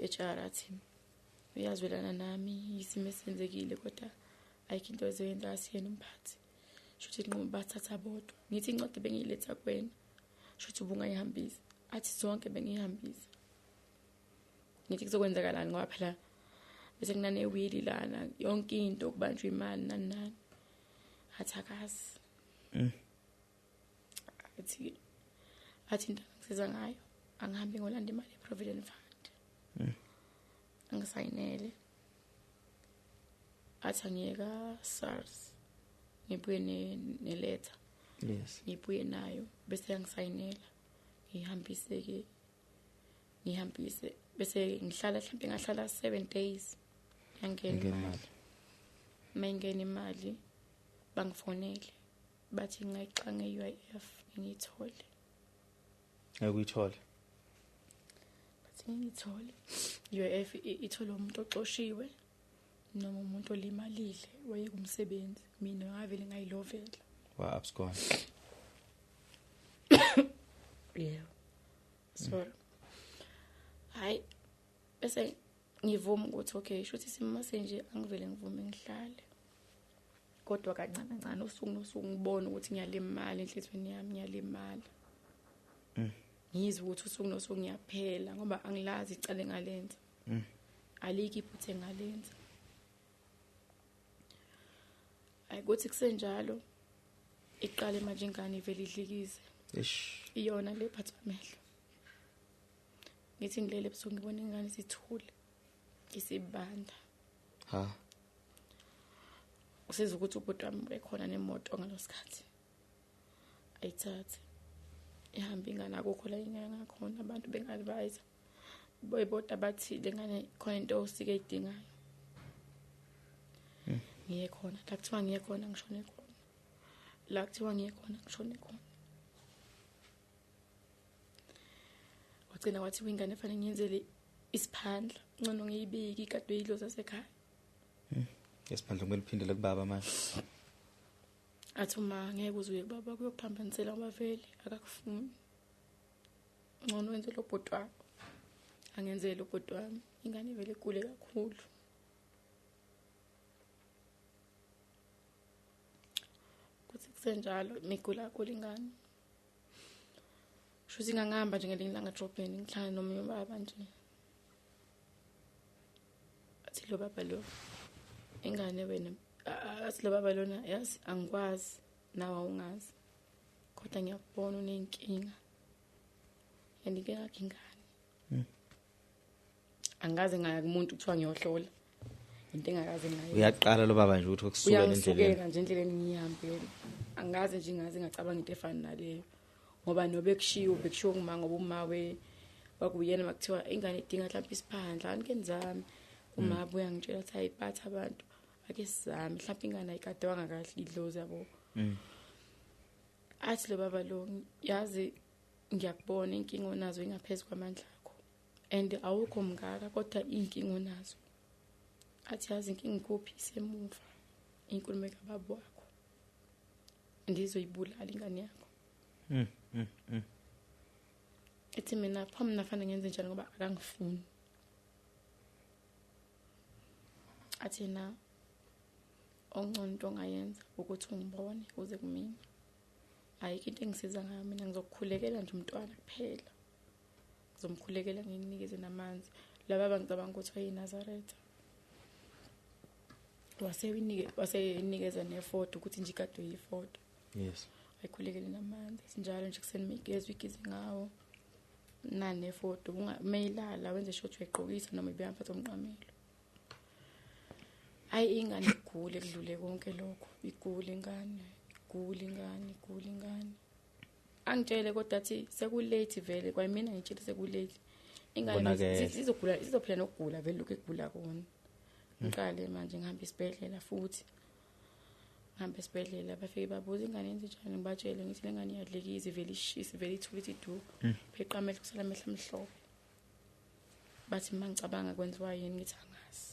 HR athi uyazwelana nami isimo esenzekile kodwa ayikho into ezoyenza asiyena umphathi. Shuthi inqumo bathatha bodwa. Ngithi incwadi bengiyiletha kuwena. Shuthi ubungayihambisa. Athi zonke bengihambisa. Ngithi kuzokwenzakalani ngoba phela bese kunane wili lana yonke into kubanjwa imali nani nani. Athi akazi. Athi into angisiza ngayo angihambe ngolanda imali eProvident Fund. Angisayinele. Athi angiye ka-SARS ngibuye neletha. Yes. Ngibuye nayo bese yangisayinela, ngihambise-ke, ngihambise bese ngihlala mhlawumbe ngahlala 7 days yangena imali. Uma ingena imali bangifonele bathi ngingayixaka nge-UIF ngiyithole. Ngeke uyithole. Bathi ngiyithole. UIF ithola umuntu oxoshiwe noma umuntu olimalile wayeka umsebenzi. Mina ngavele ngayilovela. Wa abscond. Yeah. Sorry. Hayi bese ngivuma ukuthi okay shuthi isimo senje angivele ngivume ngihlale. Kodwa kancane kancane usuku nosuku ngibona ukuthi ngiyalimala enhlizweni yami, ngiyalimala. Ngizwe ukuthi usuku nosuku ngiyaphela ngoba angilazi icala engalenza. Alikho iphutha engalenza. Ayikuthi kusenjalo iqale manje ingane ivele idlikize. Eish. Iyona le phathwa amehlo. Ngithi ngilele ebusuku ngibona ingane isithule isibanda. Ha. Usiza ukuthi ubhuti wami bekhona nemoto ngalosikhathi. Ayithathe. Ihambe ingane, akukho la ingane ngakhona, abantu bengadvise. Boyibodwa bathi lengane khona into osike idingayo. Ngiye khona, la kuthiwa ngiye khona ngishone khona. La kuthiwa ngiye khona ngishone khona. Wagcina wathi ingane fanele ngiyenzele isiphandla, ngcono ngiyibiki ikadwe idlozi zasekhaya. Isiphandla kumele uphindele kubaba manje. Athi uma ngeke uze uye kubaba kuyokuphambanisela ngoba vele akakufuni. Ngcono wenze lo bhuti wakho. Angenzele ubhuti wami. Ingane vele igule kakhulu. Kuthi kusenjalo migula kakhulu ingane. Shuthi ngangihamba nje ngelinye ilanga edrobheni ngihlala nomunye ubaba nje. Athi lo baba lo ingane wena, athi lo baba lona yazi angikwazi nawe awungazi. Kodwa ngiyakubona unenkinga. And inkinga yakhe ingane. Angaze ngaya kumuntu kuthiwa ngiyohlola. Into engakaze ngayo. Uyaqala lo baba nje ukuthi ukusukela endleleni. Uyangisuka nje endleleni ngihambele. Angaze nje ngaze ngacabanga into efana naleyo. Ngoba nobekushiwo bekushiwo kuma ngoba umawe wakuyena makuthiwa ingane idinga mhlawumbe isiphandla anikenzami. Uma abuya ngitshela ukuthi ayiphatha abantu ake sizame mhlawumbe ingane ayikadwanga kahle idlozi yabo. Athi lo baba lo yazi ngiyakubona inkinga onazo ingaphezulu kwamandla akho and awukho mngaka kodwa inkinga onazo. Athi yazi inkinga ikuphi, isemuva inkulumo kababa wakho, ndizoyibulala ingane yakho. Ethi mina pho mina fanele ngenze njani ngoba akangifuni. Athi na ongcono into ongayenza ukuthi ungibone uze kumina. Ayikho into engisiza ngayo mina, ngizokukhulekela nje umntwana kuphela. Ngizomkhulekela ngikunikeze namanzi. Laba bangicabanga ukuthi wayeyiNazaretha. Waseyinikeza nefoto ukuthi nje ikade uyifoto. Yes. Ayikhulekele namanzi sinjalo nje kuseni migezwe igize ngawo. Nanefoto mayilala wenze sure ukuthi uyayigqokisa noma ibeyaphatha umqamelo. Hayi ingane igule kudlule konke lokho, igule ingane, igule ingane, igule ingane. Angitshele kodwa athi sekulate vele, kwayimina ngitshele sekulate. Ingane izogula, izophila nokugula vele lokho egula kona. Ngiqale manje ngihamba isibhedlela futhi. Ngihamba esibhedlela bafike babuza ingane yenze njani, ngibatshele ngithi le ngane iyadlikiza vele ishisa vele ithule ithi du. Pheqa amehlo kusala amehlo amhlophe. Bathi mangicabanga kwenziwa yini ngithi angazi.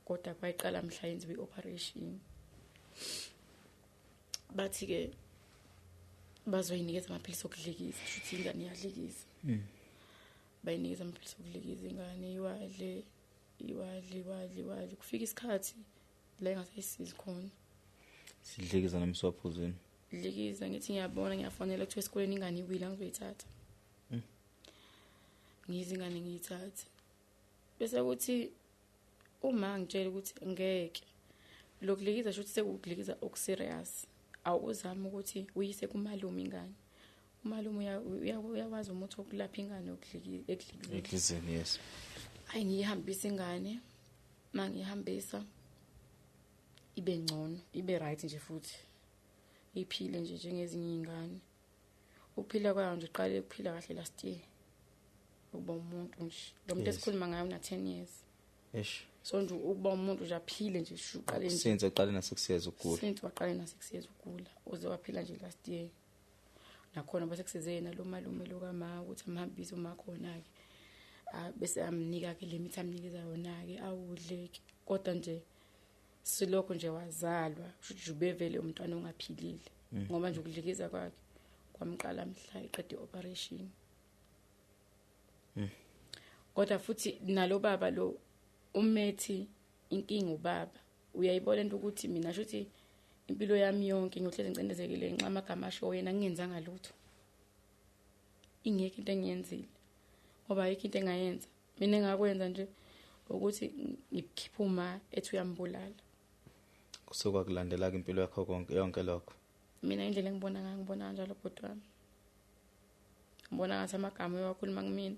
Kodwa kwayiqala mhla yenziwe i-operation. Bathi ke bazoyinikeza amaphilisi okudlikiza, shuthi ingane iyadlikiza. Bayinikeza amaphilisi okudlikiza ingane iwadle iwadle iwadle iwadle. Kufika isikhathi la engasayisizi khona. Sidlikiza nomswaphuzweni. Dlikiza ngithi ngiyabona ngiyafonela kuthiwa esikoleni ingane iwile angizoyithatha. Ngize ingane ngiyithathe. Bese kuthi uma ngitshela ukuthi ngeke lokulikiza shuthi sekukulikiza okuserious, awuzama ukuthi uyise kumalume ingane. Umalume uyakwazi umuthi wokulapha ingane ekudlikizeni. Yes. Hayi ngiyihambisa ingane, mangihambisa ibe ngcono, ibe right nje futhi iphile nje njengezinye izingane. Ukuphila kwayo nje uqale ukuphila kahle last year, ukuba umuntu nje. Lo muntu esikhuluma ngayo una 10 years. Eish. So nje ukuba umuntu nje aphile nje uqale nje. Since eqale na 6 years ukugula. Since waqale na 6 years ukugula, uze waphila nje last year. Nakhona bese kusize yena lo malume lo kama ukuthi amhambise uma khona ke. Bese amnika ke le mithi amnikeza yona ke awudle ke. Kodwa nje silokho nje wazalwa, kusho ubevele umntwana ongaphilile. Ngoba nje ukudlikiza kwakhe kwamqala mhla eqede operation. Kodwa futhi nalo baba lo umethi inkinga ubaba uyayibona into ukuthi mina shuthi impilo yami yonke ngiyohlezi ngicindezekile ngenxa amagama asho yena ngingenzanga lutho. Ingekho into engiyenzile ngoba ayikho into engayenza. Mina engakwenza nje ukuthi ngikhiphe uma ethi uyambulala. Kusuka kulandela impilo yakho konke yonke lokho. Mina indlela engibona ngayo ngibona kanjalo bhuti wami. Ngibona ngathi amagama owakhuluma kumina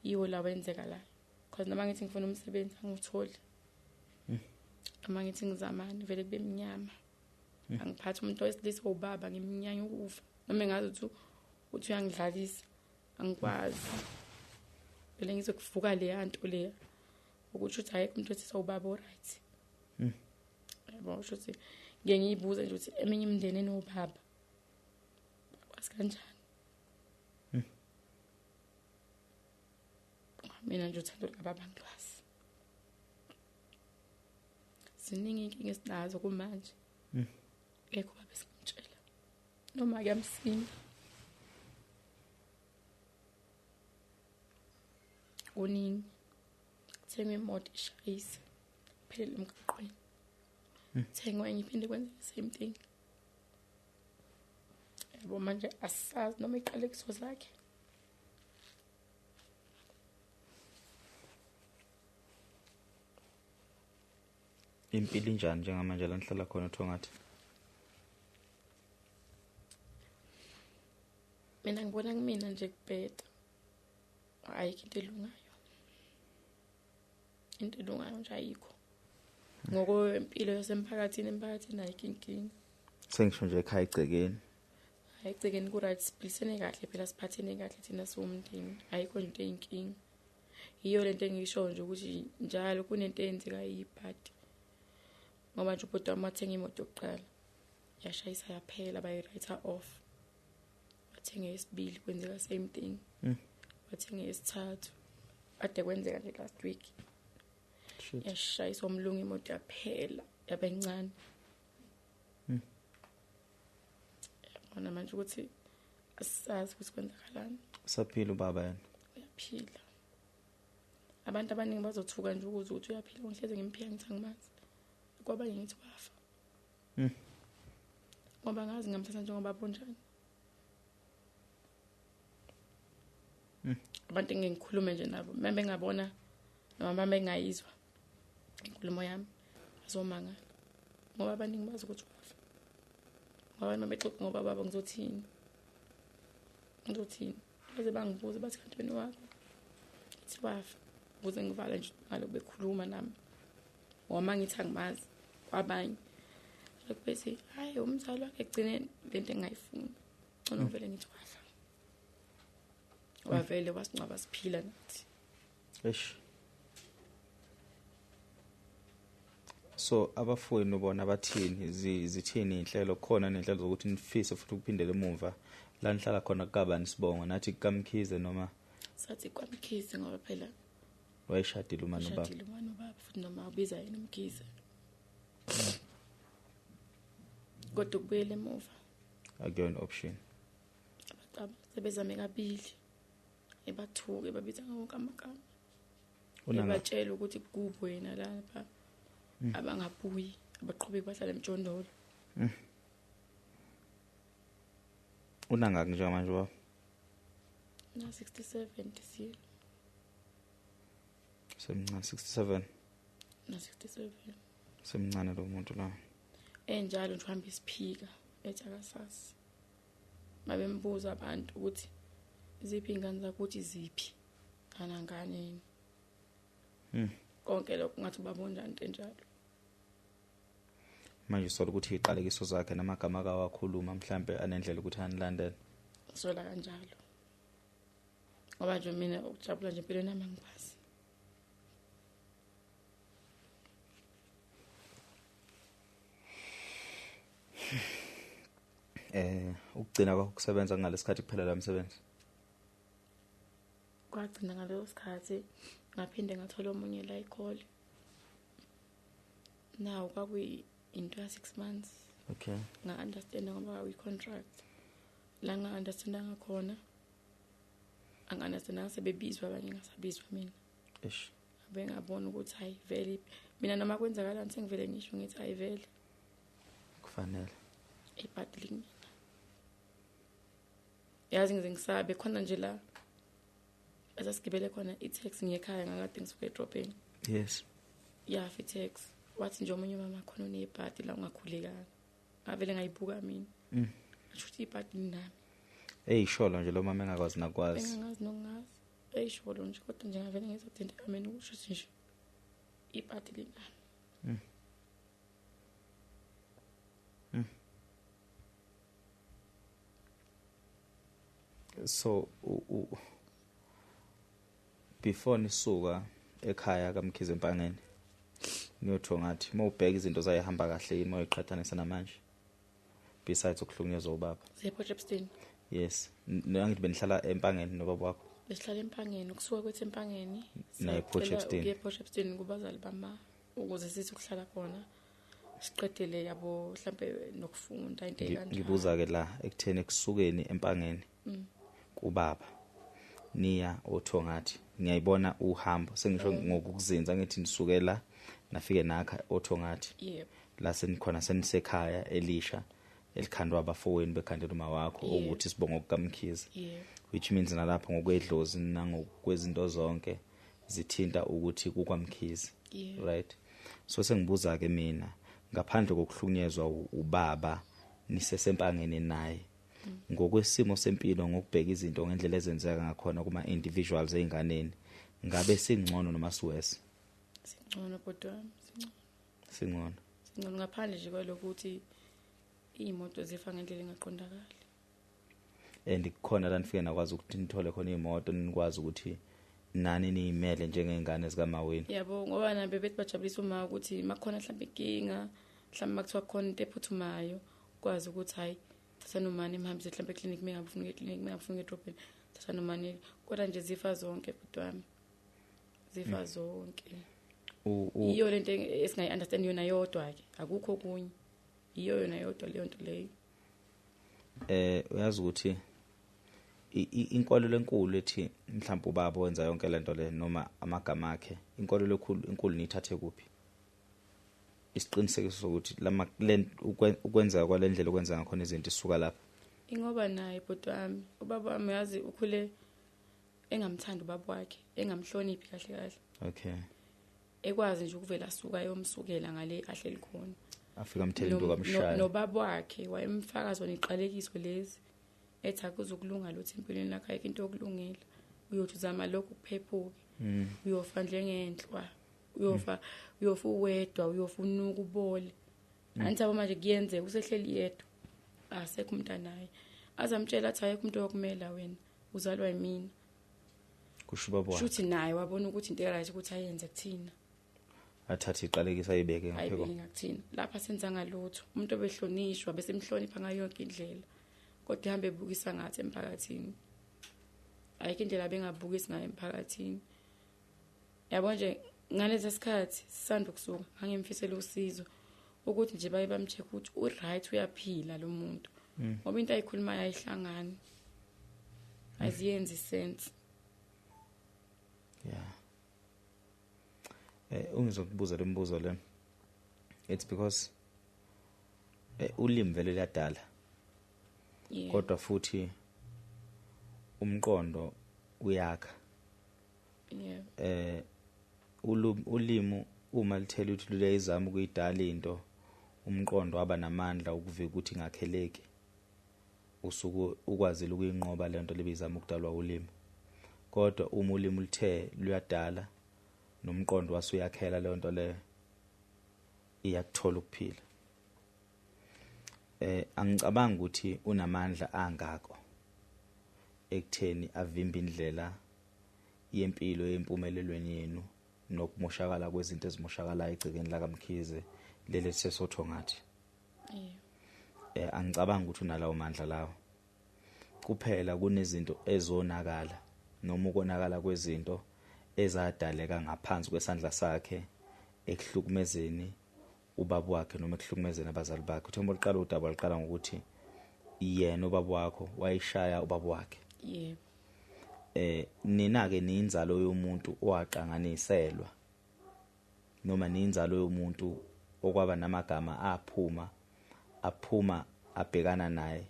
yiwo lawa enzeka la. Because noma ngithi ngifuna umsebenzi angiwutholi. Noma ngithi ngizamani vele kube mnyama. Angiphathi umuntu wesilisa ubaba ngimnyanya ukufa. Noma engazi ukuthi uyangidlalisa angikwazi. Vele ngizokuvuka le nto le ukuthi uthi ayikho umuntu wesilisa ubaba o right. Yabo ukuthi ngeke ngiyibuze nje ukuthi eminye imindeni enobaba bakwazi kanjani. Mina nje uthando lukababa ngilwazi. Ziningi inkinga esinazo kumanje. Ekho baba esimtshela noma kuyamsinda. Kuningi kuthengwe imoto ishayise phelele emgaqweni. Thengwe enye iphinde kwenze the same thing. Yabo manje asazi noma iqalekiso zakhe. Impilo injani njengamanje la nihlala khona Thongathi? Mina ngibona kumina nje kubheda. Ayikho into elungayo. Into elungayo nje ayikho. Ngokwempilo yasemphakathini, emphakathini ayikho inkinga. Sengisho nje ekhaya egcekeni. Hayi egcekeni ku right, siphilisene kahle phela, siphathene kahle thina siwumndeni. Ayikho nje inkinga. Yiyo lento engisho nje ukuthi njalo kunento eyenzeka iyibhadi. Ngoba nje ubhuti wami wathenga imoto yokuqala yashayisa yaphela, bayi-write off. Wathenga eyesibili kwenzeka same thing. Wathenga eyesithathu ade kwenzeka nje last week. Yashayisa umlungu imoto yaphela yaba incane. Yabona manje ukuthi asazi ukuthi kwenzakalani. Usaphila ubaba yena? Uyaphila. Abantu abaningi bazothuka nje ukuze ukuthi uyaphila, ngihleze ngimphika ngithi angimazi. Kwabanye ngithi wafa. Ngoba ngazi ngamthatha njengoba bonjani. Abantu engikhulume nje nabo, meme ngabona noma meme ngayizwa inkulumo yami bazomangala. Ngoba abaningi bazi ukuthi wafa. Ngoba noma bexoxa ngoba baba ngizothini? Ngizothini? Baze bangibuze bathi kanti wena wakho. Ngithi wafa. Ukuze ngivale nje ngalokho bekhuluma nami. Ngoba ngithi angimazi kwabanye. Lokhu bethi hayi umzali wakhe egcineni lento engayifuni. Ngcono vele ngithi wafa. Wavele wasingcwaba siphila nathi. Eish. So abafowenu bona bathini, zithini inhlelo khona nenhlelo zokuthi nifise futhi ukuphindela emuva la nihlala khona kukabani sibongo nathi kukaMkhize noma sathi kwaMkhize ngoba phela wayeshadile uma nobaba. Wayeshadile uma nobaba futhi noma ubiza yena uMkhize. Kodwa ukubuyela emuva akuyona option. Abacaba sebezame kabili ebathuke babiza ngawonke amagama. Ebatshela ukuthi kubo yena lapha abangabuyi abaqhubeki bahlala emjondolo. Unangaki njengamanje baba? Na 67 this year. Semncane 67. Na 67. Semncane lo muntu la. Enjalo nje uhamba isiphika ethi akasazi. Mabembuza abantu ukuthi iziphi ingane zakho uthi ziphi anangane yini. Konke lokho ngathi ubaba unjani into enjalo. Manje usola ukuthi iqalekiso zakhe namagama akawakhuluma mhlambe anendlela ukuthi anilandele. Sola kanjalo. Ngoba nje mina ukujabula nje empilweni yami angikwazi. Ukugcina kwakho kusebenza ngalesikhathi kuphela la msebenzi. Kwagcina ngaleso sikhathi ngaphinde ngathola omunye la ikhole. Nawo kwakuyi into ya 6 months. Okay. Nga-understand ngoba kwakuyi-contract. La nga-understandanga khona. Angi-understandanga sebebizwa abanye ngasabizwa mina. Eish. Bengabona ukuthi hayi vele mina noma kwenzakalani sengivele ngisho ngithi hayi vele. Kufanele. Ibhadi mina. Yazi ngize ngisabe khona nje la esasigibele khona i-taxi ngiyekhaya ngakade ngisuke edrobheni. Yes. Yafa i-taxi. Wathi nje omunye umama khona unebhadi la ungakhulekanga. Ngavele ngayibuka mina. Ngasho ukuthi ibhadi linami. Eyisholo nje lo mama engakwazi nakwazi. Bengingazi nokungazi. Eyisholo nje kodwa nje ngavele ngizothinta mina ukusho ukuthi nje ibhadi linami. So before nisuka ekhaya kaMkhize Empangeni niyotho ngathi mawubheka izinto zayihamba kahle yini mayiqhathanisa namanje besides ukuhlukunyezwa ubaba Port Shepstone. Yes, nangithi benihlala Empangeni nobaba wakho. Besihlala Empangeni, ukusuka kwethu Empangeni naye Port Shepstone. Kuye Port Shepstone kubazali bama ukuze sithi ukuhlala khona siqedele yabo mhlambe nokufunda into ekanjalo. Ngibuza ke la ekutheni kusukeni Empangeni kubaba niya oThongathi ngiyayibona uhambo sengisho ngokukuzinza ngithi nisukela nafike nakha oThongathi. Yebo. La senikhona senisekhaya elisha elikhandwa abafowenu bekhandela uma wakho ukuthi sibongo kukaMkhize. Yebo. Which means nalapho ngokwedlozi nangokwezinto zonke zithinta ukuthi kukwaMkhize. Yebo. Right. So sengibuza ke mina ngaphandle kokuhlukunyezwa ubaba nisesempangeni naye ngokwesimo sempilo ngokubheka izinto ngendlela ezenzeka ngakhona kuma individuals einganeni ngabe singcono noma siwese? Singcono kodwa singcono. Singcono. Singcono ngaphandle nje kwalokuthi imoto zifa ngendlela engaqondakali. And kukhona la nifike nakwazi ukuthi nithole khona imoto nikwazi ukuthi nani niyimele njengengane zikaMaweni. Yabo ngoba nabe bethi bajabulisa uma ukuthi makhona mhlawumbe inkinga mhlawumbe makuthiwa khona into ephuthumayo kwazi ukuthi hayi thatha nomani imhambise mhlawumbe eclinic mingabe ufuna eclinic mingabe ufuna edrobheni thatha nomani kodwa nje zifa zonke bhuti wami. Zifa zonke. Iyo lento esingayi understand yona yodwa ke akukho okunye. Iyo yona yodwa leyo nto leyo. Uyazi ukuthi inkolelo enkulu ethi mhlawumbe ubaba wenza yonke lento le noma amagama akhe inkolelo enkulu nithathe kuphi? Isiqinisekiso sokuthi lama ukwenzeka kwalendlela okwenza ngakhona izinto isuka lapha. Ingoba naye bhuti wami ubaba wami yazi ukhule engamthandi ubaba wakhe engamhloniphi kahle kahle. Okay. Ekwazi nje ukuvela asuka ayomsukela ngale ahleli khona. Afika amthele into kamshaya. Nobaba wakhe wayemfaka zona iqalekiso lezi ethi akuzokulunga lutho empilweni yakhe ayikho into yokulungela. Uyothi uzama lokhu kuphephuke. Uyofa njengenhlwa. Uyofa uyofa uwedwa uyofa unuka ubole. Angithi abo manje kuyenzeka usehleli yedwa. Asekho umntanaye. Azamtshela athi ayekho umuntu okumela wena uzalwa yimina. Kusho ubaba wakhe. Shuthi naye wabona ukuthi into right ukuthi ayenze kuthina. Athathe iqalekisa ayibeke ngapheko. Ayibeke ngakuthina. Lapha senza ngalutho. Umuntu obehlonishwa bese emhlonipha ngayo yonke indlela. Kodwa ihambe ebukisa ngathi emphakathini. Ayikho indlela abengabukisi ngayo emphakathini. Yabo nje ngalesi sikhathi sisanda kusuka ngangimfisela usizo ukuthi nje baye bamcheck ukuthi u right uyaphila lo muntu. Ngoba into ayikhulumayo ayihlangani. Aziyenzi sense. Yeah. Ungizokubuza lo mbuzo le. It's because ulimi vele liyadala. Yeah. Kodwa futhi umqondo uyakha. Yeah. Ulimi uma lithela ukuthi luyayizama ukuyidala into umqondo waba namandla ukuvika ukuthi ingakheleki. Usuku ukwazile ukuyinqoba lento lebizama ukudalwa ulimi. Kodwa uma ulimi lithe luyadala nomqondo wasuyakhela leyo nto leyo iyakuthola ukuphila. Angicabangi ukuthi unamandla angako ekutheni avimbe indlela yempilo yempumelelweni yenu nokumoshakala kwezinto ezimoshakalayo egcekeni lakaMkhize leli sesothongathi. Angicabangi ukuthi unalawo mandla lawo. Kuphela kunezinto ezonakala noma ukonakala kwezinto ezadaleka ngaphansi kwesandla sakhe ekuhlukumezeni ubaba wakhe noma ekuhlukumezeni abazali bakhe. Uthi uma uqala udaba liqala ngokuthi yena ubaba wakho wayishaya ubaba wakhe. Yebo. Nina ke ninzalo yomuntu owaqanganiselwa noma ninzalo yomuntu okwaba namagama aphuma abhekana naye,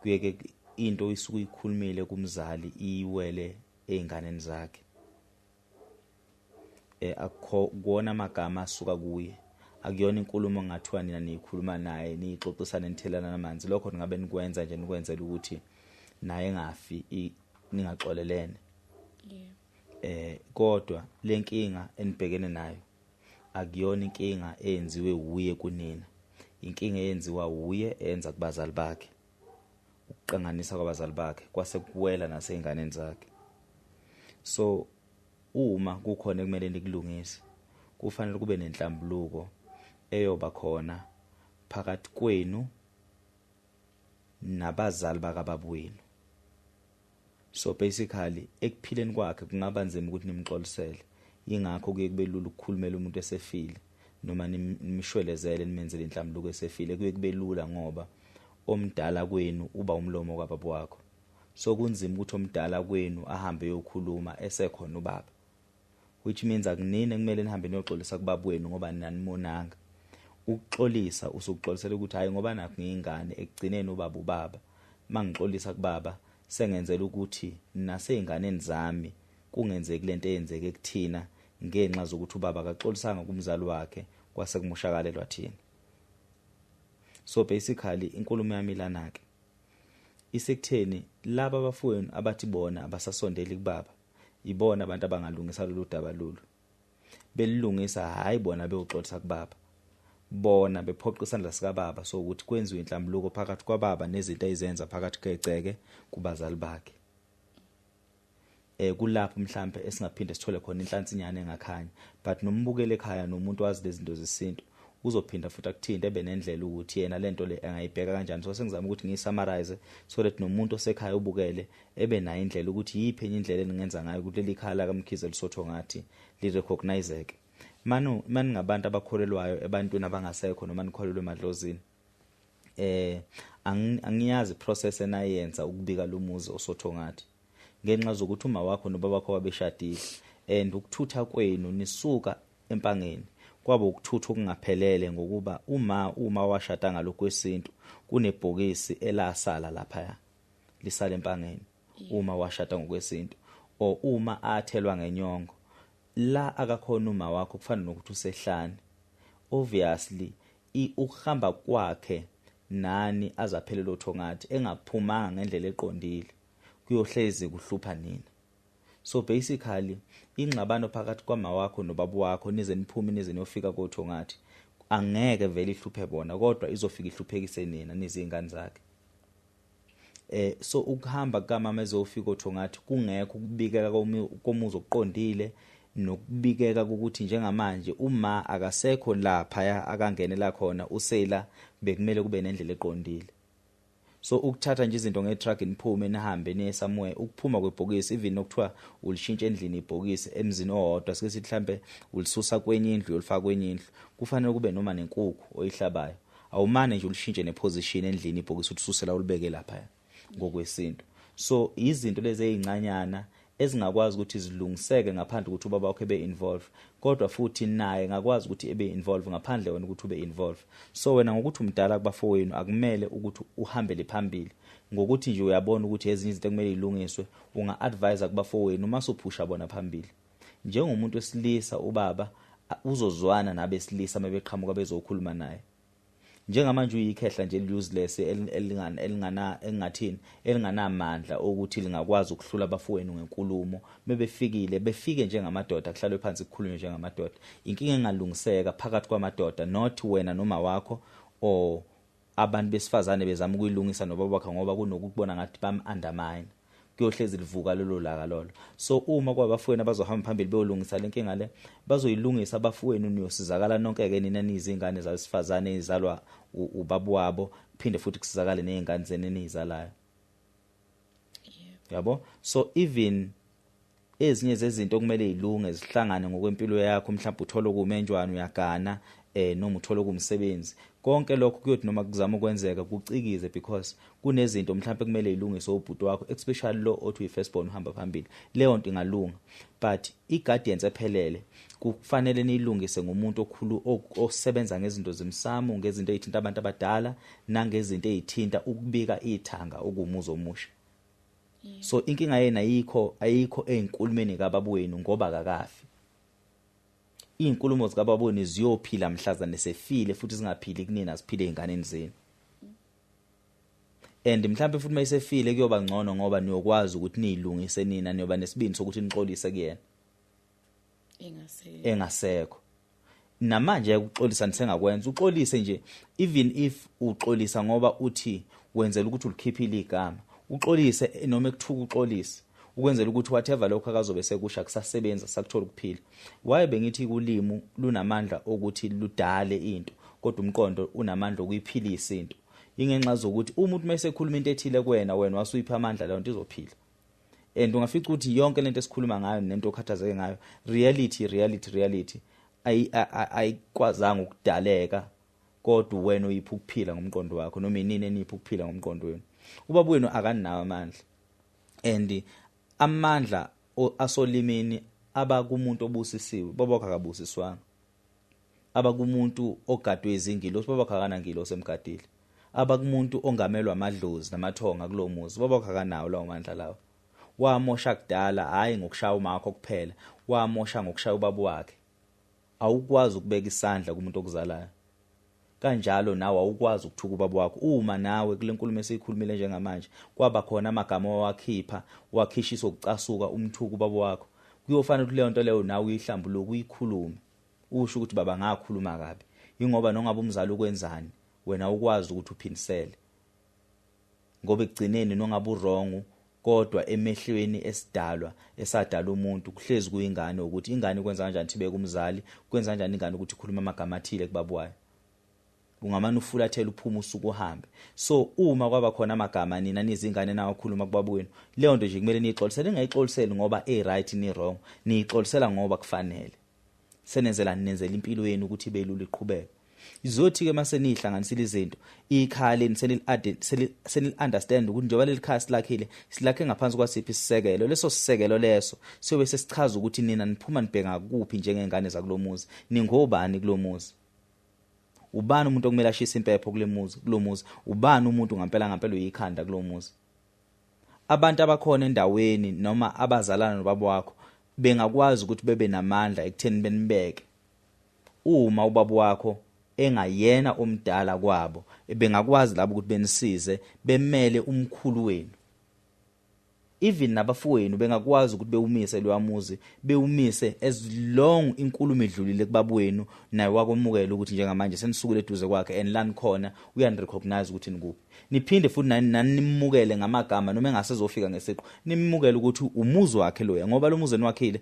kuyeke into isuke ikhulumile kumzali iwele einganeni zakhe. Akukho kuona amagama asuka kuye, akuyona inkulumo engathiwa nina niyikhuluma naye niyixoxisana nithelana namanzi. Lokho ningabe nikwenza nje nikwenzela ukuthi naye engafi ningaxolelene. Kodwa lenkinga enibhekene nayo akuyona inkinga eyenziwe uye kunina, inkinga eyenziwa uye eyenza kubazali bakhe, ukuqanganisa kwabazali bakhe kwase kuwela naseyinganeni zakhe. So uma kukhona ekumele nikulungise, kufanele kube nenhlambuluko eyoba khona phakathi kwenu nabazali bakababa wenu. So basically ekuphileni kwakhe kungaba nzima ukuthi nimxolisele, ingakho kuye kube lula ukukhulumela umuntu esefile noma nimshwelezele nimenzele inhlambuluko esefile. Kuye kube lula ngoba omdala kwenu uba umlomo kababa wakho, so kunzima ukuthi omdala kwenu ahambe eyokhuluma esekhona ubaba, which means akunini kumele nihambe niyoxolisa kubaba wenu ngoba nanimonanga. Ukuxolisa usukuxolisela ukuthi hayi ngoba nakho ngiyingane, ekugcineni ubaba ubaba, mangixolisa kubaba sengenzela ukuthi naseyinganeni zami kungenzeki lento eyenzeke kuthina ngenxa zokuthi ubaba akaxolisanga kumzali wakhe kwase kumoshakalelwa thina. So basically inkulumo yami lana ke isekutheni laba abafowenu abathi bona abasasondeli kubaba, ibona abantu abangalungisa lolu daba lolu, belilungisa hayi bona beyoxolisa kubaba, bona bephoqa isandla sikababa so ukuthi kwenziwe inhlambuluko phakathi kwababa nezinto ezenza phakathi kwegceke kubazali bakhe. Kulapho mhlambe esingaphinde sithole khona inhlansinyana engakhanya, but nombukele ekhaya nomuntu wazi lezi zinto zesintu uzophinda futhi akuthinte ebe nendlela ukuthi yena lento le angayibheka kanjani. So sengizama ukuthi ngiyisummarize so that nomuntu osekhaya ubukele ebe nayo indlela ukuthi yiphi enye indlela eningenza ngayo ukuthi leli khaya lakaMkhize lisotho ngathi lirecognizeke. Manu maningabantu abakholelwayo ebantwini abangasekho noma nikholelwe emadlozini, angiyazi process enayenza ukubika lo muzi osotho ngathi, ngenxa zokuthi uma wakho nobaba wakho babeshadile and ukuthutha kwenu nisuka empangeni kwaba ukuthutha okungaphelele, ngokuba uma washada ngalokho kwesintu kunebhokisi elasala lapha lisala empangeni uma washada ngokwesintu, or uma athelwa ngenyongo la akakhona uma wakho kufana nokuthi usehlane. Obviously ukuhamba kwakhe nani azaphelele othongathi engaphumanga ngendlela eqondile kuyohlezi kuhlupha nina. So basically ingxabano phakathi kwama wakho nobaba wakho nize niphume nize niyofika kothongathi angeke vele ihluphe bona, kodwa izofika ihluphekise nina nizingane zakhe. So ukuhamba kukamama ezofika othongathi kungekho ukubikeka komuzi okuqondile nokubikeka ukuthi njengamanje uma akasekho lapha akangenela khona usela, bekumele kube nendlela eqondile. So ukuthatha nje izinto ngetruck niphume nihambe niye somewhere, ukuphuma kwebhokisi even nokuthiwa ulishintshe endlini ibhokisi emzini owodwa, sike sithi mhlambe ulisusa kwenye indlu uyolifaka kwenye indlu, kufanele kube noma nenkukhu oyihlabayo, awumane nje ulishintshe neposition endlini ibhokisi ulisusela ulibeke lapha ngokwesintu. So izinto lezi ezincanyana ezingakwazi ukuthi zilungiseke ngaphandle ukuthi ubaba wakhe ebe involved, kodwa futhi naye ngakwazi ukuthi ebe involved ngaphandle wena ukuthi ube involved. So wena ngokuthi umdala kubafowenu akumele ukuthi uhambele phambili ngokuthi nje uyabona ukuthi ezinye izinto ekumele ilungiswe, unga advise kubafowenu uma usuphusha bona phambili. Njengomuntu wesilisa ubaba uzozwana nabesilisa mabeqhamuka bezokhuluma naye. Njengamanje uyikhehla nje useless elingana engathini elinganamandla ukuthi lingakwazi ukuhlula abafowenu ngenkulumo, mebefikile befike njengamadoda kuhlalwe phansi kukhulunywe njengamadoda. Inkinga engalungiseka phakathi kwamadoda, not wena noma wakho or Abantu besifazane bezama ukuyilungisa nobaba wakhe ngoba kunokubona ngathi bam undermine, kuyohlezi livuka lolo laka lolo. So uma kwabafowenu abazohamba phambili beyolungisa lenkinga le, bazoyilungisa abafowenu, niyosizakala nonke ke nina nizingane zabesifazane ezalwa ubaba wabo, phinde futhi kusizakale nezingane zenu enizalayo. Yabo, so even ezinye zezinto okumele izilunge zihlangane ngokwempilo yakho, mhlawumbe uthola ukumenjwana uyagana, noma uthola kumsebenzi, konke lokho kuyothi noma kuzama ukwenzeka kucikize, because kunezinto mhlawumbe kumele ilungiswe ubhuti wakho, especially lo othi uyi-firstborn uhamba phambili. Leyo nto ingalunga, but i-guardians ephelele kufanele niyilungise ngumuntu okhulu osebenza ngezinto zemsamo, ngezinto ezithinta abantu abadala nangezinto ezithinta ukubika ithanga okumuzi omusha. So inkinga yena ayikho einkulumeni kababa wenu, ngoba akakafi. Izinkulumo zikababa wenu ziyophila mhlazane sefile, futhi zingaphili kunina, ziphile einganeni zenu. And mhlawumbe futhi mayisefile kuyoba ngcono, ngoba niyokwazi ukuthi niyilungise nina, niyoba nesibindi sokuthi nixolise kuyena engasekho. Namanje ukuxolisa nisengakwenza, uxolise nje, even if uxolisa ngoba uthi wenzela ukuthi ulikhiphile igama, uxolise noma ekuthuka uxolise, ukwenzela ukuthi whatever lokho akazobe sekusha kusasebenza, sakuthola ukuphila. Waye bengithi kulimi lunamandla okuthi ludale into, kodwa umqondo unamandla okuyiphilisa into. Ingenxa zokuthi umuntu mayesekhuluma into ethile kuwena, wena wasuyipha amandla, leyo nto izophila. And ungafica ukuthi yonke lento esikhuluma ngayo nento okhathazeke ngayo, reality reality reality ayikwazanga ukudaleka, kodwa wena uyipha ukuphila ngomqondo wakho, noma inini enipha ukuphila ngomqondo wenu. Ubaba wenu akanawo amandla, and amandla asolimini abakumuntu obusisiwe, baba wakho akabusiswanga. Abakumuntu ogadwe izingilosi, baba wakho akanangilosi emgadile. Abakumuntu ongamelwa amadlozi namathonga kulomuzi, baba wakho akanawo lawo mandla lawo. Wamosha kudala, hayi ngokushaya umakho kuphela, wamosha ngokushaya ubaba wakhe. Awukwazi ukubeka isandla kumuntu okuzalayo. Kanjalo nawe awukwazi ukuthuka ubaba wakho. Uma nawe kule nkulumo esiyikhulumile njengamanje kwaba khona amagama owakhipha, wakhishiswa ukucasuka, umthuka ubaba wakho, kuyofanele ukuthi leyo nto leyo nawe uyihlambuluke, uyikhulume, usho ukuthi baba ngakhuluma kabi. Ingoba nongabe umzali ukwenzani, wena ukwazi ukuthi uphindisele, ngoba ekugcineni nongabe uwrong, kodwa emehlweni esidalwa esadala umuntu kuhlezi kuyingane, ukuthi ingane kwenza kanjani thibeke umzali, kwenza kanjani ingane ukuthi ikhulume amagama athile kubaba wayo. Ungamane ufulathele uphume usuku uhambe. So uma kwaba khona amagama nina nizingane nawakhuluma kubaba wenu, leyo nto nje kumele niyixolisele. Ningayixoliseli ngoba e right ni wrong, niyixolisela ngoba kufanele. Senenzela nenzela impilo yenu ukuthi ibe lula iqhubeke. Izothi ke mase nihlanganisile izinto, ikhaya leni senil understand ukuthi njengoba leli khaya silakhile, silakhe ngaphansi kwasiphi isisekelo. Leso sisekelo leso siyobe sesichaza ukuthi nina niphuma nibheka kuphi njengengane zakulomuzi, ningobani kulomuzi, ubani umuntu okumele ashise impepho kule muzi, kulomuzi, ubani umuntu ngempela ngempela uyikhanda kulomuzi. Abantu abakhona endaweni noma abazalana nobaba wakho bengakwazi ukuthi bebe namandla ekutheni benibeke. Uma ubaba wakho engayena omdala kwabo, bengakwazi labo ukuthi benisize, bemele umkhulu wenu. Even nabafowenu bengakwazi ukuthi bewumise loya muzi, bewumise as long inkulumo idlulile kubaba wenu, naye wakwemukela ukuthi njengamanje senisukile eduze kwakhe and lani khona uyani-recognize ukuthi nikuphi. Niphinde futhi nani nimukele ngamagama, noma engasezofika ngesiqu, nimukele ukuthi umuzi wakhe loya, ngoba lo muzi eniwakhile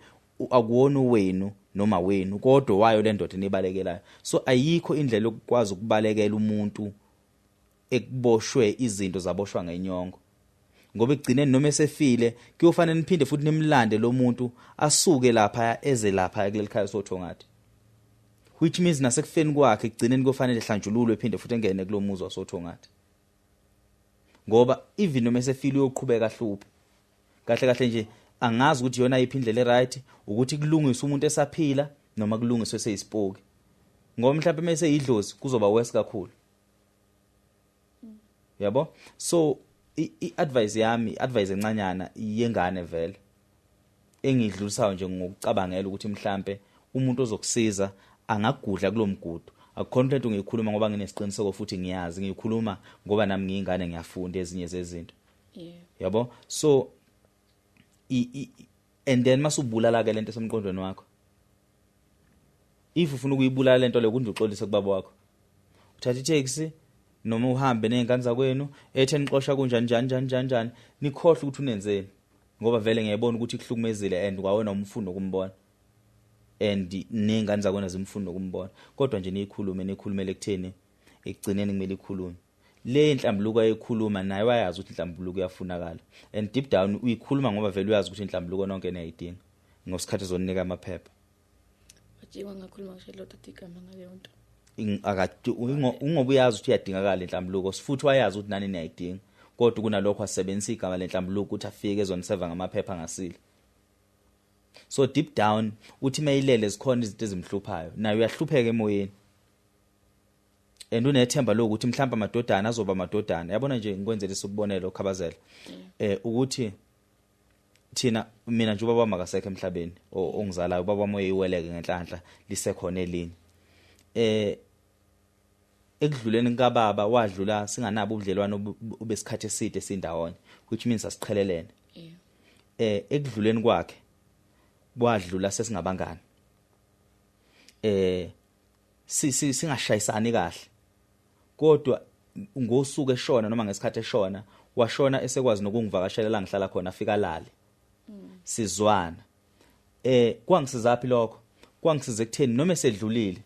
akuwona wenu noma wenu, kodwa wayo le ndoda enibalekelayo. So ayikho indlela yokukwazi ukubalekela umuntu ekuboshwe izinto zaboshwa ngenyongo, ngoba ekugcineni noma esefile kuyofanele niphinde futhi nimlande lo muntu asuke lapha eze lapha kuleli khaya sothongathi, which means nasekufeni kwakhe ekugcineni kuyofanele ehlanjululwe ephinde futhi engene kulo muzi wasothongathi, ngoba even noma esefile uyoqhubeka ahluphe. Kahle kahle nje angazi ukuthi yona yiphi indlela eright, ukuthi kulungiswe umuntu esaphila noma kulungiswe seyisipoki, ngoba mhlawumbe mase idlozi kuzoba worse kakhulu, yabo. So i-advice yami, i-advice encanyana yengane vele engidlulisayo nje ngokucabangela ukuthi mhlambe umuntu ozokusiza angagudla kulomgudu. Akukhona into ngiyikhuluma ngoba nginesiqiniseko futhi ngiyazi, ngiyikhuluma ngoba nami ngiyingane, ngiyafunda ezinye zezinto. Yabo, so and then masubulala ke lento esemqondweni wakho, if ufuna ukuyibulala lento leyo, kunje uxolise kubaba wakho, uthatha itaxi Noma uhambe nezingane zakwenu ethe nixosha kunjani njani njani njani njani, nikhohle ukuthi unenzeni, ngoba vele ngiyayibona ukuthi kuhlukumezile and kwawena umfundo ukumbona and nezingane zakwena zimfunda ukumbona. Kodwa nje niyikhulume, nikhulumele ekutheni ekugcineni kumele ikhulume le inhlambuluko ayikhuluma naye, wayazi ukuthi inhlambuluko iyafunakala and deep down uyikhuluma ngoba vele uyazi ukuthi inhlambuluko nonke niyayidinga ngosikhathi zonika amaphepha. Wajikwa ngakhuluma ngisho lo tata igama ngaleyo nto. Ungoba uyazi ukuthi iyadingakala inhlambuluko, futhi wayazi ukuthi nani niyayidinga, kodwa kunalokho asebenzisa igama lenhlambuluko ukuthi afike ezoniseva ngamaphepha angasile. So deep down uthi mayilele zikhona izinto ezimhluphayo, naye uyahlupheka emoyeni and unethemba lokuthi mhlawumbe amadodana azoba amadodana. Yabona nje, ngikwenzele isibonelo, Khabazela, ukuthi thina, mina nje, ubaba makasekho emhlabeni ongizalayo, ubaba wami oyiweleke ngenhlanhla lisekhona elinye. Ekudluleni kababa wadlula singanabo ubudlelwano obesikhathi eside sindawonye, which means asiqhelelene. Ekudluleni kwakhe wadlula sesingabangani, si singashayisani kahle, kodwa ngosuku eshona noma ngesikhathi eshona, washona esekwazi nokungivakashela la ngihlala khona, afika lale sizwana. Kwangisizaphi lokho? Kwangisiza ekutheni noma esedlulile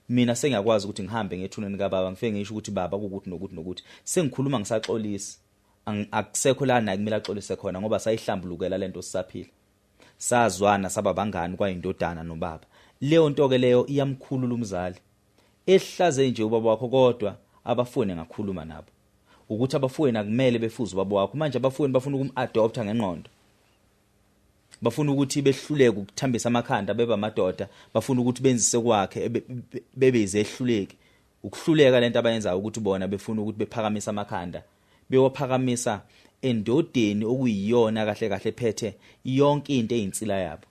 mina sengiyakwazi ukuthi ngihambe ngethuneni kababa, ngifike ngisho ukuthi baba kukuthi nokuthi nokuthi, sengikhuluma ngisaxolisa. Akusekho la naye kumele axolise khona ngoba sayihlambulukela lento sisaphila, sazwana, saba bangani kwayindodana nobaba. Leyo nto ke leyo iyamkhulula umzali ehlaze nje ubaba wakho, kodwa abafuni ngakhuluma nabo ukuthi abafowenu akumele befuze ubaba wakho. Manje abafowenu bafuna ukum-adopta ngengqondo, bafuna ukuthi behluleke ukuthambisa amakhanda beba amadoda, bafuna ukuthi benzise kwakhe bebe izehluleki. Ukuhluleka lento abayenzayo ukuthi bona befuna ukuthi bephakamise amakhanda, bewaphakamisa endodeni okuyiyona kahle kahle phethe yonke into eyinsila yabo,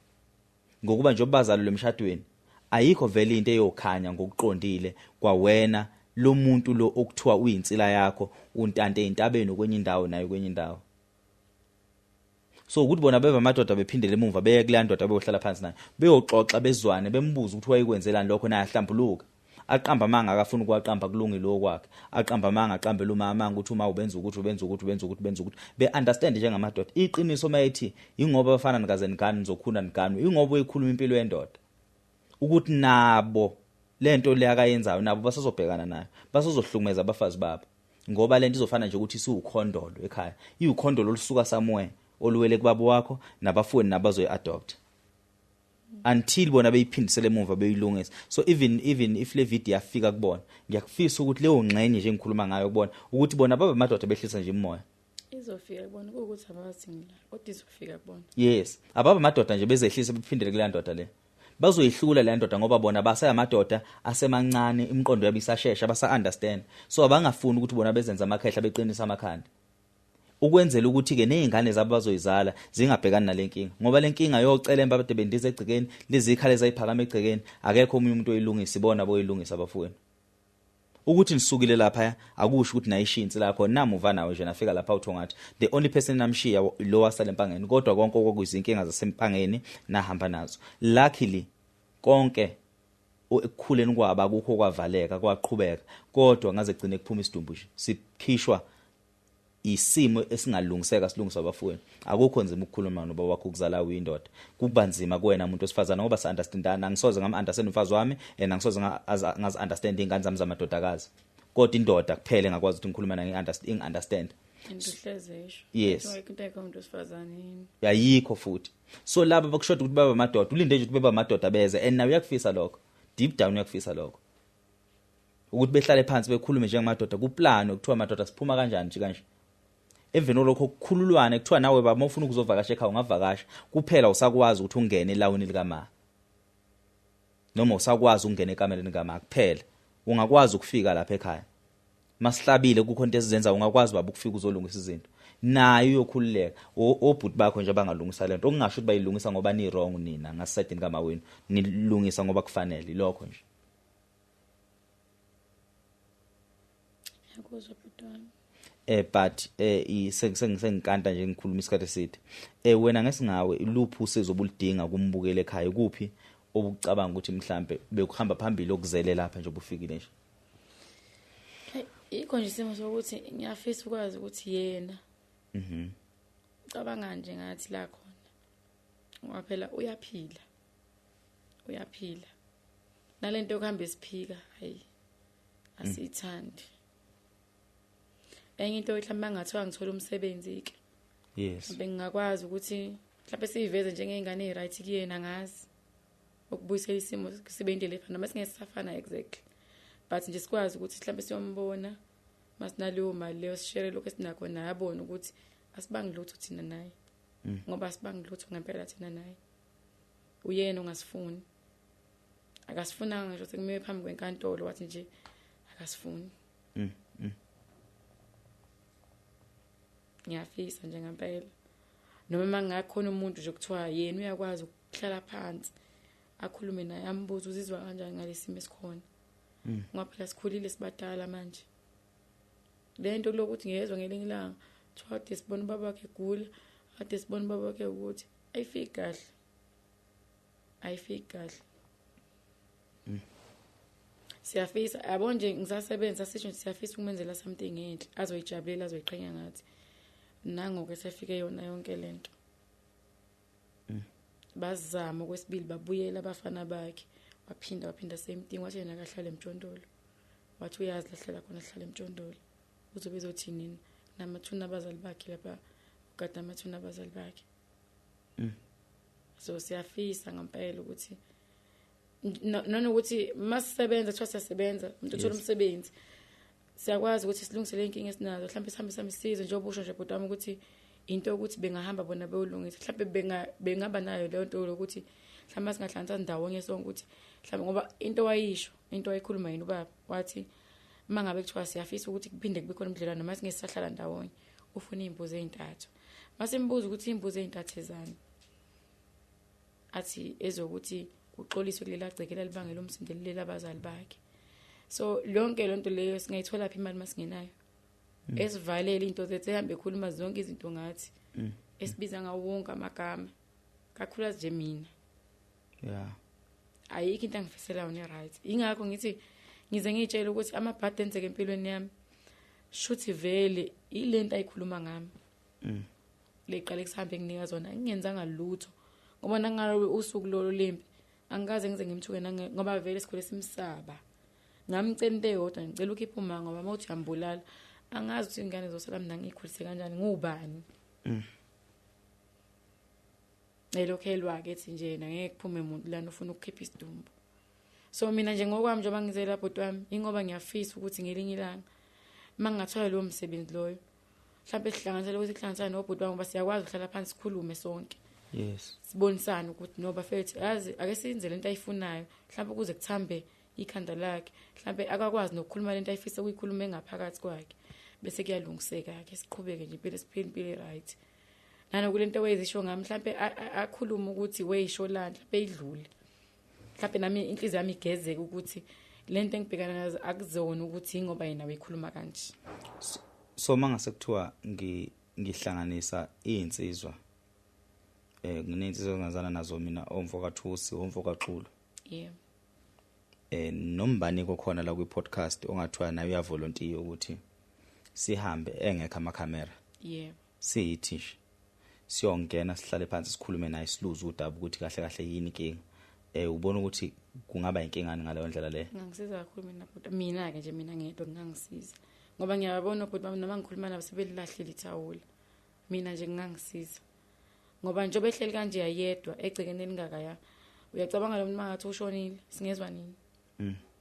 ngokuba nje bazalelwe emshadweni ayikho vele into eyokhanya ngokuqondile kwawena. Lo muntu lo okuthiwa uyinsila yakho untante entabeni kwenye indawo, nayo kwenye indawo. So ukuthi bona beba amadoda bephindele emuva beye kuleya ndoda, beyohlala phansi nayo, beyoxoxa, bezwane, bembuza ukuthi wayekwenzelani lokho, naye ahlambuluka, aqamba amanga akafuna ukuwaqamba, kulungile okwakhe, aqamba amanga, aqambela umama ukuthi uma ubenza ukuthi ubenza ukuthi ubenza ukuthi ubenza ukuthi be-understand njengamadoda iqiniso. Mayethi ingoba abafana nikaze nigane, nizokhula niganwe, ingoba uyikhuluma impilo yendoda ukuthi nabo lento le akayenzayo nabo basazobhekana nayo, basazohlukumeza abafazi babo, ngoba lento izofana nje ukuthi isiwukhondolo ekhaya, iwukhondolo olusuka somewhere oluwele kubaba wakho nabafowenu nabazoyi-adopt until bona beyiphindisele emuva beyilungisa. So even if le video yafika kubona, ngiyakufisa ukuthi leyo ngxenye nje engikhuluma ngayo kubona ukuthi bona babe amadoda behlisa nje imoya. Izofika kubona kuwukuthi abazi ngila, kodwa izofika kubona. Yes, ababa amadoda nje bezehlisa bephindele kuleya ndoda le, bazoyihlula le ndoda, ngoba bona basayamadoda asemancane, imiqondo yabo isashesha, basa understand. So abangafuni ukuthi bona bezenza amakhehla beqinisa amakhanda ukwenzela ukuthi-ke ney'ngane zabo bazoyizala zingabhekani nale nkinga, ngoba le nkinga yocelemba abade bendiza egcekeni, lezi zikhalo ezayiphakama egcekeni, akekho omunye umuntu oyilungisa, ibona boyilungisa abafowenu. Ukuthi nisukile lapha akusho ukuthi nayishinsi lakho namuva nawe nje nafika lapha uthongathi the only person namshiya lo wasala empangeni, kodwa konke okwakuyizinkinga zasempangeni nahamba nazo. Luckily konke ekukhuleni kwabo akukho kwavaleka, kwaqhubeka, kodwa ngaze gcine kuphuma isidumbu nje sikhishwa isimo esingalungiseka silungiswa abafowenu. Akukho nzima ukukhuluma nobaba wakho ukuzala uyindoda, kuba nzima kuwena umuntu wesifazane ngoba si-understandana. Angisoze ngam-understand umfazi wami and angisoze ngazi-understand iy'ngane zami zamadodakazi, kodwa indoda kuphela engakwazi ukuthi ngikhulume nayo ngi-understand. Into hleze esho. Yes. Into ayikho umuntu wesifazane yini. Ayikho futhi. So laba bakushoda ukuthi babe amadoda, ulinde nje ukuthi bebe amadoda beze, and nawe uyakufisa lokho, deep down uyakufisa lokho ukuthi behlale phansi bekhulume njengamadoda, kuplan kuthiwa amadoda siphuma kanjani nje kanje. Emveni kwalokho kukhululwane, kuthiwa nawe baba uma ufuna ukuzovakasha ekhaya ungavakasha, kuphela usakwazi ukuthi ungene elawini likama noma usakwazi ukungena ekamereni kama kuphela, ungakwazi ukufika lapha ekhaya masihlabile kukho into esizenza, ungakwazi baba ukufika uzolungisa izinto, naye uyokhululeka. Obhuti bakho nje abangalungisa lento, okungasho ukuthi bayilungisa ngoba ni wrong nina ngasayidini kamawenu, nilungisa ngoba kufanele lokho nje. Ngiyakuzwa bhuti wami. But sengikanta nje ngikhuluma isikhathi eside. Wena ngesingawe iluphi usizo obulidinga kumbukele ekhaya, kuphi obucabanga ukuthi mhlambe bekuhamba phambili okuzele lapha nje obufikile nje? Hey, Ikho nje isimo sokuthi ngiyafisa ukwazi ukuthi yena ucabanga nje ngathi la khona, ngoba phela uyaphila, uyaphila. Nalento yokuhamba esiphika, hayi, asiyithandi. Enye into, mhlawumbe ngathiwa ngithola umsebenzi ke, bengingakwazi ukuthi mhlawumbe siyiveze njengey'ngane ey'right kuyena, ngazi ukubuyisela isimo sibe indlela efana, noma singeke sisafana exactly, but nje sikwazi ukuthi mhlawumbe siyombona masinaleyo mali leyo, sishere lokho esinakho naye, abone ukuthi asibangi lutho thina naye, ngoba asibangi lutho ngempela thina naye. Uyena ongasifuni, akasifunanga ngisho sekumiwe phambi kwenkantolo, wathi nje akasifuni. Ngiyafisa nje ngempela noma mangakhona umuntu nje kuthiwa yena uyakwazi ukuhlala phansi akhulume naye, ambuze uzizwa kanjani ngalesimo esikhona, ngoba phela sikhulile, sibadala manje. Le nto lokuthi ngiyezwa ngelinye ilanga kuthiwa kade sibona ubaba wakhe egula, kade sibona ubaba wakhe ukuthi ayifiki kahle, ayifiki kahle. Siyafisa, yabo nje ngisasebenza, sisho nje siyafisa ukumenzela something enhle azoyijabulela, azoyiqhenya ngathi. Nangoke sefike yona yonke lento, bazama okwesibili, babuyela abafana bakhe, waphinda waphinda same thing, wathi yena akahlale emjondolo, wathi uyazi lahlala khona, ahlale emjondolo, uzobe ezothini nini namathuna abazali bakhe lapha, ugada amathuna abazali bakhe. So siyafisa ngempela ukuthi nanokuthi masisebenza, kuthiwa siyasebenza, umuntu uthola umsebenzi, siyakwazi ukuthi silungisele inkinga esinazo, mhlawumbe sihambe sihambe size njengoba usho nje bhuti wami ukuthi into yokuthi bengahamba bona beyolungisa, mhlawumbe bengaba nayo leyo nto lokuthi mhlawumbe singahlanganisa ndawonye sonke, ukuthi mhlawumbe ngoba into wayisho, into wayikhuluma yena ubaba, wathi uma ngabe kuthiwa siyafisa ukuthi kuphinde kube khona ubudlelwano noma singeke sisahlala ndawonye, ufuna iy'mbuzi ey'ntathu. Masimbuza ukuthi iy'mbuzi ey'ntathu ezani, athi ezokuthi kuxoliswe kulela gceke lalibangela umsindo leli abazali bakhe. So yonke le nto leyo singayithola phi imali masingenayo? Esivalele into zethu, ehambe ekhuluma zonke izinto ngathi, esibiza ngawo wonke amagama, kakhulukazi nje mina. Ayikho into angifisela yona right. Ingakho ngithi ngize ngiyitshele ukuthi amabhadi enzeke empilweni yami, shuthi vele ilento ayikhuluma ngami. Leqale kusihambe nginika zona, ngingenzanga lutho, ngoba nangalo usuku lolo lempi angikaze ngize ngimthuke, ngoba vele sikhule simsaba. Ngamcela into eyodwa, ngicela ukhiphe uma, ngoba uma uthi uyambulala angazi ukuthi ingane zosala mina ngiyikhulise kanjani, ngubani. Elokhu elwa-ke ethi nje yena ngeke kuphume muntu lana ufuna ukukhipha isidumbu. So mina nje ngokwami, njengoba ngizela bhuti wami, ingoba ngiyafisa ukuthi ngelinye ilanga uma ngingathola lowo msebenzi loyo, mhlawumbe sihlanganisele ukuthi kuhlanganisane nobhuti wami, ngoba siyakwazi ukuhlala phansi sikhulume sonke. Sibonisane ukuthi no bafethu, yazi ake siyenze lento ayifunayo, mhlawumbe ukuze kuthambe ikhanda lakhe, mhlawumbe akakwazi nokukhuluma lento ayifisa ukuyikhuluma engaphakathi kwakhe, bese kuyalungiseka-ke, siqhubeke nje impilo, siphile impilo e-right. Nanokulento wayezisho ngami, mhlawumbe akhulume ukuthi weyisho la, mhlawumbe idlule, mhlawumbe nami inhliziyo yami igezeke ukuthi lento engibhekana nazo akuzona ukuthi ingoba yena wayikhuluma kanje. So mangase kuthiwa ngihlanganisa iy'nsizwa, nginey'nsizwa engingazana nazo mina, omfoka Thusi, omfoka Xulu. Nombani kokhona la kwi-podcast ongathiwa naye uyavolontiya ukuthi sihambe engekho amakhamera. Siyithi nje siyongena, sihlale phansi, sikhulume naye, siluze udaba ukuthi kahle kahle yini inkinga. Ubona ukuthi kungaba inkingani ngaleyo ndlela leyo? Kungangisiza kakhulu mina bhuti. Mina-ke nje, mina ngedwa kungangisiza, ngoba ngiyababona obhuti bami noma ngikhuluma nabo sebelilahlile ithawula. Mina nje kungangisiza, ngoba njengoba ehleli kanje yayedwa egcekeni elingakaya, uyacabanga lo muntu mangathi ushonile singezwa nini?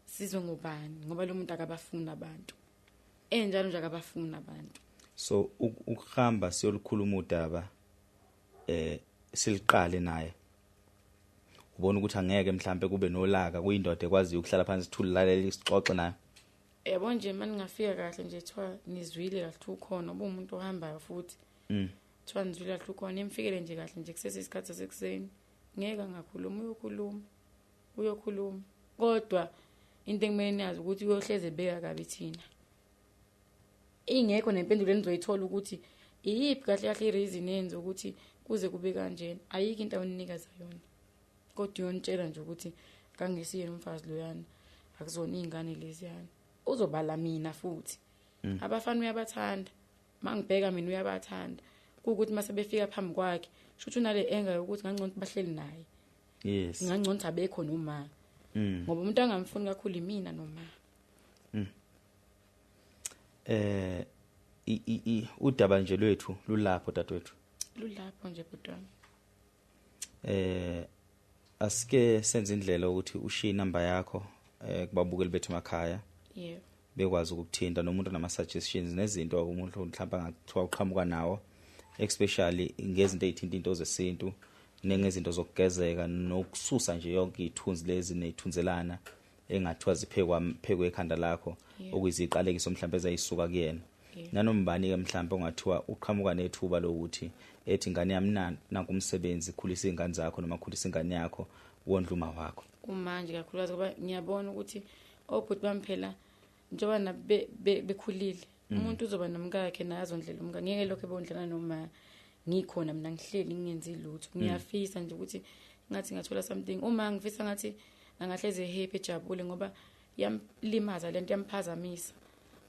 Sizwe ngubani? Ngoba lo muntu akabafuni abantu, enjalo nje akabafuni abantu. So ukuhamba siyolukhuluma udaba, siliqale naye, ubona ukuthi angeke mhlambe kube nolaka kuyindoda ekwaziyo ukuhlala phansi sithule, lalela, sixoxe naye? Yabo nje manje ngafika kahle nje, kuthiwa nizwile kahle ukhona umuntu ohambayo futhi, kuthiwa nizwile kahle ukhona, imfikele nje kahle nje kusese isikhathi sasekuseni, ngeke angakhuluma, uyokhuluma, uyokhuluma. Kodwa into ekumele niyazi ukuthi uyohleze ebeka kabi thina, ingekho nempendulo enizoyithola ukuthi iyiphi kahle kahle i-reason yenza ukuthi kuze kube kanjena. Ayikho into awunikeza yona, kodwa uyonitshela nje ukuthi kangesiyena umfazi loyana, akuzona iy'ngane leziyana, uzobala mina futhi. Abafana uyabathanda, mangibheka mina uyabathanda, kuukuthi mase befika phambi kwakhe shuthi unale enga yokuthi ngangcono bahleli naye. Yes. Ngangcono abekho noma. Ngoba umuntu angamfuni kakhulu imina noma. Udaba nje lwethu lulapho dadewethu. Lulapho nje bhuti wami. Asike senze indlela ukuthi ushiye inamba yakho kubabukeli bethu emakhaya. Yebo. Bekwazi ukukuthinta nomuntu nama suggestions nezinto umuntu mhlawumbe angathiwa uqhamuka nawo, especially ngezinto ezithinta into zesintu nengezinto zokugezeka nokususa nje yonke ithunzi lezi nezithunzelana engathiwa ziphekwa phekwe ekhanda lakho, okuyiziqalekiso mhlawumbe ezayisuka kuyena. Nanoma bani ke mhlawumbe ongathiwa uqhamuka nethuba lokuthi ethi ingane yami nanku umsebenzi, khulisa izingane zakho noma khulisa ingane yakho, wondla uma wakho. Kumanje kakhulukazi ngoba ngiyabona ukuthi obhuti bami phela njengoba bekhulile, umuntu uzoba nomkakhe naye azondlela umka, ngeke lokho ebondlana noma ngikhona mina ngihleli ngingenzi lutho. Ngiyafisa nje ukuthi ngathi ngathola something, uma ngifisa ngathi angahleze happy ejabule, ngoba yamlimaza lento, yamphazamisa.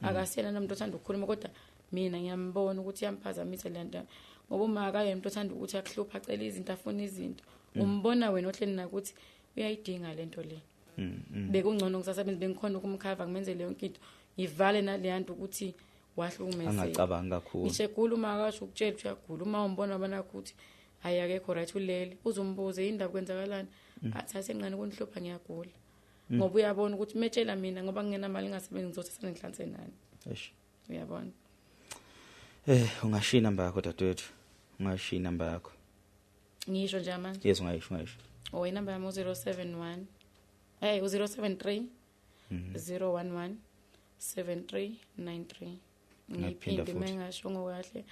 Akasiyena nomuntu othanda ukukhuluma, kodwa mina ngiyambona ukuthi yamphazamisa lento, ngoba uma akayena umuntu othanda ukuthi akuhlupha, acela izinto, afuna izinto, umbona wena ohleli nakuthi uyayidinga lento le. Bekungcono ngisasebenza, bengikhona ukumkhava, ngimenzele yonke into, ngivale naleya nto ukuthi wahlukumezeka. Angacabangi kakhulu. Ngisho egula, uma akasho ukutshela ukuthi uyagula, uma umbona abana ukuthi hayi akekho right, ulele, uzumbuze indaba kwenzakalani, athi asencane kunihlupha ngiyagula, ngoba uyabona ukuthi metshela mina ngoba ngingenamali ngingasebenzi ngizothatha ngihlanze nani. Eish. Uyabona. Ungashiya inamba yakho dadewethu, ungashiya inamba yakho. Ngisho nje manje. Yes, ungayisho. Oh, inamba yami u071, hey, u073 011 7393. Ngiyaphinda Ngiphinde futhi. Mengashongo kahle,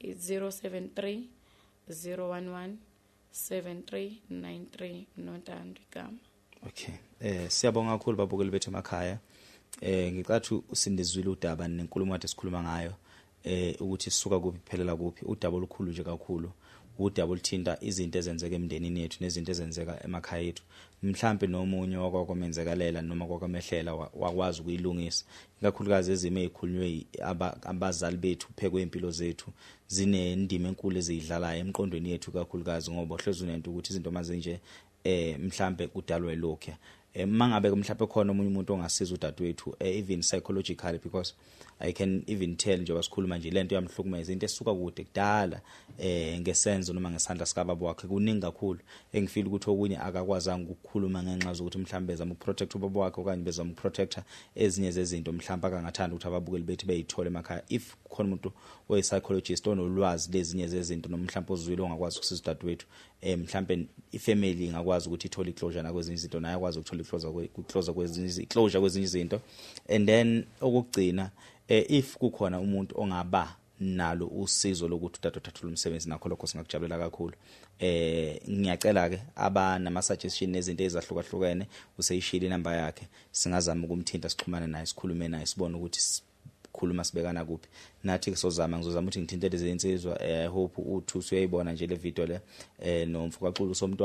073 011 7393, Nontando igama. Okay. Siyabonga kakhulu babukeli bethu emakhaya. Ngicathi usindizwile udaba nenkulumo kade sikhuluma ngayo, ukuthi sisuka kuphi phelela kuphi. Udaba olukhulu nje kakhulu, udaba oluthinta izinto ezenzeka emndenini yethu nezinto ezenzeka emakhaya ethu. Mhlambe nomunye wakwakwamenzekalela noma kwakwamehlela wakwazi ukuyilungisa, ikakhulukazi ezimo ezikhulunywe abazali bethu phekwe impilo zethu zinendima enkulu eziyidlalayo emqondweni yethu, kakhulukazi ngoba hlezi unento ukuthi izinto mazinje mhlambe kudalwe lokho. Mangabe mhlambe khona omunye umuntu ongasiza udadewethu, even psychologically, because I can even tell njengoba sikhuluma nje lento yamhlukumeza, into esuka kude kudala ngesenzo noma ngesandla sikababa wakhe. Kuningi kakhulu engifeel ukuthi okunye akakwazanga ukukhuluma ngenxa zokuthi mhlambe bezama ukuprotect ubaba wakhe okanye bezama ukuprotecta ezinye zezinto mhlambe akangathanda ukuthi ababukeli bethu beyithole emakhaya. If kukhona umuntu oyi psychologist onolwazi lezinye zezinto noma mhlambe ozwile ongakwazi ukusiza udadewethu, mhlambe ifamily ingakwazi ukuthi ithole iclosure nakwezinye izinto, naye akwazi ukuthola iclosure kwezinye izinto. And then okugcina, if kukhona umuntu ongaba nalo usizo lokuthi udade uthathe umsebenzi, nakho lokho singakujabulela kakhulu. Ngiyacela ke abanama suggestion nezinto ezahlukahlukene, useyishilo inamba yakhe, singazama ukumthinta, sixhumane naye, sikhulume naye, sibone ukuthi khuluma sibekana kuphi. Nathi sozama, ngizozama ukuthi ngithinte lezi insizwa. I hope uThusi uyayibona nje le video le, nomfo kaXulu somntwana.